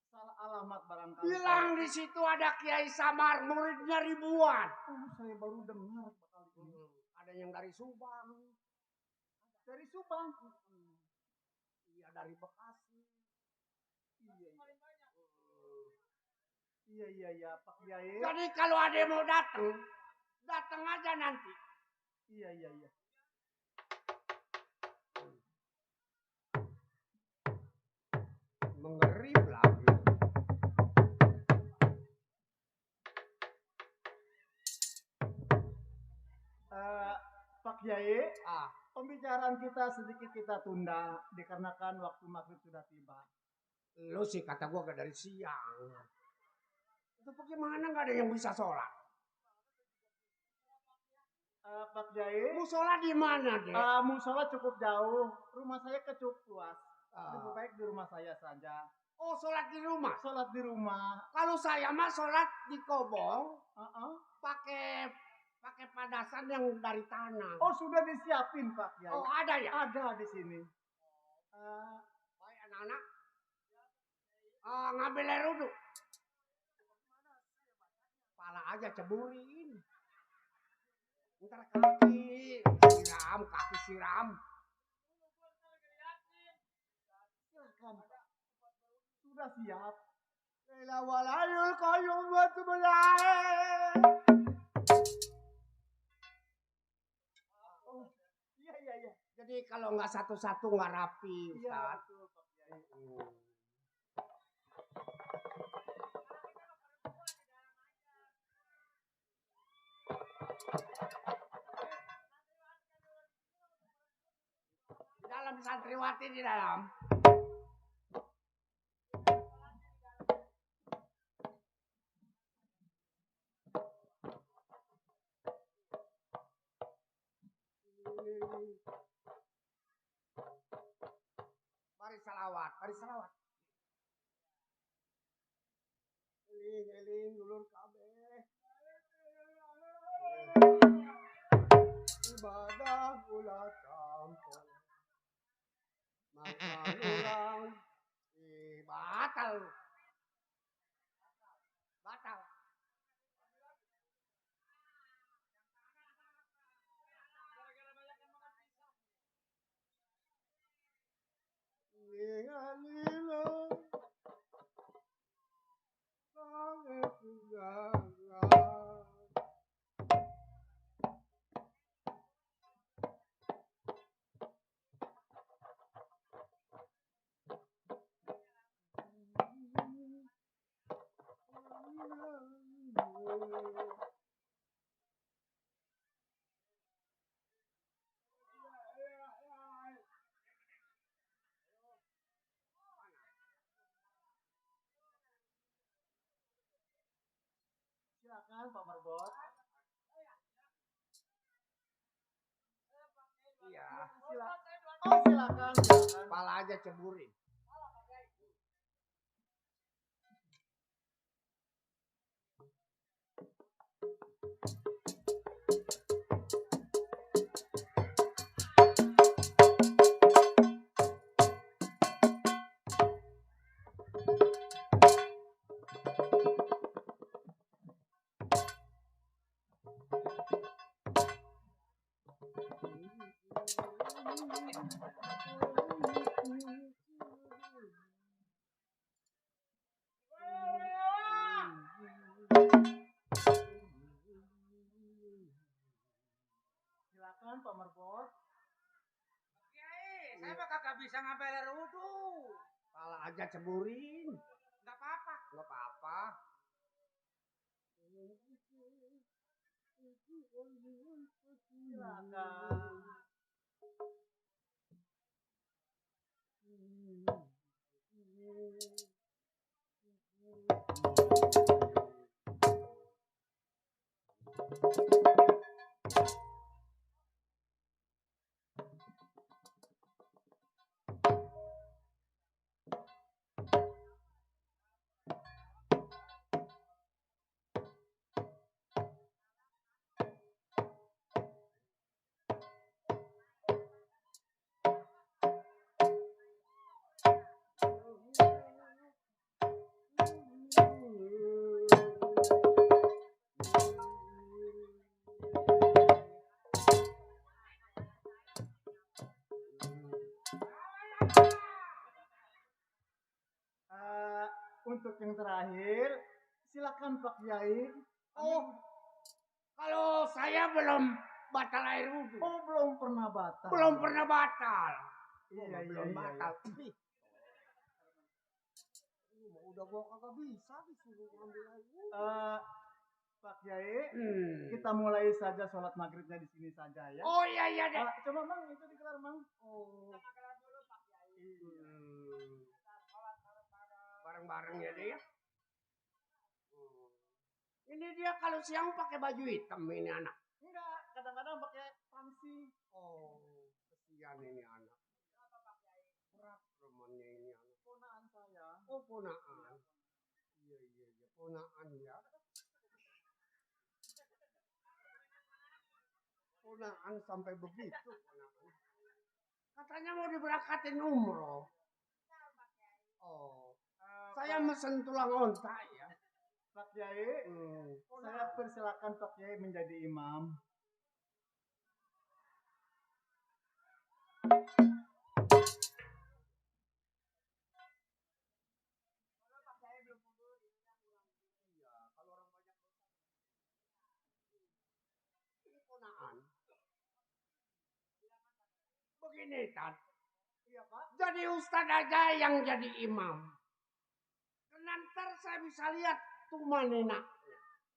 Salah alamat barangkali. Bilang di situ ada Kiai Samar, muridnya ribuan. Oh, saya baru dengar kali ini. Ada yang dari Subang. Dari Subang? Iya, dari Bekasi. Iya Pak Kiai. Jadi kalau ada yang mau datang aja nanti. Iya. Mengerip lagi. Pak Kiai, pembicaraan kita sedikit kita tunda dikarenakan waktu maghrib sudah tiba. Lu sih kata gua gak dari siang. Itu bagaimana gak ada yang bisa sholat? Pak Kiai, musola di mana deh? Musola cukup jauh. Rumah saya cukup luas. Lebih baik di rumah saya saja. Oh, sholat di rumah? Sholat di rumah. Kalau saya mah sholat di Kobong. Pakai padasan yang dari tanah. Oh, sudah disiapin Pak Kiai. Oh, ada ya? Ada di sini. Baik anak-anak. Ngambil air wudhu. Pala aja ceburin. Ntar kaki siram. Silakan. Sudah siap. Ila walayul qayyum wa tubulaih. Oh, iya. Jadi kalau nggak satu-satu nggak rapi, Iya, Ustaz. betul, Pak Kiai. Di dalam santriwati di dalam. Mari salawat, mari salawat. Eling dulur kabeh. Ibadah kula campur. Makan urang Batal. Batal. Lingalilo Sange Tunggal. Silakan Pak Marbot. Iya. Silakan. Kepala aja ceburin. Silakan Pak Marbot. Kiai, saya mah kagak bisa ngambil air wudhu. Kepala aja ceburin. Nggak apa-apa. Nggak apa-apa. Silakan. Untuk yang terakhir, silakan Pak Kiai. Oh, kalau saya belum batal air wudhu. Oh, belum pernah batal. Belum pernah batal. Iya. Belum batal. Udah gua kagak bisa disuruh ngambil air wudhu. Pak Kiai, kita mulai saja sholat maghribnya di sini saja ya. Oh iya deh. Coba Mang, itu dikelar Mang. Oh. Bareng-bareng ya deh ya. Ini dia kalau siang pakai baju hitam ini anak. Enggak, kadang-kadang pakai pangsi. Oh, kesian ini anak. Berat temannya ini anak. Ponaan saya. Oh, ponaan. Iya, ponaan ya. Ponaan sampai begitu ponaan. Katanya mau diberangkatin umroh. Oh, saya mesen tulang onta ya. Pak Kiai, saya persilakan Pak Kiai menjadi imam. Konaan. Begini, Tan. Iya, Pak. Jadi Ustadz aja yang jadi imam. Nanti saya bisa lihat tuman Nina.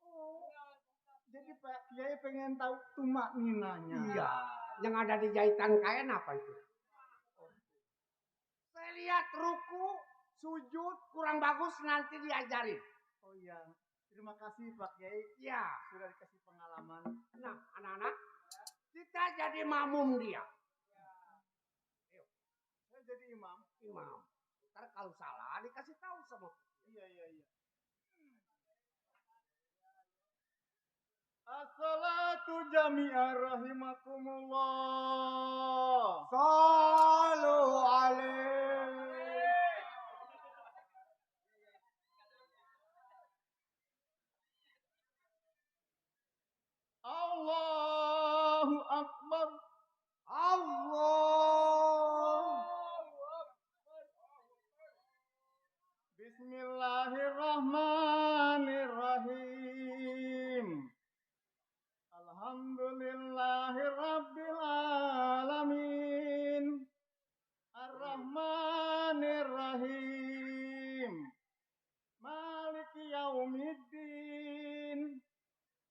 Oh, jadi Pak Kiai pengen tahu tumak ninanya. Iya. Yang ada di jahitan kain apa itu? Saya lihat ruku, sujud, kurang bagus nanti diajarin. Oh iya, terima kasih Pak Kiai. Iya. Sudah dikasih pengalaman. Nah, anak-anak, kita jadi makmum dia. Saya jadi imam. Imam. Ntar kalau salah dikasih tahu sama. Iya. As-salatu jami'an rahimakumullah. Sallu alaihi. Allahu Akbar. Allah. Bismillahirrahmanirrahim. Alhamdulillahirabbil alamin. Ar-Rahmanirrahim. Maliki yaumiddin.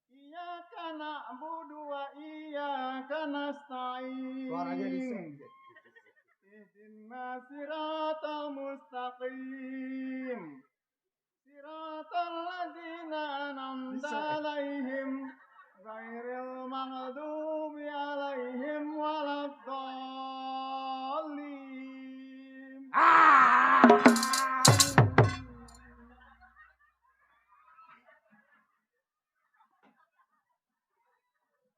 Iyyaka na'budu wa iyyaka nasta'in. Suaranya disengit. Ihdinas siratal mustaqim. Siratal ladzina an'amta alaihim ghairil maghdubi alaihim waladdallin.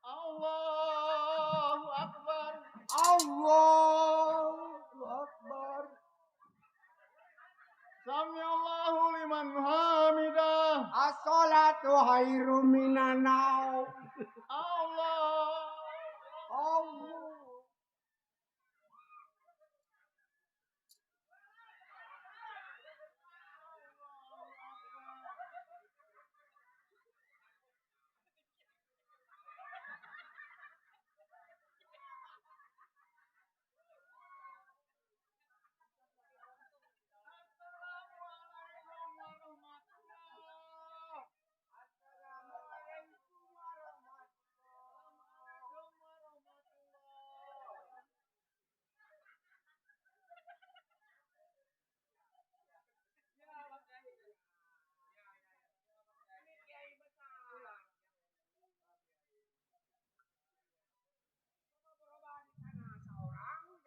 Allahu Akbar. Allahu Akbar. Samiallahu liman hamidah. As-salatu khairum minan naum. Allah.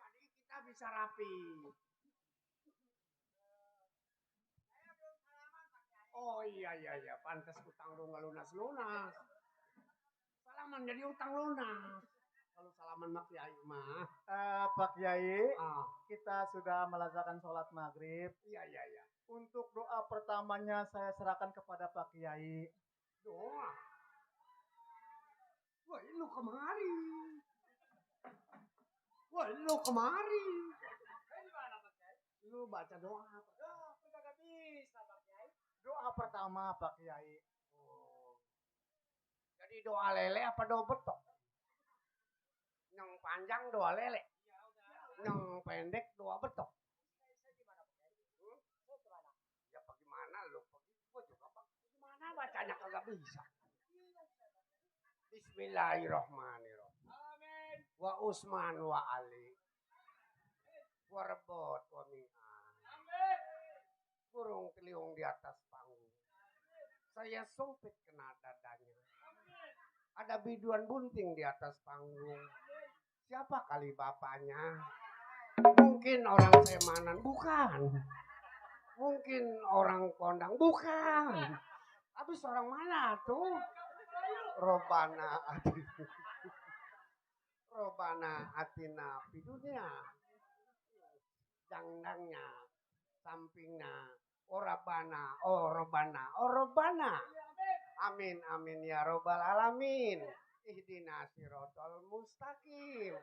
Jadi kita bisa rapi. Oh iya, pantas utang lu nggak lunas. Salaman jadi utang lunas. Kalau salaman mak Kiai mah. Pak Kiai, Ah, kita sudah melaksanakan sholat maghrib. iya. Untuk doa pertamanya saya serahkan kepada Pak Kiai. Doa. Wah, lu kemari. Lu baca doa apa? Doa pertama Pak Kiai. Oh. Jadi doa lele apa doa betok? Yang panjang doa lele. Yang pendek doa betok. Ya bagaimana lu? Gua juga bagaimana bacanya kagak bisa. Bismillahirrahmanirrahim. Wa Usman wa Ali. Wa Rebot wa Mi'an. Burung keliung di atas panggung. Saya sumpit kena dadanya. Ada biduan bunting di atas panggung. Siapa kali bapaknya? Mungkin orang Semanan, bukan. Mungkin orang Kondang, bukan. Habis orang mana tuh? Robana atina pidunya. Jangdangnya, sampingnya. Orabana. Amin ya robbal alamin. Ihdinas siratal mustaqim.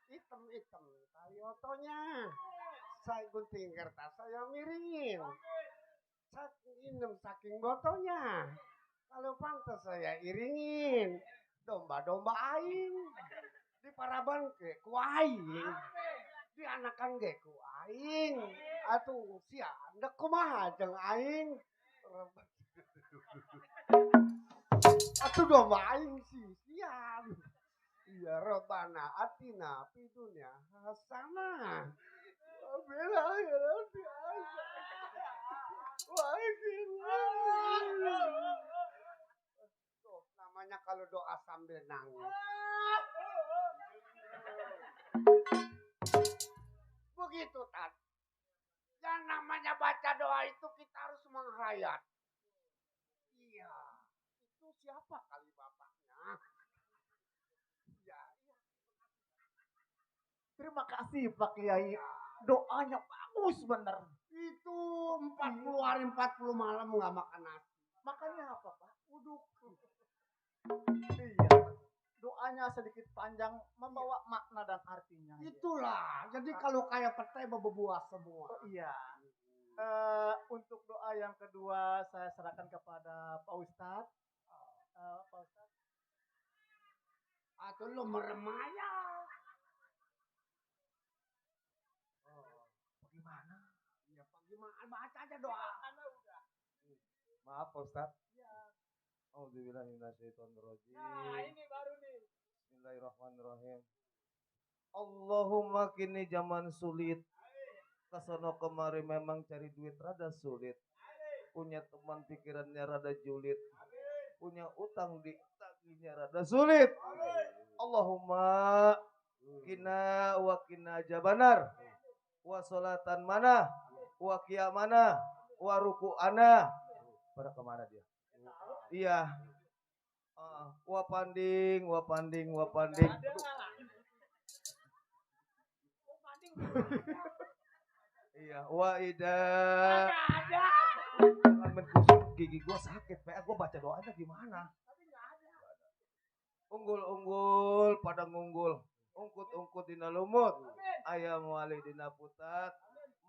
Hitam tali otonya. Saya gunting kertas saya miringin. Saking inem saking botonya. Kalau pantas saya iringin. domba-domba aing. Di paraban ke ku aing. Di anakan ge ku aing. Atuh sia da kumaha jeung aing. Atuh domba aing sih sian. Ya Rabbana atina fid dunya hasanah. Bela ya Rabbi. Tuh, namanya kalau doa sambil nangis. Begitu, Tat. Yang namanya baca doa itu kita harus menghayat. Iya. Itu siapa kali bapaknya? Iya, iya. Terima kasih Pak Kiai. Doanya bagus bener. Itu 40 hari 40 malam nggak makan nasi. Makanya apa Pak? Uduk. Iya. Doanya sedikit panjang membawa makna dan artinya. Itulah. Jadi kalau kayak petai berbuah semua. Oh, iya. Untuk doa yang kedua saya serahkan kepada Pak Ustadz. Pak Ustadz. Atau lu meremaya. Bagaimana? Ya bagaimana? Baca aja doa. Maaf Pak Ustaz. Ya. Auzubillahiminasyaitonirrajim. Nah, ini baru nih. Bismillahirrahmanirrahim. Allahumma kini zaman sulit. Kesono kemari memang cari duit rada sulit. Punya teman pikirannya rada julid. Punya utang ditagihnya rada sulit. Allahumma kina wa kina jabanar. Wa solatan mana? Wa qiyamana. Wa ruku'ana. Pada kemana dia? Iya. Wa panding. Iya, wa ida. Jangan menkusuk gigi gua sakit, Pak. Gua baca doanya gimana? Unggul, pada ngunggul. Ungkut dina lumut. Ayam wali dina putat.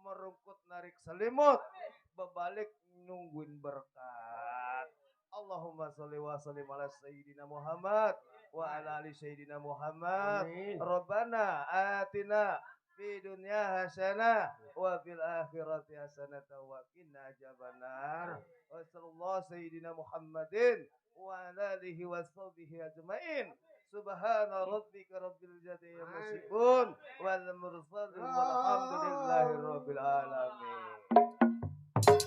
Merungkut narik selimut. Bebalik nungguin berkat. Allahumma sholli wa sallim ala sayyidina Muhammad wa ala ali sayyidina Muhammad. Rabbana atina fi dunya hasanah wa fil akhirati hasanah wa qina adzabannar. Wa sallallahu sayyidina Muhammadin wa ala alihi wa sahbihi ajmain. Subhana rabbika rabbil izzati amma yasifun wal mursalin walhamdulillahi rabbil alamin.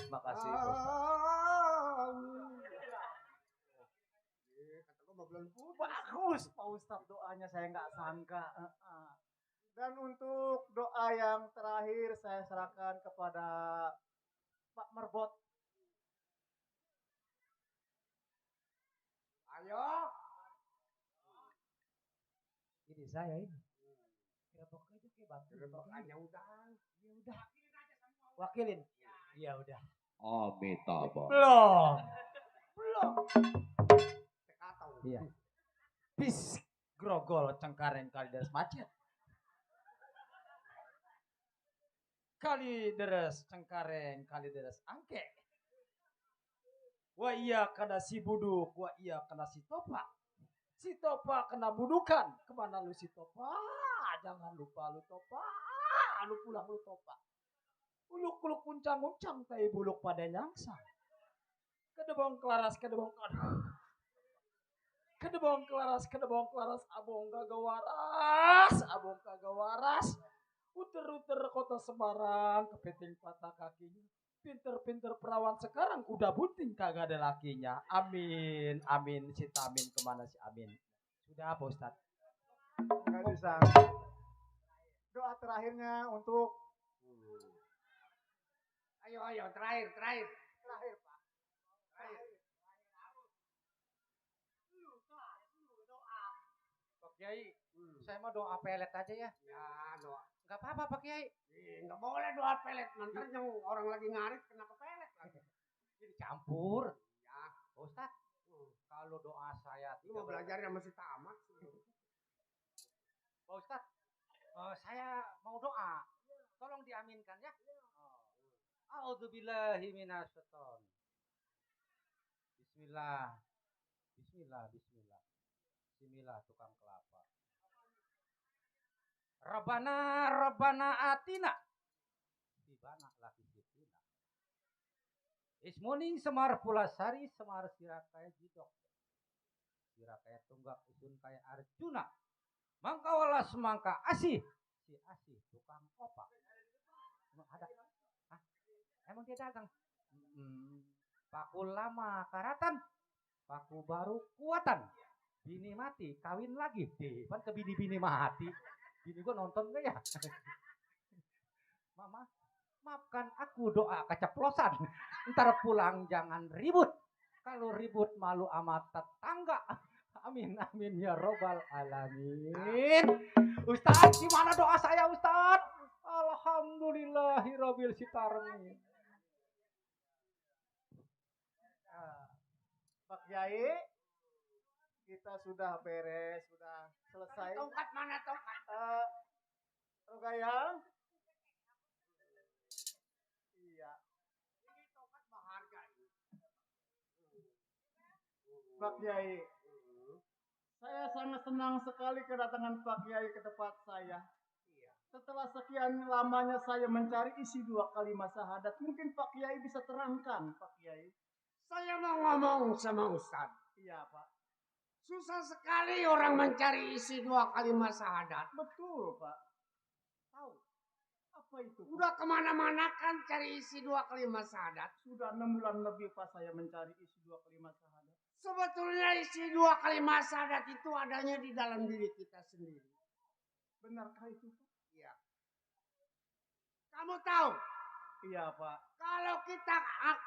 Makasih Pak Ustaz. Bagus Pak Ustadz doanya saya nggak sangka. Dan untuk doa yang terakhir saya serahkan kepada Pak Merbot. Ayo. Ini saya ini. Gerbok aja kayak bantu. Gerbokannya udah. Ya udah. Wakilin. Ya udah. Amitabha. Belum. Iya. Bis grogol Cengkareng Kalideres macet. Kalideres Cengkareng Kalideres angke. Wah iya kena si buduk, wah iya kena si topa. Si topa kena budukan. Kemana lu si topa? Jangan lupa lu topa. Lu pulang lu topa. Uluk-uluk uncang-uncang tai buluk pada nyangsa. Kedebong kelaras, kedebong kelaras, abong kagak waras. Uter-uter kota Semarang, kepiting patah kakinya. Pinter-pinter perawan sekarang udah bunting kagak ada lakinya. Amin, si Tamin kemana si Amin? Sudah apa Ustaz? Nggak bisa. Doa terakhirnya untuk Ayo, terakhir. Terakhir Pak. Pak Kiai, saya mau doa pelet aja ya. Ya, doa. Enggak apa-apa Pak Kiai. Enggak boleh doa pelet. Nanti yang orang lagi ngarit kena ke pelet lagi. Jadi campur. Ya, Pak Ustaz, kalau doa saya lu mau belajarnya masih tamat. Pak Ustaz, saya mau doa. Tolong diaminkan ya. A'udzubillahi minasyaiton. Bismillah. Bismillah tukang kelapa. Rabbana atina. Ibana laki sitina. Ismuni semar pulasari semar sirakaya jidok. Sirakaya tunggak isun kaya Arjuna. Mangka wala semangka asih. Si asih tukang opak. Emang ada? Hah? Emang dia dagang? Paku lama karatan. Paku baru kuatan. Bini mati, kawin lagi. Depan ke bini mati. Bini gua nonton gak ya? Mama, maafkan aku doa keceplosan. Ntar pulang jangan ribut. Kalau ribut malu sama tetangga. Amin, amin ya robbal alamin. Ustaz, gimana doa saya Ustaz? Alhamdulillahirabbil sitarmi. Pak Kiai, kita sudah beres, sudah selesai. Tongkat mana tongkat? Rogaya? Iya. Ini tongkat berharga. Pak Kiai, saya sangat senang sekali kedatangan Pak Kiai ke tempat saya. Setelah sekian lamanya saya mencari isi 2 kalimat syahadat, mungkin Pak Kiai bisa terangkan, Pak Kiai. Saya mau ngomong sama Ustaz. Iya, Pak. Susah sekali orang mencari isi 2 kalimat syahadat. Betul, Pak. Tahu. Apa itu? Pak? Udah kemana-mana kan cari isi 2 kalimat syahadat. Sudah 6 bulan lebih Pak saya mencari isi 2 kalimat syahadat. Sebetulnya isi 2 kalimat syahadat itu adanya di dalam diri kita sendiri. Benarkah itu, Pak? Iya. Kamu tahu? Iya, Pak. Kalau kita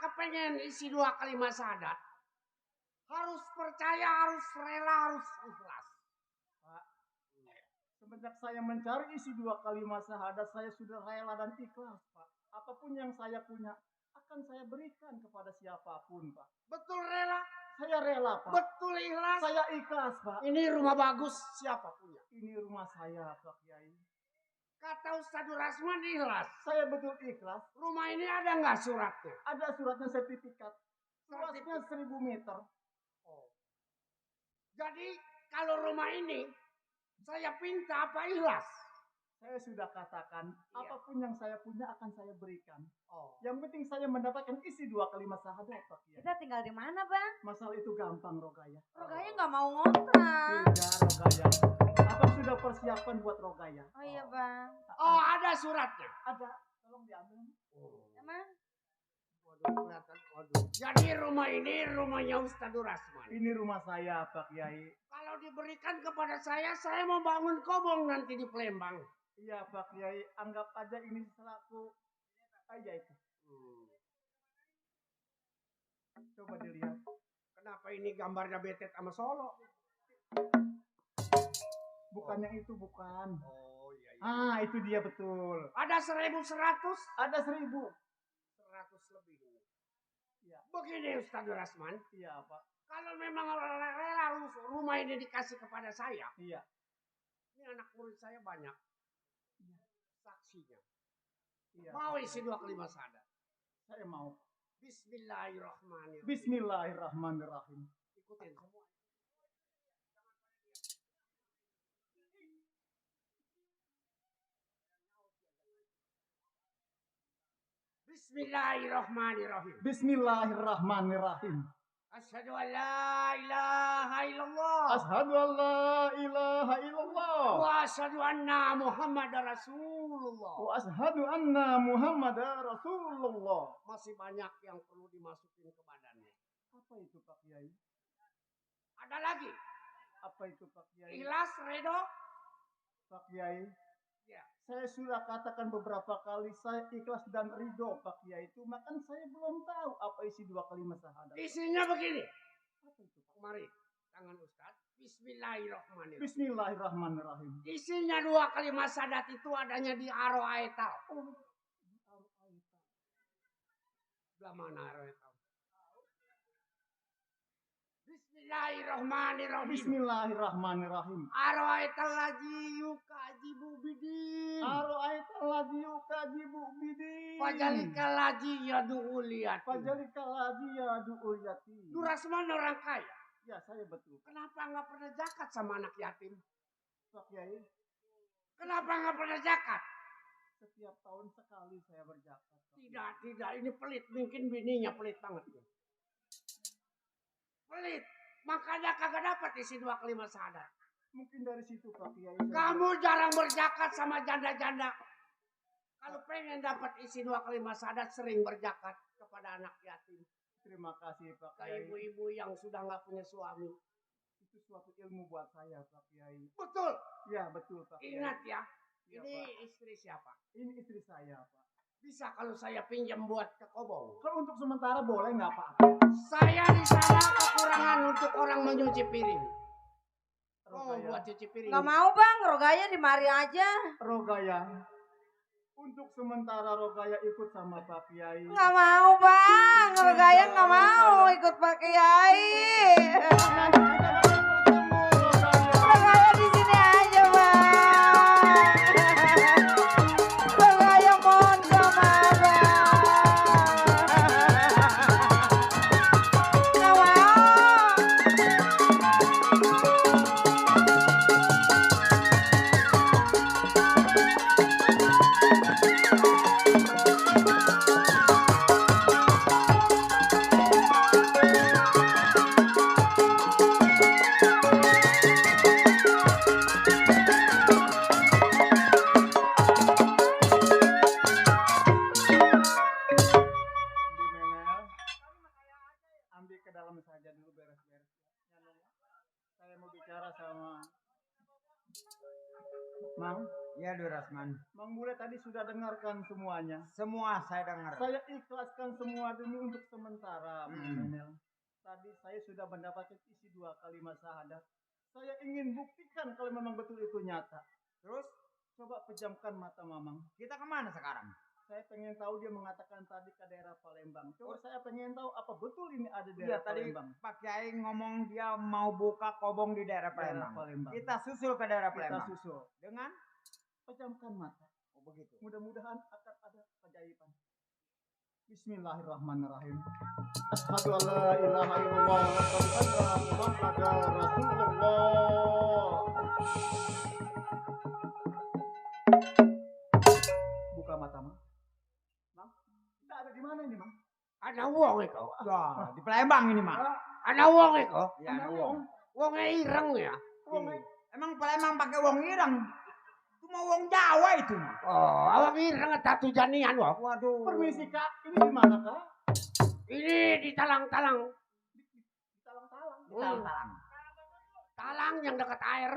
kepengen isi 2 kalimat syahadat, harus percaya, harus rela, harus ikhlas. Pak, semenjak saya mencari isi 2 kalimat syahadat, saya sudah rela dan ikhlas, Pak. Apapun yang saya punya, akan saya berikan kepada siapapun, Pak. Betul rela? Saya rela, Pak. Betul ikhlas? Saya ikhlas, Pak. Ini rumah bagus, siapa punya? Ini rumah saya, Pak Kiai. Kata Ustadz Rasman ikhlas. Saya betul ikhlas. Rumah ini ada nggak suratnya? Ada suratnya, sertifikat. Luasnya 1000 meter. Oh. Jadi kalau rumah ini saya pinta apa ikhlas? Saya sudah katakan, apapun yang saya punya akan saya berikan. Oh. Yang penting saya mendapatkan isi 2 kalimat syahadat, Pak Kiai. Kita tinggal di mana, Bang? Masalah itu gampang, Rogaya. Rogaya nggak mau ngontrak. Tidak, Rogaya. Abang sudah persiapan buat Rogaya. Oh iya, Bang. Oh, ada suratnya. Ada. Tolong diambil. Emang? Waduh, kelihatan. Waduh. Jadi rumah ini rumahnya Ustadz Rasman. Ini rumah saya, Pak Kiai. Kalau diberikan kepada saya mau bangun kobong nanti di Palembang. Iya, Pak Kiai. Anggap aja ini selaku aja itu. Coba dilihat. Kenapa ini gambarnya betet sama Solo? Bukan yang itu, bukan. Oh iya. Ah, itu dia betul. Ada 1100? Ada 1000. 100 lebih. Iya. Begini Ustadz Rasman. Iya, Pak. Kalau memang rela rumah ini dikasih kepada saya. Iya. Ini anak murid saya banyak. Saksinya. Iya. Mau isi 2 kalimat syahadat? Saya mau. Bismillahirrahmanirrahim. Bismillahirrahmanirrahim. Ikutin semua. Bismillahirrahmanirrahim. Bismillahirrahmanirrahim. Asyhadu an la ilaha illallah. Asyhadu an la ilaha illallah. Wa asyhadu anna Muhammadar Rasulullah. Wa asyhadu anna Muhammadar Rasulullah. Masih banyak yang perlu dimasukin ke badannya. Apa itu, Pak Kiai? Ada lagi. Apa itu, Pak Kiai? Ikhlas, redo. Pak Kiai. Ya. Saya sudah katakan beberapa kali saya ikhlas dan ridho, Pak Kiai. Itu makan saya belum tahu apa isi 2 kalimat syahadat. Isinya begini. Apa itu, Pak? Mari, tangan Ustadz. Bismillahirrahmanirrahim. Bismillahirrahmanirrahim. Isinya 2 kalimat syahadat itu adanya di Aro Aital. Oh, Belah mana Aro Aital? Bismillahirrahmanirrahim. Bismillahirrahmanirrahim. Aro Aital laji yukajibu bidin. Ara'aital ladzi yukadzibu bidin. Fajalika laji yadu'ul yatim. Fajalika ladzi yadu'ul yatim. Durasman orang kaya. Ya, saya betul. Kenapa nggak pernah zakat sama anak yatim? Pak Kiai, Kenapa nggak pernah zakat? setiap tahun sekali saya berzakat. Tidak, ini pelit. Mungkin bininya pelit banget. Pelit. Makanya kagak dapat isi 2 kalimat syahadat. Mungkin dari situ Pak Kiai. Kamu jarang berzakat sama janda-janda. Kalau pengen dapat isi 2 kalimat syahadat, sering berzakat kepada anak yatim. Terima kasih Pak Ke Kiai. ibu-ibu yang sudah nggak punya suami. Itu suatu ilmu buat saya Pak Kiai. Betul. Ya betul Pak Kiai. Ingat ya. Ya, Ini Pak. istri siapa? Ini istri saya Pak. Bisa kalau saya pinjam buat ke Kobong. Kalau untuk sementara boleh nggak Pak? Saya di sana kekurangan untuk orang menyuci piring. Oh, Rogaya. buat cuci piring. Nggak mau bang, Rogaya di mari aja. Rogaya. Untuk sementara Rogaya ikut sama Pak Kiai. Nggak mau bang, Rogaya nggak mau ikut Pak Kiai. Rogaya di sini aja bang. Rogaya mohon sama bang. Nggak mau. Di Menel. Ambil ke dalam saja dulu beres-beres. Ya, Nong. Saya mau bicara sama Mang. Ya Durasman, Mang Bule tadi sudah dengarkan semuanya. semua saya dengar. Saya ikhlaskan semua demi untuk sementara, Mang Hmm. Menel. Tadi saya sudah mendapatkan isi 2 kalimat syahadat. Saya ingin buktikan kalau memang betul itu nyata. Terus Coba pejamkan mata Mamang. kita kemana sekarang? Saya pengen tahu dia mengatakan tadi ke daerah Palembang. Coba saya pengen tahu apa betul ini ada di Iya daerah tadi Palembang. Pak Kiai ngomong dia mau buka kobong di daerah Daerah Palembang. Palembang. Kita susul ke daerah Kita Palembang. susul. Dengan Pejamkan mata. oh begitu. Mudah-mudahan akan ada keajaiban. Bismillahirrahmanirrahim. Asyhadu an la ilaha illallah wa asyhadu anna Muhammadar Rasulullah. Buka mata, Mang. Mang, kita ada di mana ini, Mang? Ada uang itu. Wah, di Palembang ini mah. Ada uang itu. Ya ada uang. Uangnya ireng ya. Emang Palembang pakai uang irang? Itu mau uang Jawa itu mah. Oh, awang ireng tatu janian wah. Waduh. Permisi, Kak. Ini di mana, Kak? Ini di talang-talang. Di Talang-Talang. Di Talang-Talang. Talang yang dekat air.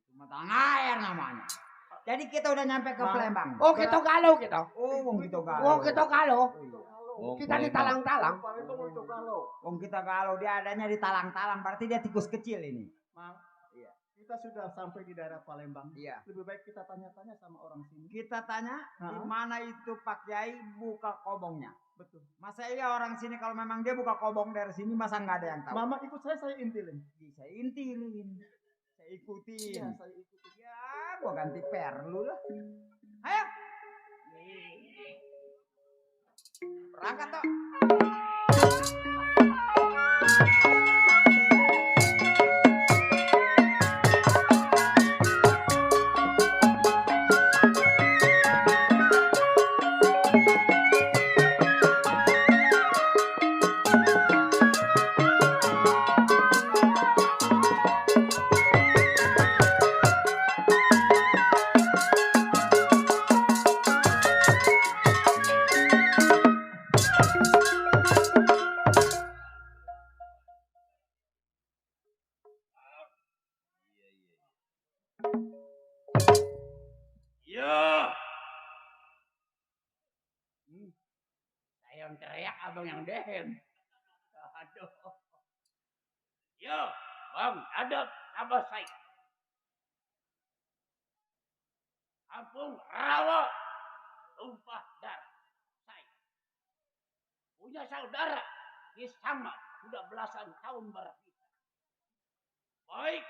Cuma Talang Air namanya. Jadi kita udah nyampe ke Palembang. Oh, kita galau kita. Oh, wong kita galau. Oh, kita galau. Wong Kita di Palembang. talang-talang. Palembang itu galau. Wong kita galau, dia adanya di Talang-Talang, berarti dia tikus kecil ini. Mang, Iya. kita sudah sampai di daerah Palembang. Iya. Lebih baik kita tanya-tanya sama orang sini. Kita tanya di Hah? mana itu Pak Kiai buka kobongnya. Betul. Masa iya orang sini kalau memang dia buka kobong dari sini masa nggak ada yang tahu? Mama ikut saya intilin. Saya intilin. Saya ikutin. Iya, saya ikutin. Ya, gua ganti perlu lah. Ayo. Berangkat toh. Ya. Saya yang teriak, abang yang dehem. Aduh. Yo, bang, ada apa saya? Kampung Rawa, tumpah darah saya. Punya saudara di sama sudah belasan tahun berbeda. Baik,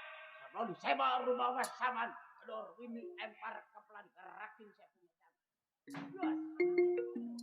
sebelum saya baru bawa saman, kedor ini empar kepelan gerakin saya punya saman. Yes.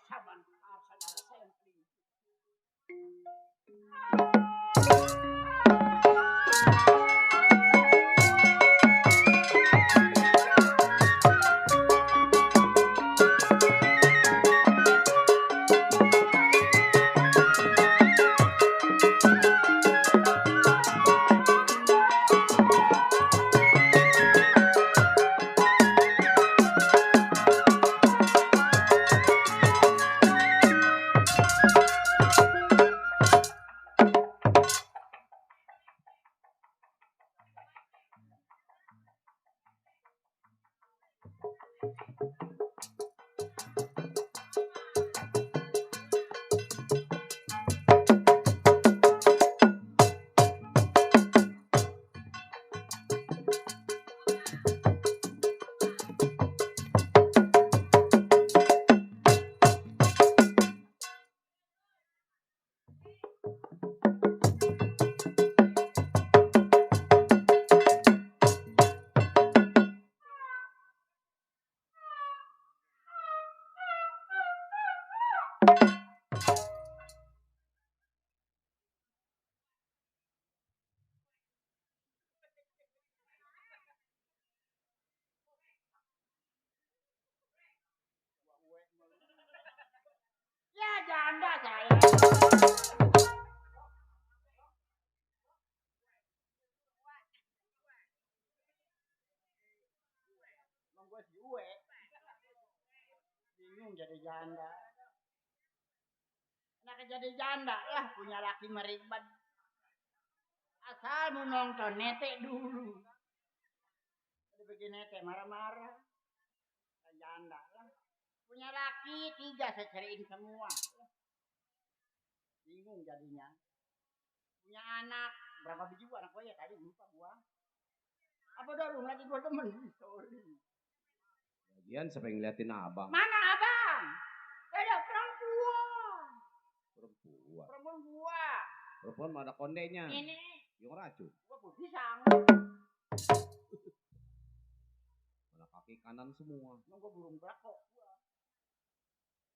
Saman, saudara saya yang paling. Ya janda saya. Emang gue si Uwe. Bingung jadi janda. Kenapa jadi janda lah punya laki meribad. Asal mau nonton netek dulu. Udah bikin netek marah-marah. Janda lah. Punya laki 3 saya cariin semua. Bingung jadinya. Punya anak. Berapa biji gua anak gua ya tadi lupa gua. Apa dong lagi gua temen. Sorry. Lagian siapa yang ngeliatin abang? Mana abang? Ada perempuan. Perempuan. Perempuan gua. Perempuan mah ada kondenya. Ini. Yang racun. Gua pun pisang. Mana kaki kanan semua. Emang gua burung belakok gua.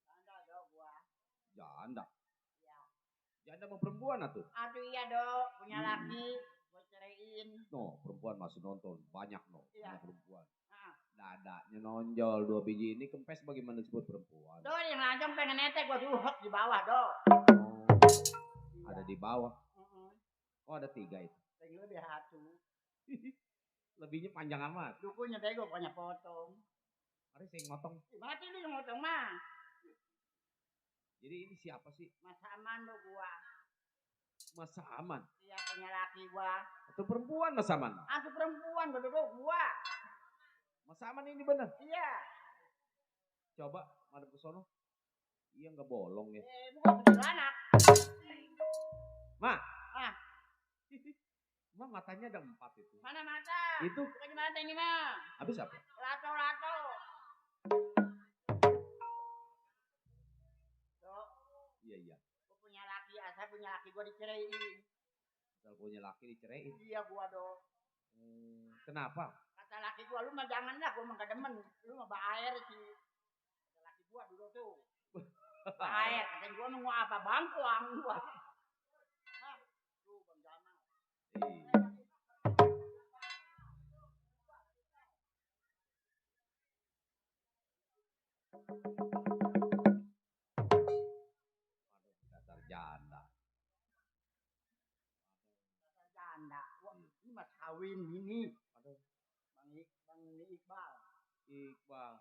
Janda dong gua. Janda. Iya. Janda sama perempuan atuh. Aduh iya dok. Punya laki. Gua ceraiin. No, perempuan masih nonton. Banyak no. Iya. Banyak perempuan. Dadanya nonjol 2 biji ini kempes bagaimana disebut perempuan. Dok yang lancang pengen netek gua dulu hok di bawah dok. Oh, Iya. ada di bawah. Oh ada 3 itu. Pengen lebih hatu. Lebihnya panjang amat. Dukunya bego pokoknya potong. Mari saya ngotong. Mati nih ngotong mah. Jadi ini siapa sih? Mas Aman do gua. Mas Aman. Iya punya laki gua. Atau perempuan Mas Aman? Aku perempuan gua duduk gua. Mas Aman ini bener? Iya. Coba madep ke sono. Iya nggak bolong ya. Bukan begitu anak. Ma. Ah. Ma matanya ada 4 itu. Mana mata? Itu. Bukan mata ini mah. Habis apa? Lato-lato. Dok. Iya. Gua punya laki, asal punya laki gua diceraiin. Asal punya laki diceraiin. Iya gua dok. Kenapa? Kata laki gua, lu mah jangan lah, gua mah gak demen. Lu mah baer sih. Kata laki gua dulu tuh. Baer, kata gua mau apa bangkuang gua. Hah, tuh Bang Jamal. Dasar janda. Dasar janda. Wah, ini mah kawin ini. Bang Iqbal. Iqbal.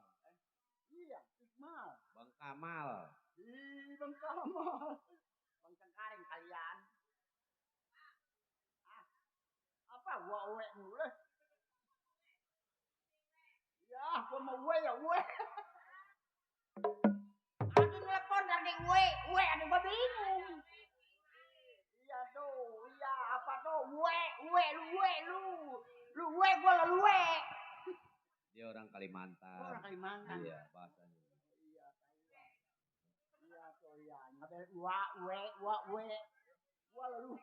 Iya, Iqbal. Bang Kamal. Bang Kamal. Bang Cengkareng kalian. Apa gua uwe mulu. Ya, gua mau uwe ya uwe. Aku telepon dari uwe ada gua bingung. Iya tuh, iya apa tuh uwe lu uwe gua lu uwe. Dia orang Kalimantan. Orang Kalimantan. Iya, bahasanya. Iya, iya tuh ya. Ngapain uwe. Gua lu.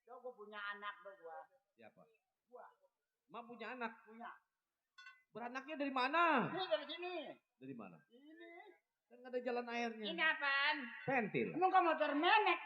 Dok, gua punya anak dok gua. Siapa? Gua. Ma punya anak? Punya. Beranaknya dari mana? Ini dari sini. Dari mana? Ini. Kan nggak ada jalan airnya. Ini apaan? Pentil. Emang kau motor menek?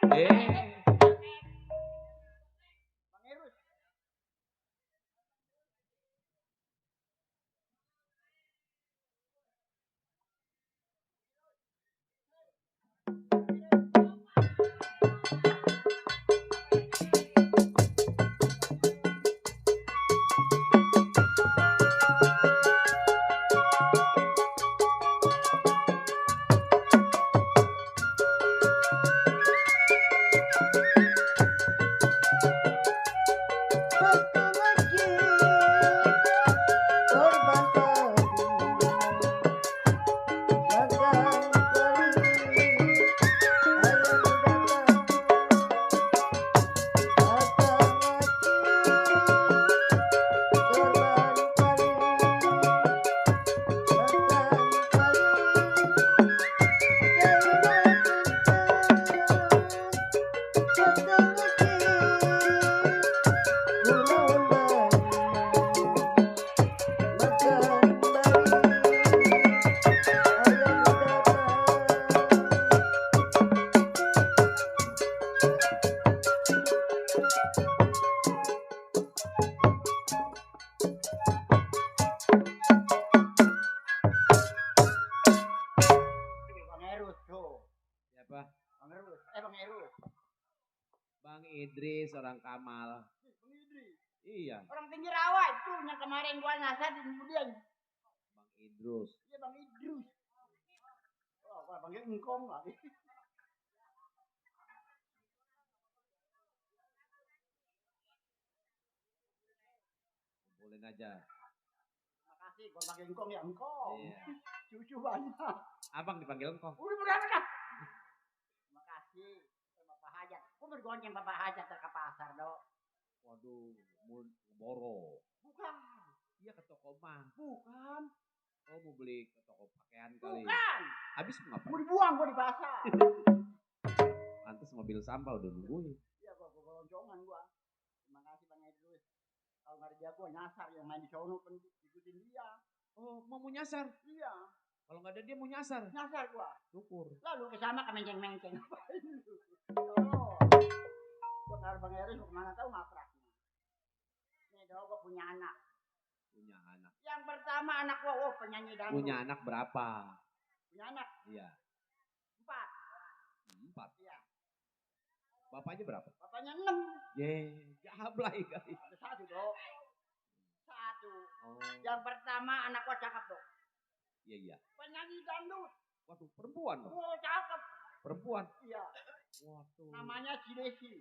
Bang Erus. Bang Idris orang Kamal. Bang Idris. Iya. Orang tinggi rawa itu yang kemarin gua nyasar di kemudian. Bang Idrus. Iya Bang Idrus. Oh, gua panggil engkong lagi. Kumpulin aja. Makasih, gua panggil engkong ya engkong. Iya. Cucu banyak. Abang dipanggil engkong. Udah berapa dah? Makasih. Bapak Hajat. Gua bergonceng Bapak Hajat ke pasar, Dok. Waduh, mau boro. Bukan. Iya ke toko mah. Bukan. Oh mau beli ke toko pakaian kali. Bukan. Habis mau Mau ngapain? dibuang gua di pasar. Pantes mobil sampah udah nungguin. Iya, gua loncongan gua. Terima kasih Bang Idrus. Kalau nggak ada dia gua nyasar yang main di sono pun ikutin dia. Oh mau nyasar? Iya. Kalau nggak ada dia mau nyasar. Nyasar gua. Syukur. Lalu kesana ke menceng-menceng. Oh. Gua taruh Bang Erus mau kemana tahu ngapraknya. Nih dong gua punya anak. Punya anak. Yang pertama anak gua, oh penyanyi dangdut. Punya anak berapa? Punya anak Iya. 4. 4. Iya. Bapaknya berapa? Bapaknya 6. Jablay kali. Ada 1 dong. 1. Oh. Yang pertama anak gua cakep dong. Iya iya. Penyanyi dangdut. Waduh perempuan dong. Oh cakep. Perempuan. Iya. Waduh. Namanya si Desi.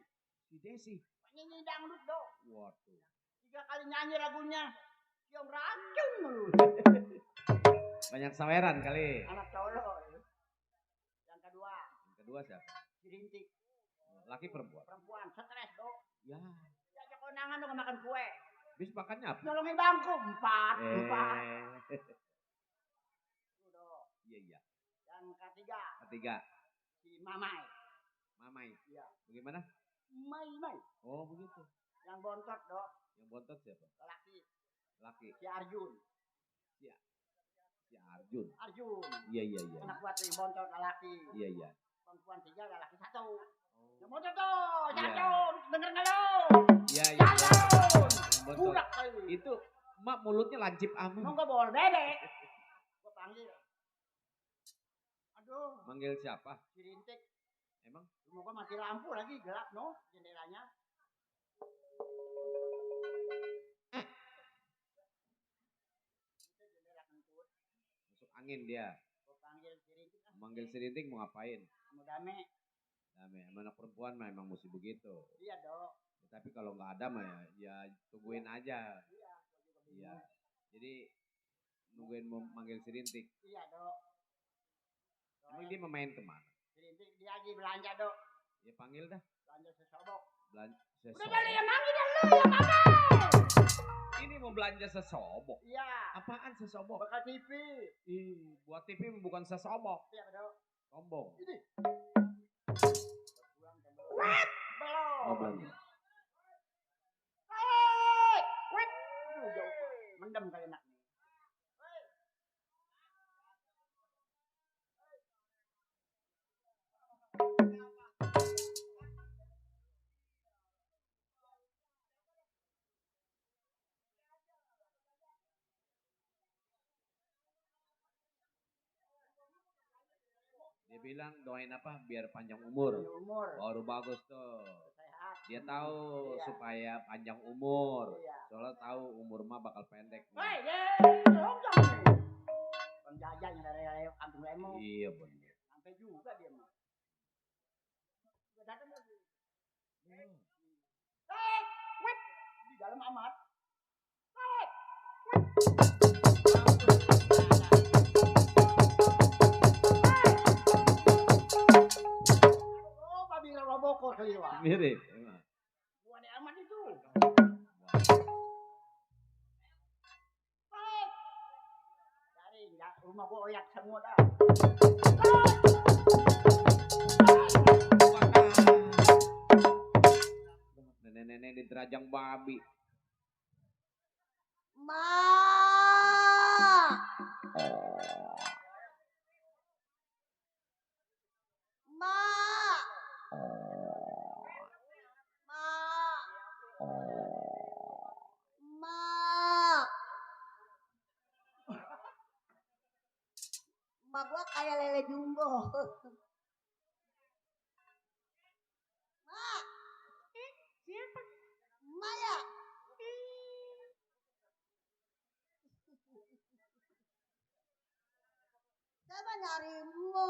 Si Desi. Penyanyi dangdut dong. Waduh. 3 kali nyanyi lagunya. Cium racun lu. Banyak saweran kali. Anak cowok. Yang kedua. Yang kedua siapa? Si Rintik. Laki perempuan. Perempuan. Stres dong. Ya. Diajak kondangan dong makan kue. Bis makannya apa? Nolongin bangku. 4. Udah. Iya iya. Yang ketiga. Ketiga. Si Mamai. Mamai. Iya. Bagaimana? Mai. Oh begitu. Yang bontot dok. Yang bontot siapa? Laki. Laki. Si Arjun. Si Arjun. Arjun. Iya iya iya. Anak buat yang bontot laki. Iya iya. Perempuan 3 laki 1. Oh. Yang bontot tuh. Iya. Arjun. Denger nggak lo? Iya iya. Arjun. Yang bontot. Budak kali. Itu mak mulutnya lancip aman. Nggak boleh bebek. Gua panggil. Aduh. Manggil siapa? Si Rintik. Emang? Rumah gua mati lampu lagi gelap no jendelanya. Itu jendela kentut. Masuk angin dia. Gua panggil si Rintik. Manggil si Rintik mau ngapain? Mau dame. Dame, anak perempuan mah emang mesti begitu. Iya dok. Ya, tapi kalau nggak ada mah ya tungguin aja. Iya. Iya. Jadi nungguin mau manggil si Rintik. Iya dok. Emang dia mau main kemana? Si Rintik dia lagi belanja dok. Ya panggil dah. Belanja sesobok. Belanja Udah jadi sesobok. yang manggil dan lu yang mana? Ini mau belanja sesobok. Iya. Apaan sesobok? Bakal TV. Ih, buat TV bukan sesobok. Iya dok. Sombong. Ini. Oh, Belum. belum. Aduh jauh. Mendem kali enak nih. Dia bilang doain apa biar panjang umur. Umur. Baru bagus tuh. Sehat. Dia tahu Iya. supaya panjang umur. Iya. Soalnya tahu umur mah bakal pendek. nih. Hei, penjajah yang dari kampung Lemo. Iya bener. Sampai juga dia mah. Udah datang lagi. Wait. Di dalam amat. Oh, babi Raboko kali wah. Mirip. Emang. Buat amat itu. Dari rumah gua oyak semua dah. Nenek-nenek di terajang babi. Ma. Ma. Ma. Ma. Ma gua kayak lele jumbo. Ma. Siapa? Ma ya? Siapa nyarimu?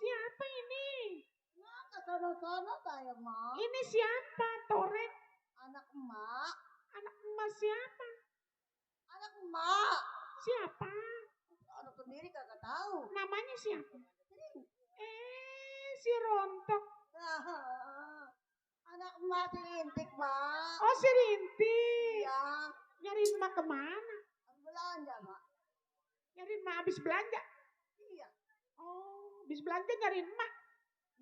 Siapa ini? Nah, kesana-sana saya, Ma. Ini siapa, Toret? Anak emak. Anak emak siapa? Anak emak. Siapa? Anak sendiri kagak tahu. Namanya siapa? Si Rontok. Anak emak si Rintik, Mak. Oh, si Rintik. Iya. Nyariin emak kemana? Belanja, Mak. Nyariin emak habis belanja? Iya. Oh, habis belanja nyariin emak?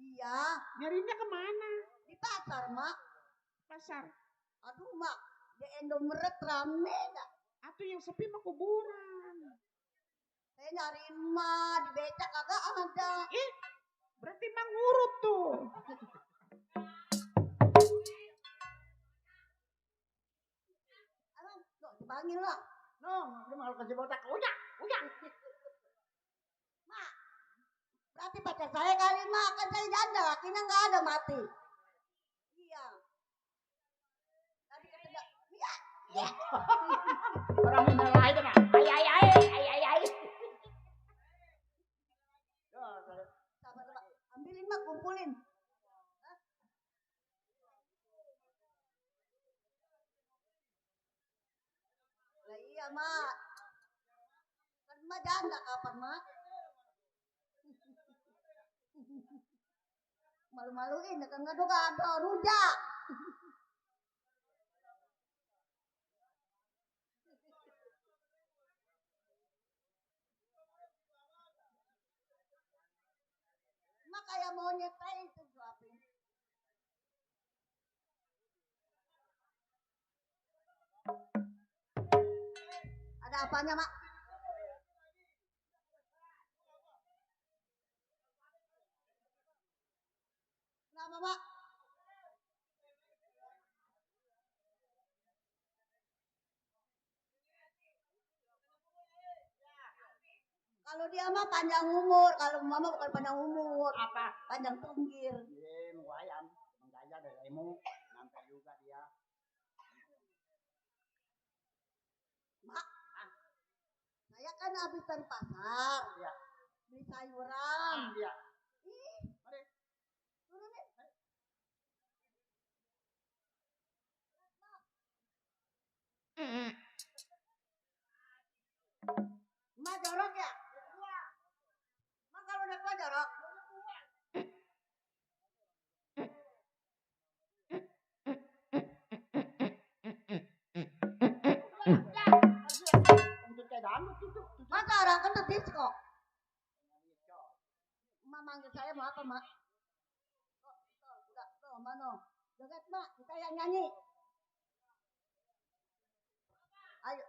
Iya. Nyariinnya kemana? Di pasar, Mak. Pasar? Aduh, Mak. Di Indomaret rame dah. Atau yang sepi mah kuburan. Saya nyariin emak, di becak kagak ada. Berarti emak ngurut tuh. Panggil lah. No, udah mau kasih botak. Udah. Mak. Berarti pacar saya kali, Mak. Kan saya janda, lakinya nggak ada mati. Iya. Tadi kata iya. Orang minta itu, Mak. Ay. Sabar, ambilin, Mak, kumpulin. Iya, Mak. Kan Mak janda kapan, Mak? Malu-maluin, kan ngado-ngado, rujak. Mak kayak monyet kayak itu suapin. Ada apanya, Mak? Kenapa, Mak? Kalau dia mah panjang umur, kalau Mama bukan panjang umur. Apa? Panjang tunggir. Iya, mau ayam. Menggaya dari emu, nanti juga dia. Mak, saya kan habis dari pasar, ya. Beli sayuran. Iya. Mari. Turunin. Mak jorok ya? Mak kalau udah tua jorok. Masa orang kentut disco? Mak manggil saya mau apa, Mak? Tuh, mana? Joget, Mak. Kita yang nyanyi. Ayo.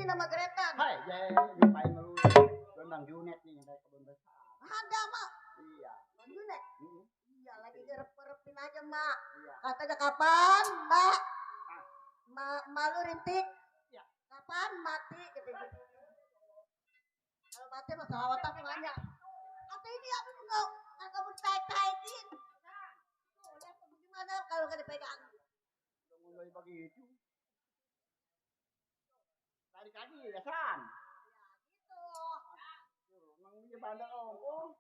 nama Gretan. Hai, ngapain lu? Bang Junet nih dari kebun besar. Ada, Mak. Iya. Bang Junet. Iya, lagi direp-repin aja, Mak. Iya. Katanya kapan, Mbak? Malu rintik. Iya. Kapan mati? Gitu. Kalau mati mah selawat aku nanya. Kata ini aku juga kagak mau taik-taikin. Tuh, lihat gimana kalau gak dipegang. Udah mulai begitu. Tarik lagi ya, San. Emang dia bandel oh.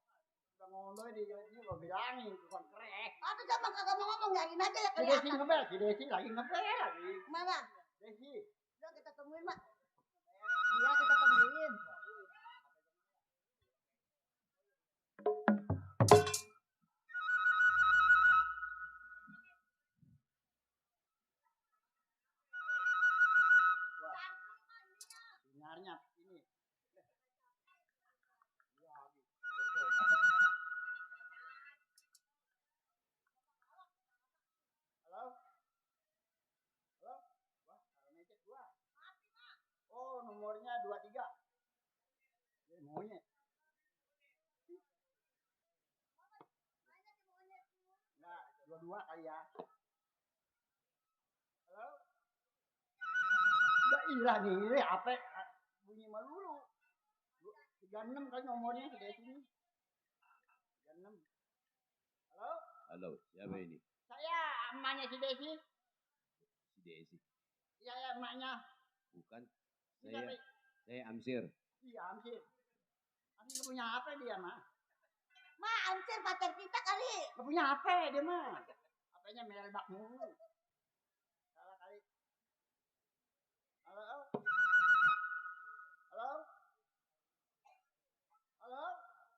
Udah ngomong dia gua bilangin bukan krek. Aduh jangan kagak mau ngomong yakin aja ya Si Desi lagi ngebel lagi. Mana? Desi. Udah kita temuin, Mak. Iya, kita temuin. Sinarnya ini. Oh, nomornya 23. Monyet. Nah, 22 kali ya. Halo? Udah hilang nih, apa bunyi melulu. 36 kan nomornya di sini. 36. Halo? Halo, siapa ini? Saya emaknya si Desi. Si Desi. Iya, ya, emaknya. Bukan. Saya Amsir. Iya, Amsir. Amsir punya apa dia, mah? Ma, Amsir pacar kita kali. Gak punya HP dia mah. HP-nya melbak mulu. Salah kali. Halo? Halo? Halo?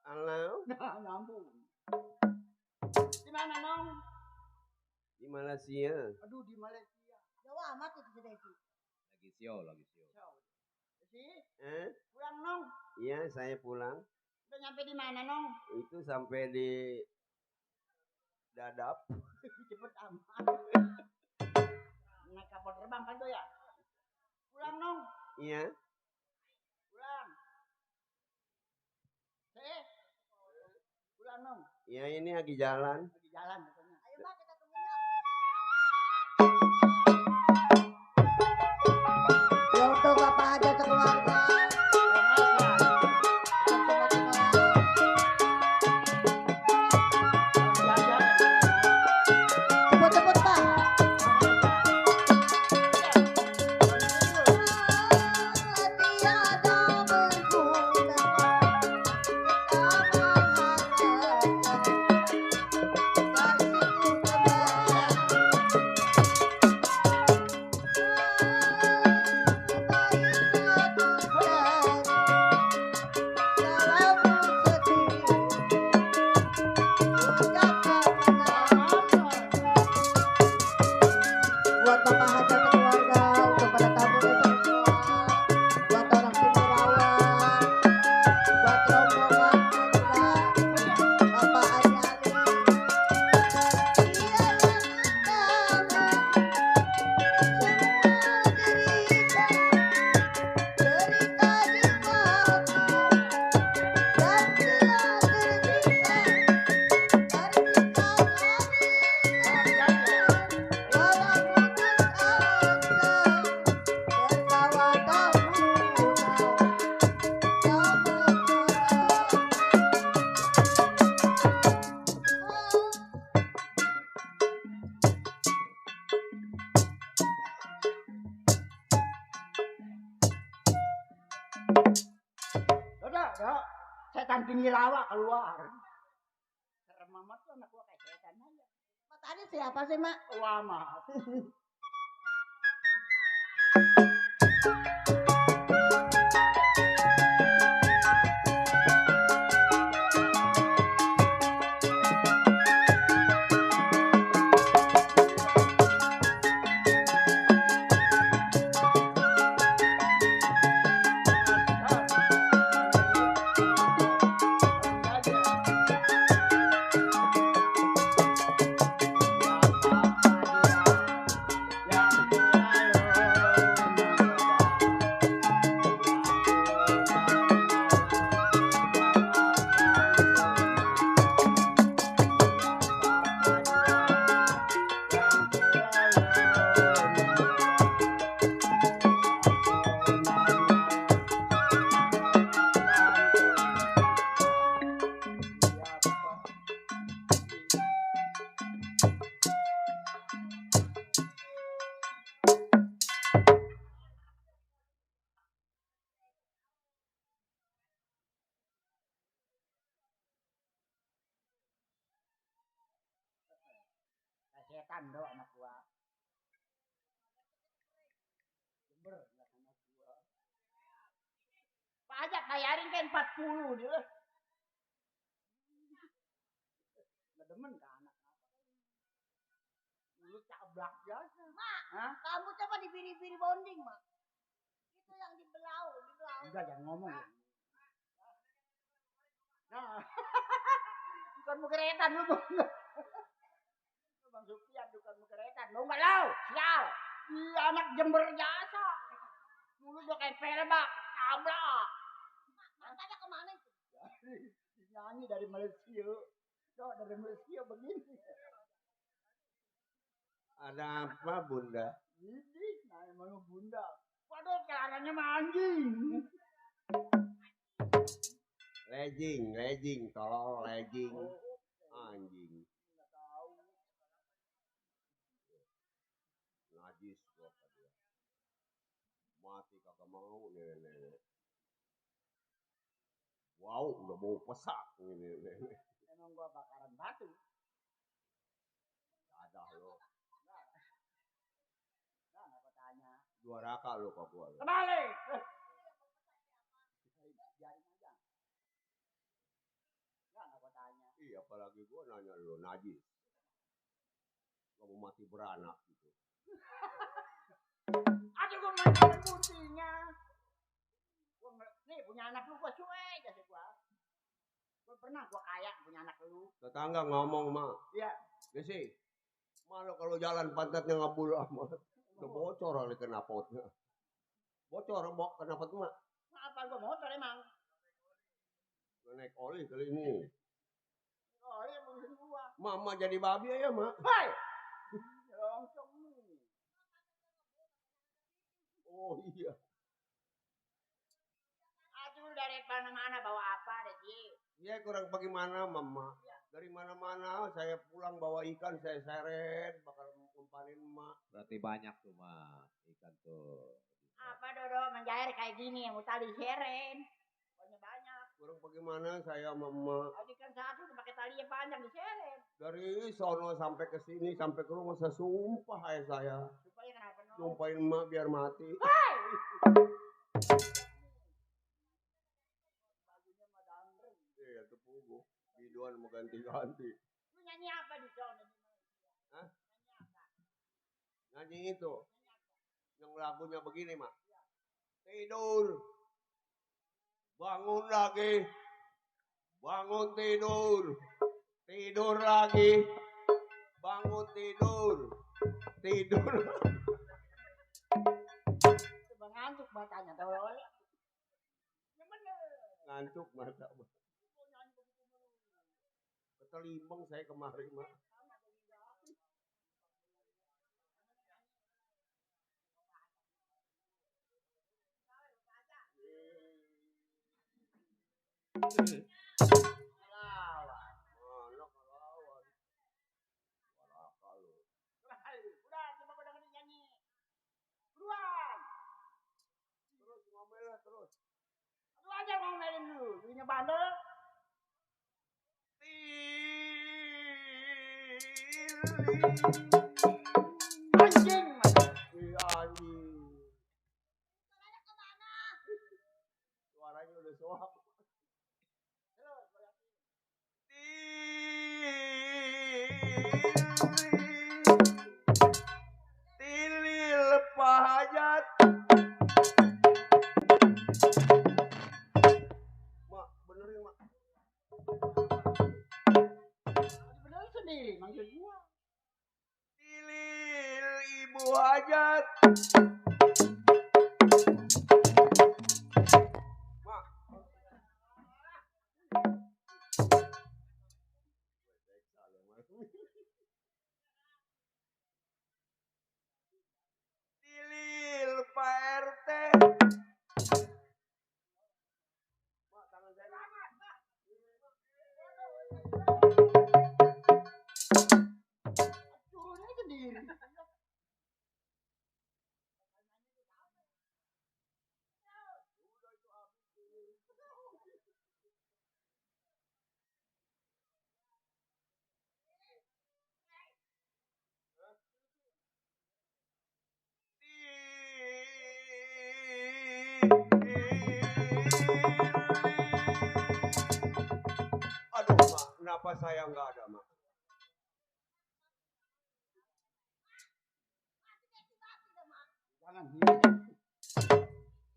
Halo? Nah, nyambung. Di mana, Nong? Di Malaysia. Aduh, di Malaysia. Jauh amat itu si Desi. Lagi sio. Desi? Pulang, Nong? Iya, saya pulang. Udah nyampe di mana, Nong? Itu sampai di Dadap. Cepet amat. Naik kapal terbang kan tuh ya? Pulang, Nong? Iya. Pulang. Pulang, Nong? Iya, ini lagi jalan. Lagi jalan katanya. Ayo, Mak, kita temuin yuk. Ya untuk Bapak aja sekeluarga. Cepet-cepet, Pak. Tiada berguna. Buat Bapak Haja keluarga, untuk para tamu dan semua, buat orang Simirawan, buat rombongan juga, Bapak Ali Ali. Dia yang utama, semua derita di waktu yang telah terbisa, tercipta walau putus asa, tertawa tak Udah, setan tinggi lawa keluar. Serem amat tuh anak gua kayak setan aja. Mak, tadi siapa sih, Mak? Wah, amat. keretan do anak gua. Jember anak gua. Pajak bayarin kan 40 dia. Nggak demen kan anak. Lu cablak biasa. Mak, Hah? kamu coba di biri-biri bonding, Mak. Itu yang di belau. Udah jangan ngomong ya. Nah, bukan mau keretan lu bang. Bang Supian bukan mau keretan. Lu nggak lau, sial. Iya anak Jember jasa. Dulu udah kayak pelbak, cablak. Makanya kemana itu? Nyanyi dari Malaysia. Tuh dari Malaysia begini. Ada apa bunda? Ini, nah emang bunda. Waduh, celananya mah anjing. Legging, tolong legging. Anjing. Najis gua dia. Mati kagak mau nenek. Wow, udah mau pesak ini nenek. Emang gua bakaran batu. Ada lo. Nah, gua tanya. 2 raka lo kok gua. Kembali. Biarin aja. Nah, gua tanya. Iya, apalagi gua nanya lo najis. Gak mau mati beranak gitu. Aduh, gua makan putihnya. Nih punya anak lu gua cuek aja gua. Gua pernah gua kaya punya anak lu. Tetangga ngomong mah. Iya. Desi, malu kalau jalan pantatnya ngabul amat. Udah bocor kali kena potnya. Bocor kena pot mak. Apa gua motor emang? Gua naik oli kali ini. Oh iya ngurusin gua. Mama jadi babi ya mak. Hai. Longsong nih. Oh iya. Aduh dari mana-mana bawa apa deh sih? Ya kurang bagaimana mama. Dari mana-mana saya pulang bawa ikan saya seret bakal umpanin emak. Berarti banyak tuh mak ikan tuh. Apa Dodo menjair kayak gini yang mau tali seren. Pokoknya banyak. Kurang bagaimana saya mama. Tadi kan satu pakai tali yang panjang diseret. Dari sono sampai ke sini sampai ke rumah saya sumpah saya. Supaya kenapa no? Sumpahin emak biar mati. Hai. Bajunya mah dangreng. Iya tepugu. Biduan mau ganti-ganti. Lu nyanyi apa di sono? Hah? Nyanyi itu. Yang lagunya begini mak. Tidur. Bangun lagi. Bangun tidur. Tidur lagi. Bangun tidur. Tidur. Coba ngantuk matanya tahu oleh. Yang bener. Ngantuk mata. Ketelimbang saya kemarin mak. Lawan. Mana kalawan. Waraka lu. Udah coba gua dengerin nyanyi. Buruan. Terus ngomel lah terus. Lu aja ngomelin dulu. Duitnya bandel. Anjing. Iya anjing. Suaranya kemana? Suaranya udah soak. Tilil pahajat. Mak, benerin mak. Bener sendiri maksud gua. Tilil ibu hajat. Mak. Tilil Pak RT. Mak, tangan saya. Turunnya sendiri. Kenapa saya nggak ada, Mak? Jangan.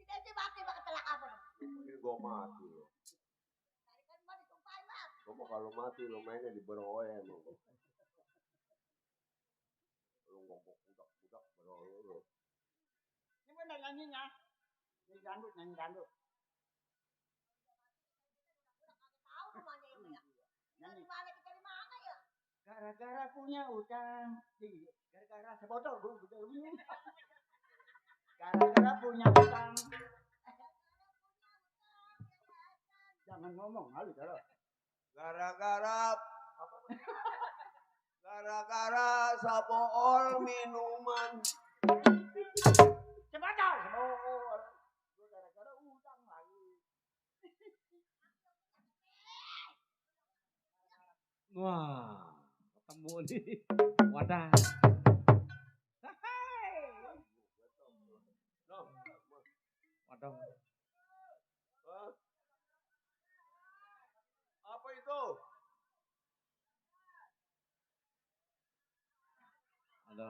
Tidak mati mak telak apa? Ini gue mati loh. Kamu kalau mati lo mainnya di Beroe emang. Lo ngomong budak-budak Beroe lo. Ini benar nyanyinya. Nyanyi dangdut. Tahu namanya ini ya. Dari mana kita di mana ya? Gara-gara punya utang. Gara-gara sebotol gue begini. Gara-gara punya utang. Jangan ngomong malu kalau. Gara-gara sapool minuman. Sebotol. Gue gara-gara utang lagi. Wah, ketemu nih. Wadah. Wadah. Apa itu? Ada.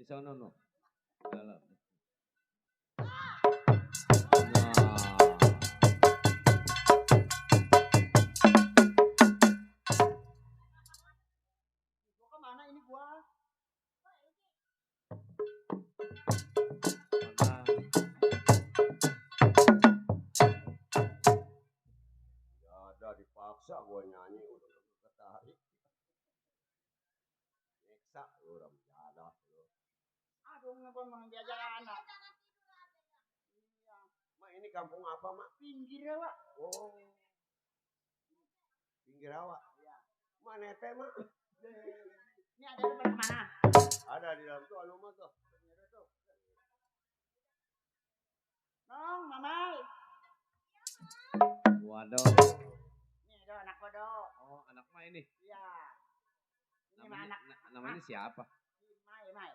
Di sana no. Dalam. Gua kemana ini gua? Ya ada dipaksa gue nyanyi udah ketarik. Nyeksa lu orang jadah lu. Aduh ngapa mau diajak anak? Iya. Mak ini kampung apa, Mak? Pinggir ya, Pak. Oh. Pinggir awak. Iya. Mana teh, Mak? Ini ada di mana? Ada di dalam tuh anu mah tuh. Nong, Mamai. Waduh. Nih, do anak gua do. Oh, anak mah ini. Iya. Ini mah Namanya, anak. namanya siapa? Mai.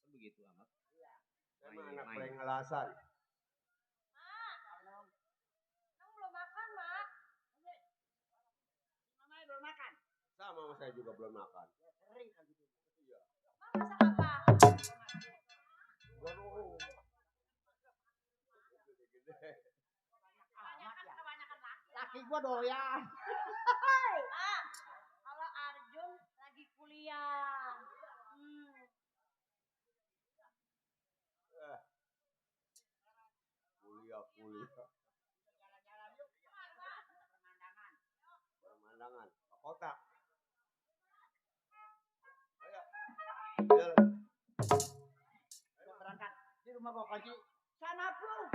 Oh, begitu amat. Iya. Emang anak Mai. pelengelasan. Nong. Nong belum makan mak. Mamai belum makan. Sama saya juga belum makan. Ya sering kan gitu. Iya. Mak masak apa? Waduh. Amat ya. Laki gua doyan. Mak, kalau Arjun lagi kuliah. Kuliah. Pemandangan. Ke kota. Ayo. Jalan. Ayo berangkat. Di rumah gua kunci. Sana, Bro.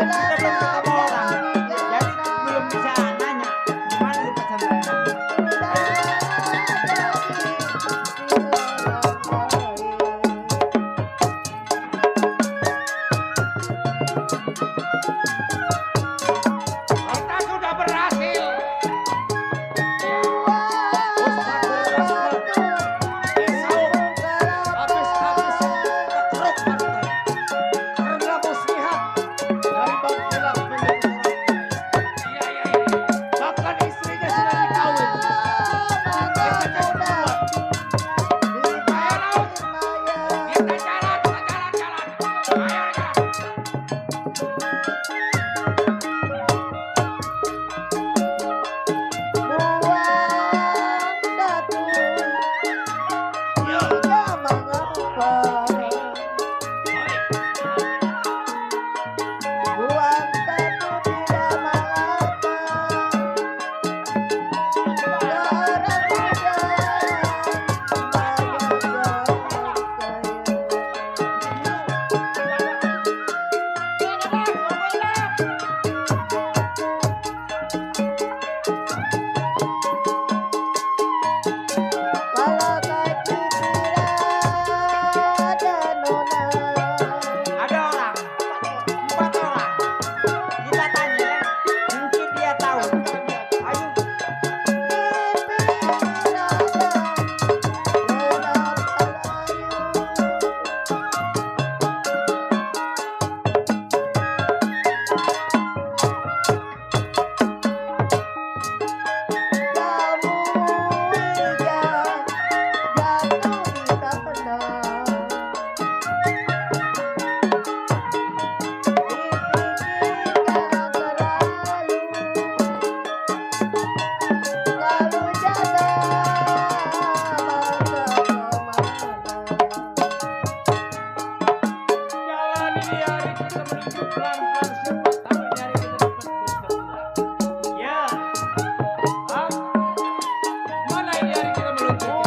kita belum ketemu orang. Jadi belum bisa nanya gimana di pesantren. Kita sudah berhasil. Habis-habis kekeruk partai. Karena muslihat dari Bang Gilang menjadi seorang kiai. Bahkan istrinya sudah dikawin. Kita jadi kuat. Ayo Laut. Kita jalan. Ayo jalan. Ada orang, 4 orang. Kita tanya ya, mungkin dia tahu. Ayo. Jalan ini hari kita menuju pelan-pelan, siapa tahu ini hari kita dapat bertemu. Ya. Hah? Mana ini hari kita meluncur?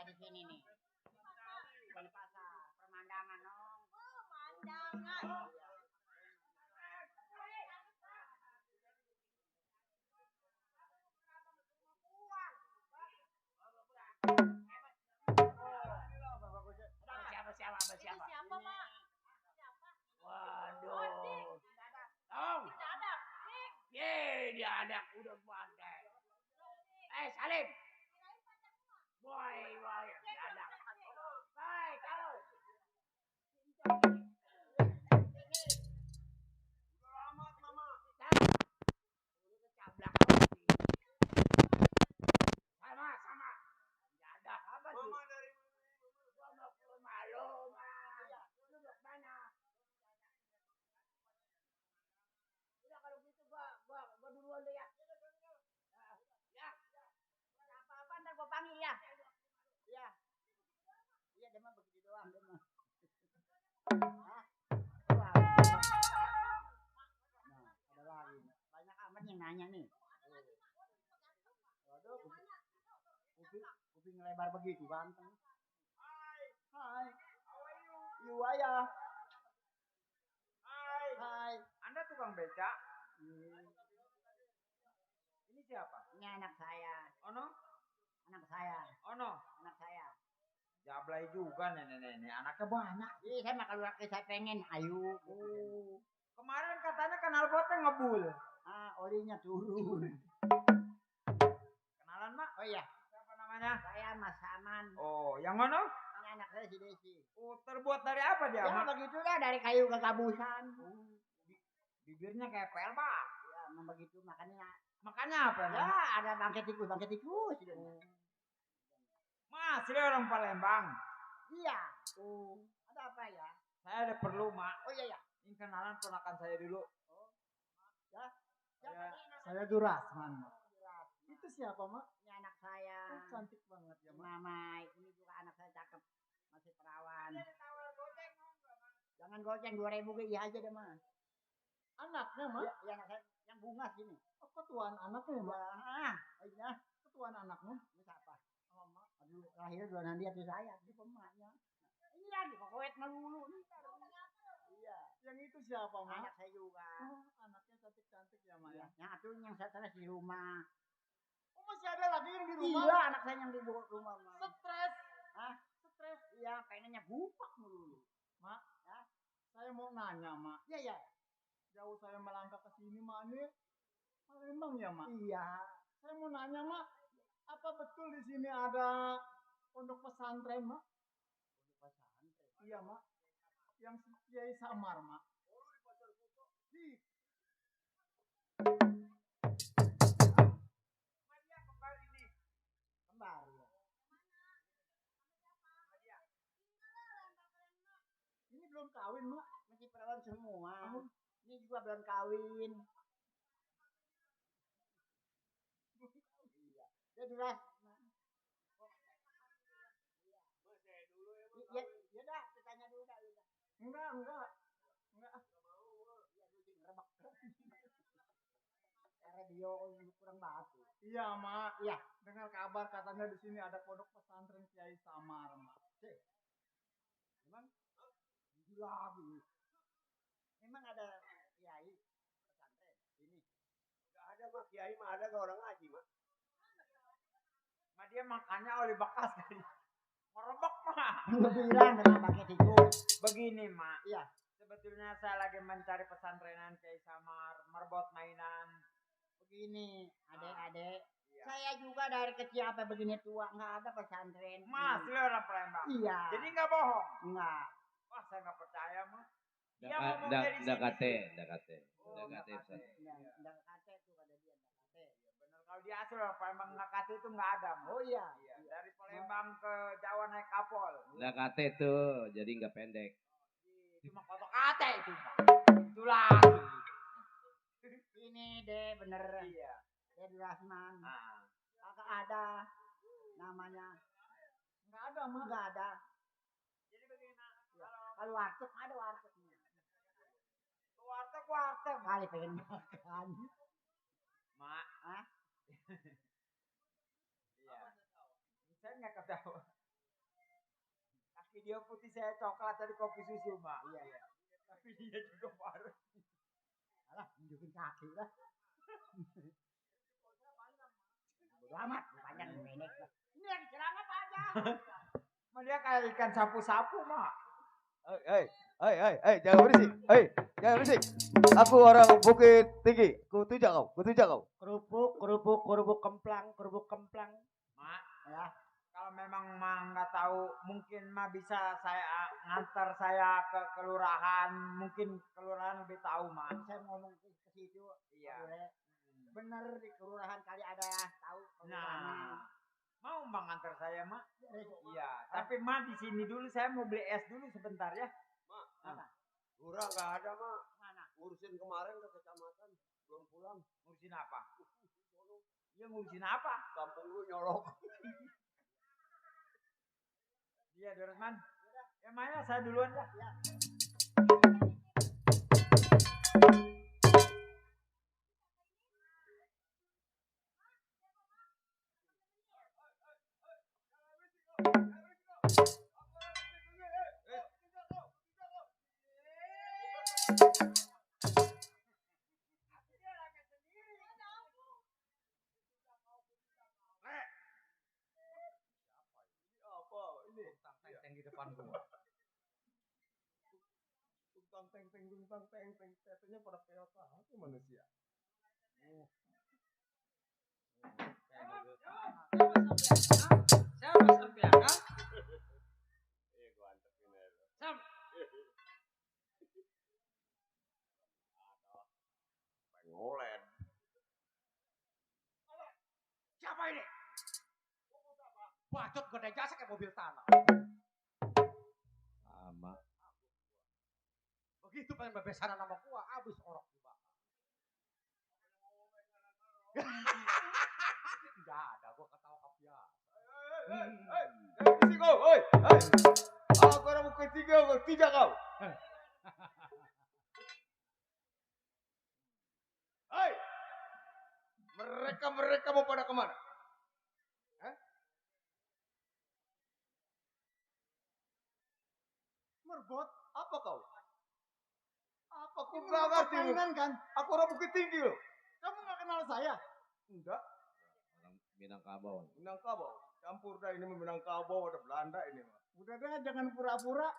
di sini nih. Bukan pasar, pemandangan dong. Pemandangan. Siapa? Siapa, Mak? Waduh. Tong. Dia ada udah pandai. Salim. Boy, dia ada. Hai, kalau. Selamat, Mama. Sama. Enggak ada apa sih? Mama dari Gua mau ke rumah lo, Duduk mana? Udah kalau gitu gua duluan deh ya. Ya. Apa-apa ntar gua panggil ya. Iya. Iya, dia mah begitu doang, dia mah. Hah? Wah, nah, ada lagi. Banyak amat yang nanya nih. Waduh, kuping lebar begitu, ganteng. Hai. You ayah. Hai. Anda tukang beca? Ini siapa? Ini anak saya. Ono? Anak saya. Ono? Anak saya. Jablay juga nenek-nenek. Anaknya banyak. Iya, saya mah kalau saya pengen, ayo. Kemarin katanya kenal potnya ngebul. Olinya turun. Kenalan, Mak? Oh iya. Siapa namanya? Saya Mas Saman. Oh, yang mana? Ini anak saya si Desi. Oh, terbuat dari apa dia, Ya Mak? begitu dah, dari kayu kegabusan. Bibirnya kayak pelbak. Ya, memang begitu makanya. Makannya apa Ya, emang? ada bangkai tikus. Mas, dia orang Palembang. Iya. Ada apa ya? Saya ada perlu, Mak. Oh iya ya. Ini kenalan ponakan saya dulu. Ya. Saya Durasman. Itu siapa, Mak? Ini anak saya. Cantik banget ya, Mak. Mama, ini juga anak saya cakep. Masih perawan. Jangan goceng 2.000 iya aja deh, Mas. Anaknya, Mak? Ya, anak saya yang bunga sini. Oh, ketuaan anaknya, ya, Mak? Iya. Ketuaan anaknya? Ini siapa? Mama. Aduh, lahir dua nanti atau saya, itu pemaknya. Ini lagi kokoet melulu. Iya. Yang itu siapa, Mak? Anak saya juga. Oh, anaknya cantik-cantik ya, Mak ya. Yang satu yang saya di rumah. Oh, masih ada lagi yang di rumah? Iya, anak saya yang di rumah, Mak. Stres. Hah? Stres. Iya, pengennya bupak melulu. Mak, ya? Saya mau nanya, Mak. Iya, ya. Jauh saya melangkah ke sini, Mak. Ini Palembang ya, Mak? Iya. Saya mau nanya, Mak. Apa betul di sini ada pondok pesantren, Mak? Pondok pesantren? Iya, Mak. Yang Kiai Samar, Mak. Di. Kembar ya. Ini belum kawin, Mak. Masih perawan semua. Ini juga belum kawin. Iya. Dia duras. Iya, ya dah, tanya dulu dah. Enggak. Iya, lu ngerebak. Radio kurang batu. Iya, Mak. Iya. Dengar kabar katanya di sini ada pondok pesantren Kiai Samar, Mak. Emang lagi. Emang ada kiai pesantren ini? Enggak ada, Mak. Kiai mah ada ke orang ngaji, Mak. Mak, dia makannya oli bekas kali. Merebak, Mak. Lu bilang dengan pakai tikus. Begini, Mak. Iya. Sebetulnya saya lagi mencari pesantrenan Kiai Samar, merbot mainan. Begini, adek-adek. Saya juga dari kecil sampai begini tua nggak ada pesantren. Mas, lu orang Palembang. Iya. Jadi nggak bohong. Nggak. Wah, saya nggak percaya, Mak. Dia ngomong dari sini. Dakate. Dakate tuh kata dia Dakate. Bener, kalau di asli orang Palembang Dakate itu nggak ada, Mak. Oh iya. Dari Palembang ke Jawa naik kapal. Dakate tuh, jadi nggak pendek. Itu mah kotok kate itu, Mak. Itu lagi. Ini deh bener. Iya. Dia di Rasman. Kagak ada namanya. Nggak ada, Mak. Nggak ada. Jadi bagaimana? Kalau warteg ada wartegnya. Warteg. Kali pengen makan. Mak. Hah? Iya. Saya nggak ketawa. Video putih saya coklat dari kopi susu, Mak. Iya. Tapi dia juga baru. Alah, nunjukin kaki lah. Bodo amat, panjang pendek lah. Ini yang celana apa aja? Mah dia kayak ikan sapu-sapu, Mak. Jangan berisik. Jangan berisik. Aku orang Bukit Tinggi. Ku tujak kau. Kerupuk kemplang. Mak, ya. Kalau memang Mak nggak tahu, mungkin Mak bisa saya ngantar saya ke kelurahan. Mungkin kelurahan lebih tahu, Mak. Saya ngomong ke situ. Iya. Bener di kelurahan kali ada tahu kelurahan. Mau Mak ngantar saya, Mak? Iya. Tapi Mak di sini dulu, saya mau beli es dulu sebentar ya. Mak, Lurah nggak ada, Mak. Mana? Ngurusin kemarin ke kecamatan, belum pulang. Ngurusin apa? Iya, ngurusin apa? Kampung lu nyolok. Iya, Dorosman. Ya, Maya, saya duluan ya. Di depan gua. Tungtang teng, tetenya pada peot hati manusia. Siapa sampean, Kang? Gua antepin aja. Sam. Pengolen. Siapa ini? Bacot gede jasa kayak mobil tanah. Sama. Begitu pengen bebesaran sama gua, abis orok juga. Tidak ada, gua ketawa kebiasa. Berisik kau, Aku orang Bukit Tinggi, kau tujak kau. Mereka mau pada kemana? Merbot, apa kau? Apa kau nggak ngerti? Kan? Aku orang Bukit Tinggi loh. Kamu nggak kenal saya? Enggak. Orang Minangkabau. Minangkabau. Campur dah ini Minangkabau, ada Belanda ini. Udah deh, jangan pura-pura.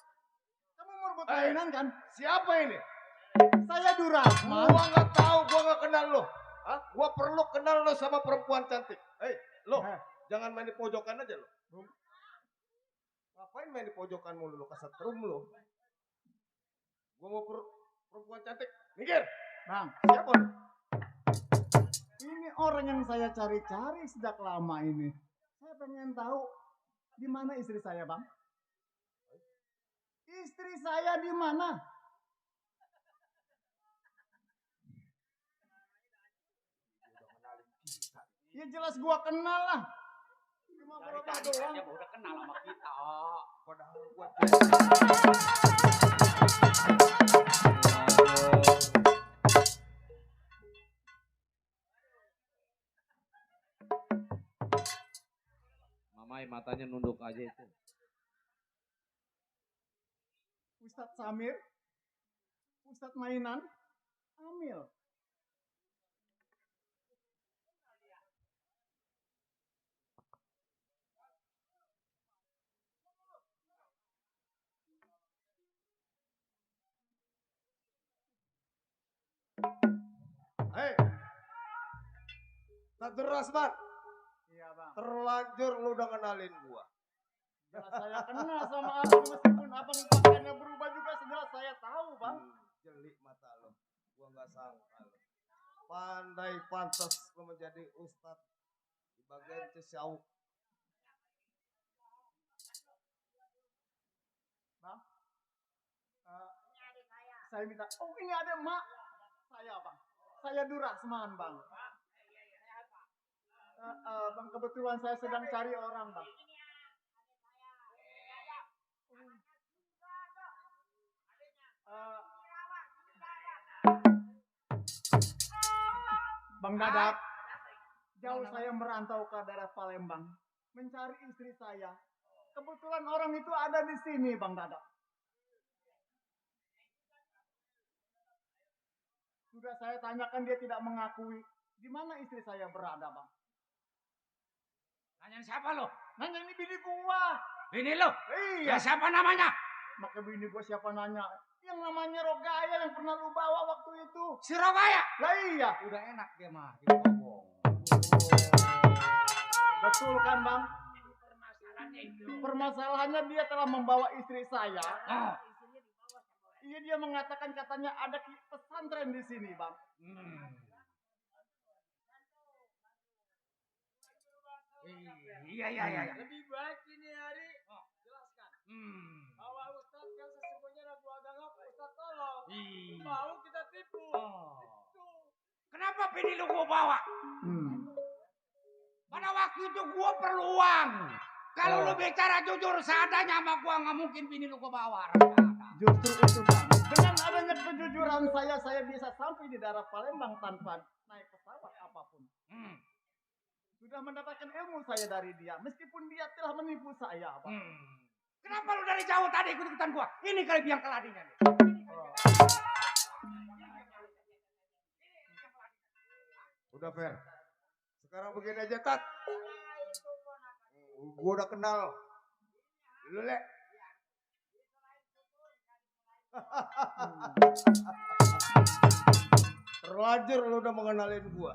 Kamu merbot mainan kan? Siapa ini? Saya Durasman. Gua nggak tahu, gua nggak kenal lo. Hah? Gua perlu kenal lo sama perempuan cantik. Lo, jangan main di pojokan aja lo. Ngapain main di pojokan mulu lo, kesetrum lo. Gua mau perempuan cantik. Minggir. Bang, siapa lo? Ini orang yang saya cari-cari sejak lama ini. Saya pengen tahu di mana istri saya, Bang. Istri saya di mana? Ya jelas gua kenal lah. Cuma pura-pura doang. Dia udah kenal sama kita. Padahal gua Mamai matanya nunduk aja itu. Ustadz Samir, Ustadz Mainan, Amil. Tak deras, Bang. Iya, Bang. Terlanjur lu udah kenalin gua. Jelas saya kenal sama abang, meskipun abang pakaiannya berubah juga, sejelas saya tahu, Bang. Jeli mata lo. Gua nggak sangka lo. Pandai pantas lo menjadi ustadz di bagian Cisauk. Bang, saya minta. Oh, ini ada emak saya, Bang. Saya Durasman, Bang. Bang, kebetulan saya sedang cari orang, Bang. Bang Dadak, jauh saya merantau ke daerah Palembang, mencari istri saya. Kebetulan orang itu ada di sini, Bang Dadak. Sudah saya tanyakan, dia tidak mengakui. Di mana istri saya berada, Bang? Nanyain siapa lo? Nanya ini bini gua. Bini lo? Iya. Ya siapa namanya? Maka bini gua siapa nanya? Yang namanya Rogaya yang pernah lu bawa waktu itu. Si Rogaya? Lah iya. Udah enak dia mah, dia ngomong. Betul kan, Bang? Permasalahannya itu. Permasalahannya dia telah membawa istri saya. Oh. Iya, dia mengatakan katanya ada pesantren di sini, Bang. Iya. Lebih baik ini hari jelaskan. Bahwa Ustadz yang sesungguhnya Rabu Agama, Ustadz tolong. Mau kita tipu. Itu. Kenapa bini lu gua bawa? Pada waktu itu gua perlu uang. Kalau lu bicara jujur seadanya sama gua, nggak mungkin bini lu gua bawa. Justru itu, Bang. Dengan adanya kejujuran saya bisa sampai di daerah Palembang tanpa naik pesawat apapun. Sudah mendapatkan ilmu saya dari dia, meskipun dia telah menipu saya, Bang. Kenapa lu dari jauh tadi ikut-ikutan gua? Ini kali biang keladinya nih. Udah fair. Sekarang begini aja, Tat. Gua udah kenal. Lu, Le. Terlanjur lu udah mengenalin gua.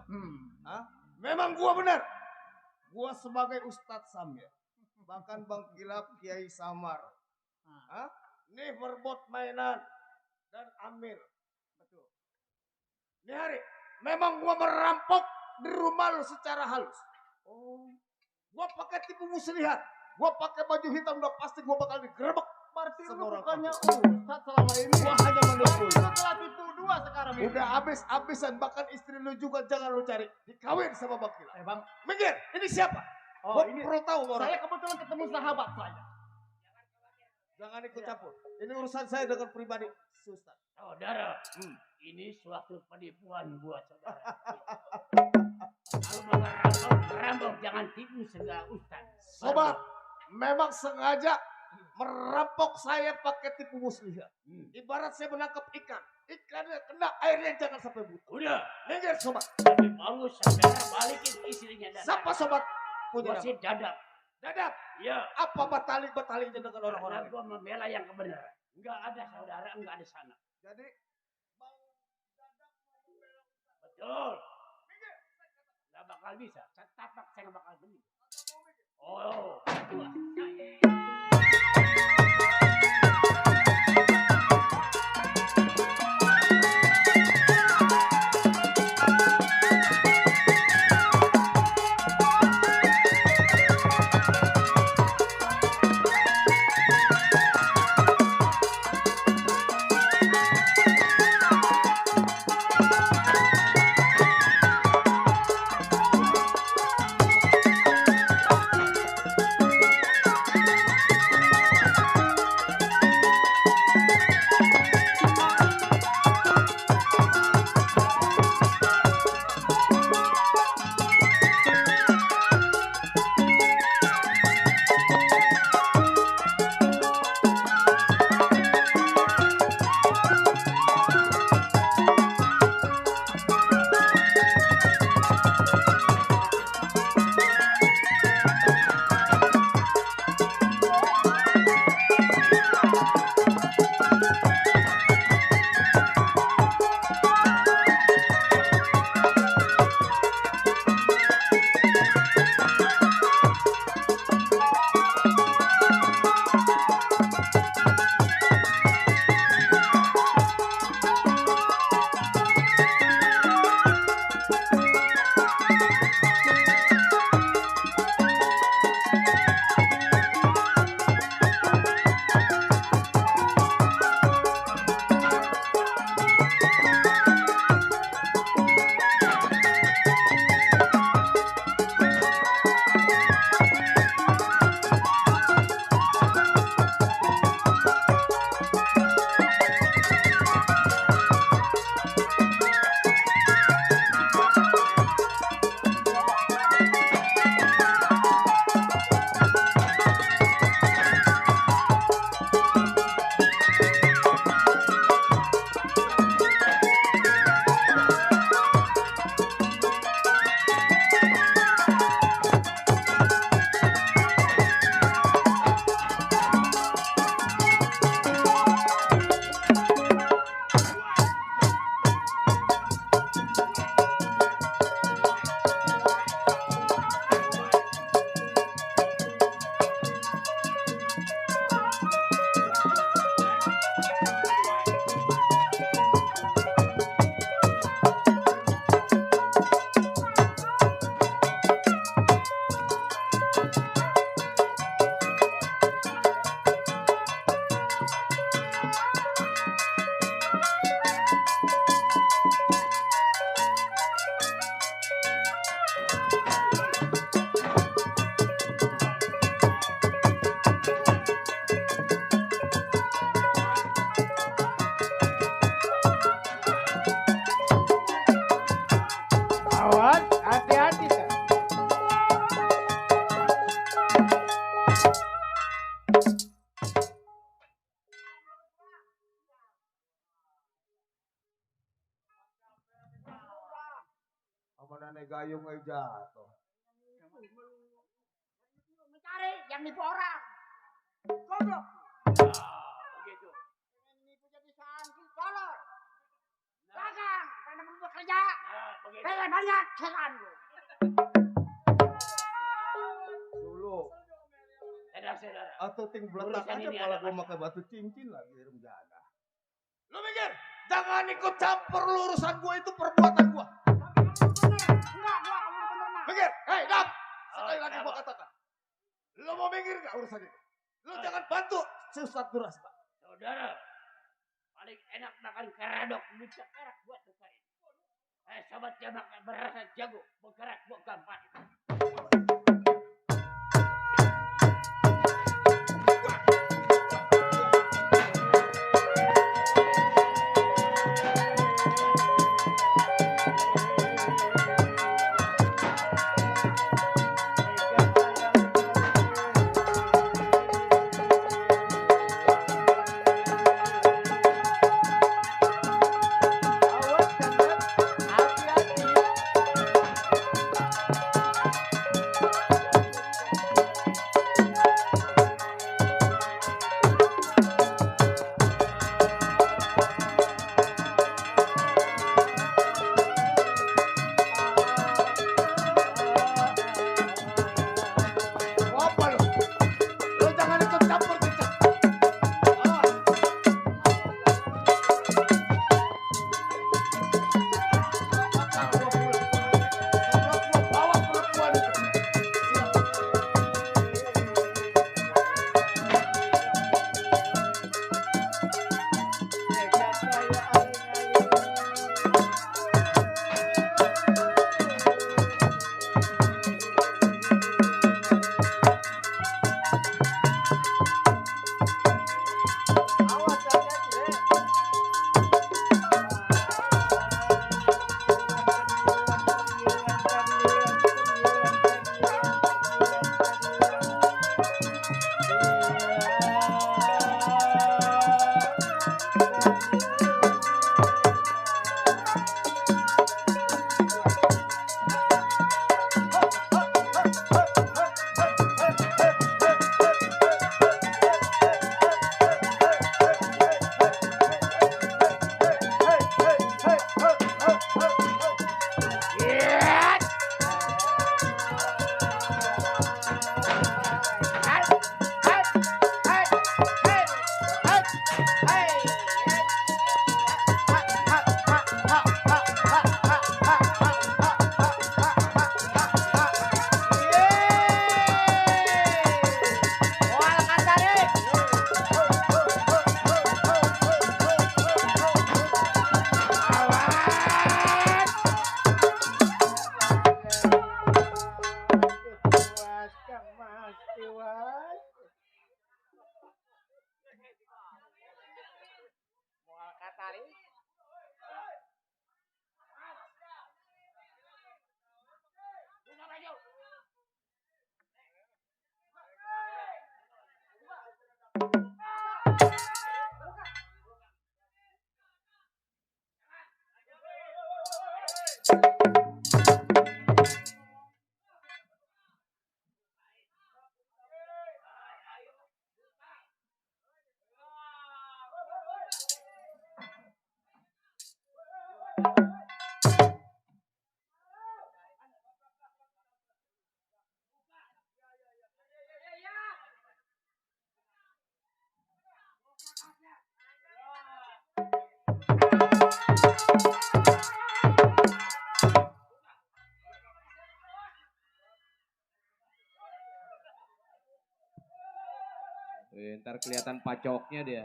Hah? Memang gua benar. Gua sebagai Ustadz Samir. Bahkan Bang Kilap Kiai Samar. Hah? Nih berbot mainan dan Amir. Betul. Nih hari, memang gua merampok di rumah lu secara halus. Gua pakai tipu muslihat. Gua pakai baju hitam, udah pasti gua bakal digerebek. Berarti lu bukannya Ustadz selama ini. Gua hanya menunggu. Lu telah tipu dua sekarang ini. Udah habis-habisan, bahkan istri lu juga jangan lu cari. Dikawin sama Bang Kilap. Bang. Minggir, ini siapa? Gua Ini perlu tahu orang. saya kebetulan ketemu sahabat saya. Jangan ikut campur. Ini urusan saya dengan pribadi Ustaz. Saudara, ini suatu penipuan buat saudara. Kalau mau merampok jangan tipu segala Ustaz. Sobat, memang sengaja merampok saya pakai tipu muslihat. Ibarat saya menangkap ikan. Ikannya kena airnya jangan sampai buta. Udah. Minggir sobat. Tapi baru saudara balikin istrinya Dadap. Siapa sobat? Punya Gua si Dadap. Dadap? Ya. Apa batali-batalinya dengan orang-orang? Karena gua membela yang kebenaran. Enggak ada saudara, enggak ada sana. Jadi Betul. Enggak bakal bisa. Tapak saya enggak bakal beli. Oh, itu. Amanane gayung aja jatuh. Mencari yang nipu orang. Goblok. Begitu. Nipu jadi santri tolol. Dagang, karena perlu bekerja. Begitu. Kayak banyak setan lu. Dulu. Saudara-saudara. Atau ting beletak Urusan aja ini malah ada gua pakai batu cincin lagi remjana. Lu mikir, jangan ikut campur lu urusan gua, itu perbuatan gua. Enggak, gua kamu bener mah. Mikir, hei Dam, sekali lagi gua katakan. Lu mau mikir gak urusan ini? Lu jangan bantu si Ustadz Duras, Pak. Saudara, paling enak makan keredok, bisa kerak buat tukarin. Sobat jamak berasa jago, bergerak buat gampang. Ntar kelihatan pacoknya dia.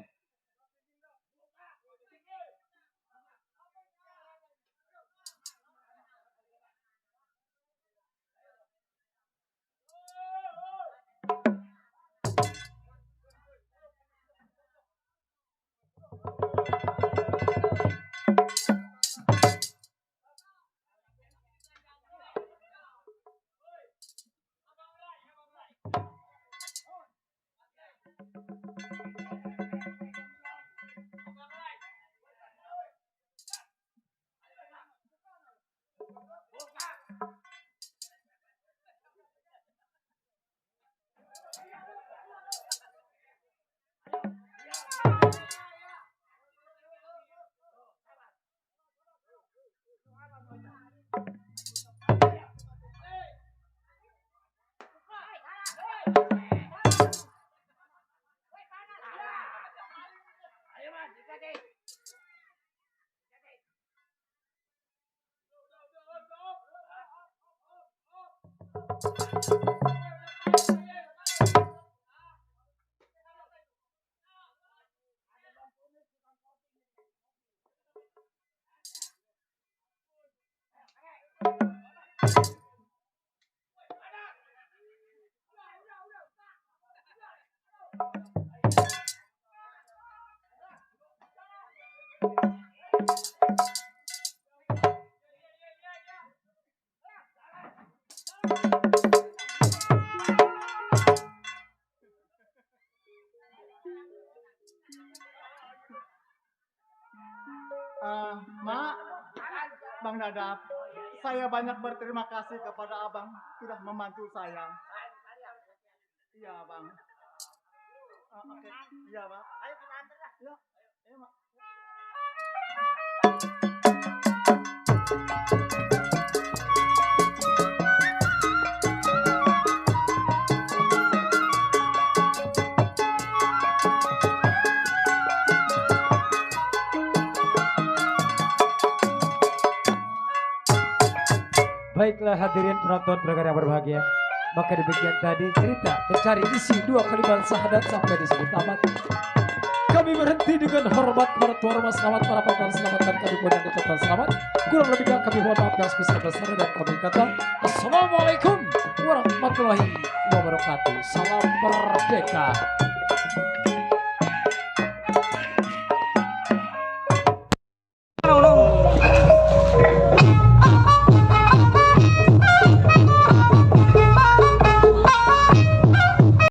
Mak, Bang Dadap, saya banyak berterima kasih kepada abang sudah membantu saya. Iya bang. Oke, iya bang. Ayo kita antar lah. Ya, ayo mak. Baiklah hadirin penonton program yang berbahagia. Maka demikian tadi cerita mencari isi 2 kalimat syahadat sampai di sini tamat. Kami berhenti dengan hormat kepada tuan rumah, selamat para penonton, selamat dan kami pun yang ditetapkan selamat. Kurang lebihnya kami mohon maaf yang sebesar-besarnya dan kami kata Assalamualaikum warahmatullahi wabarakatuh. Salam merdeka.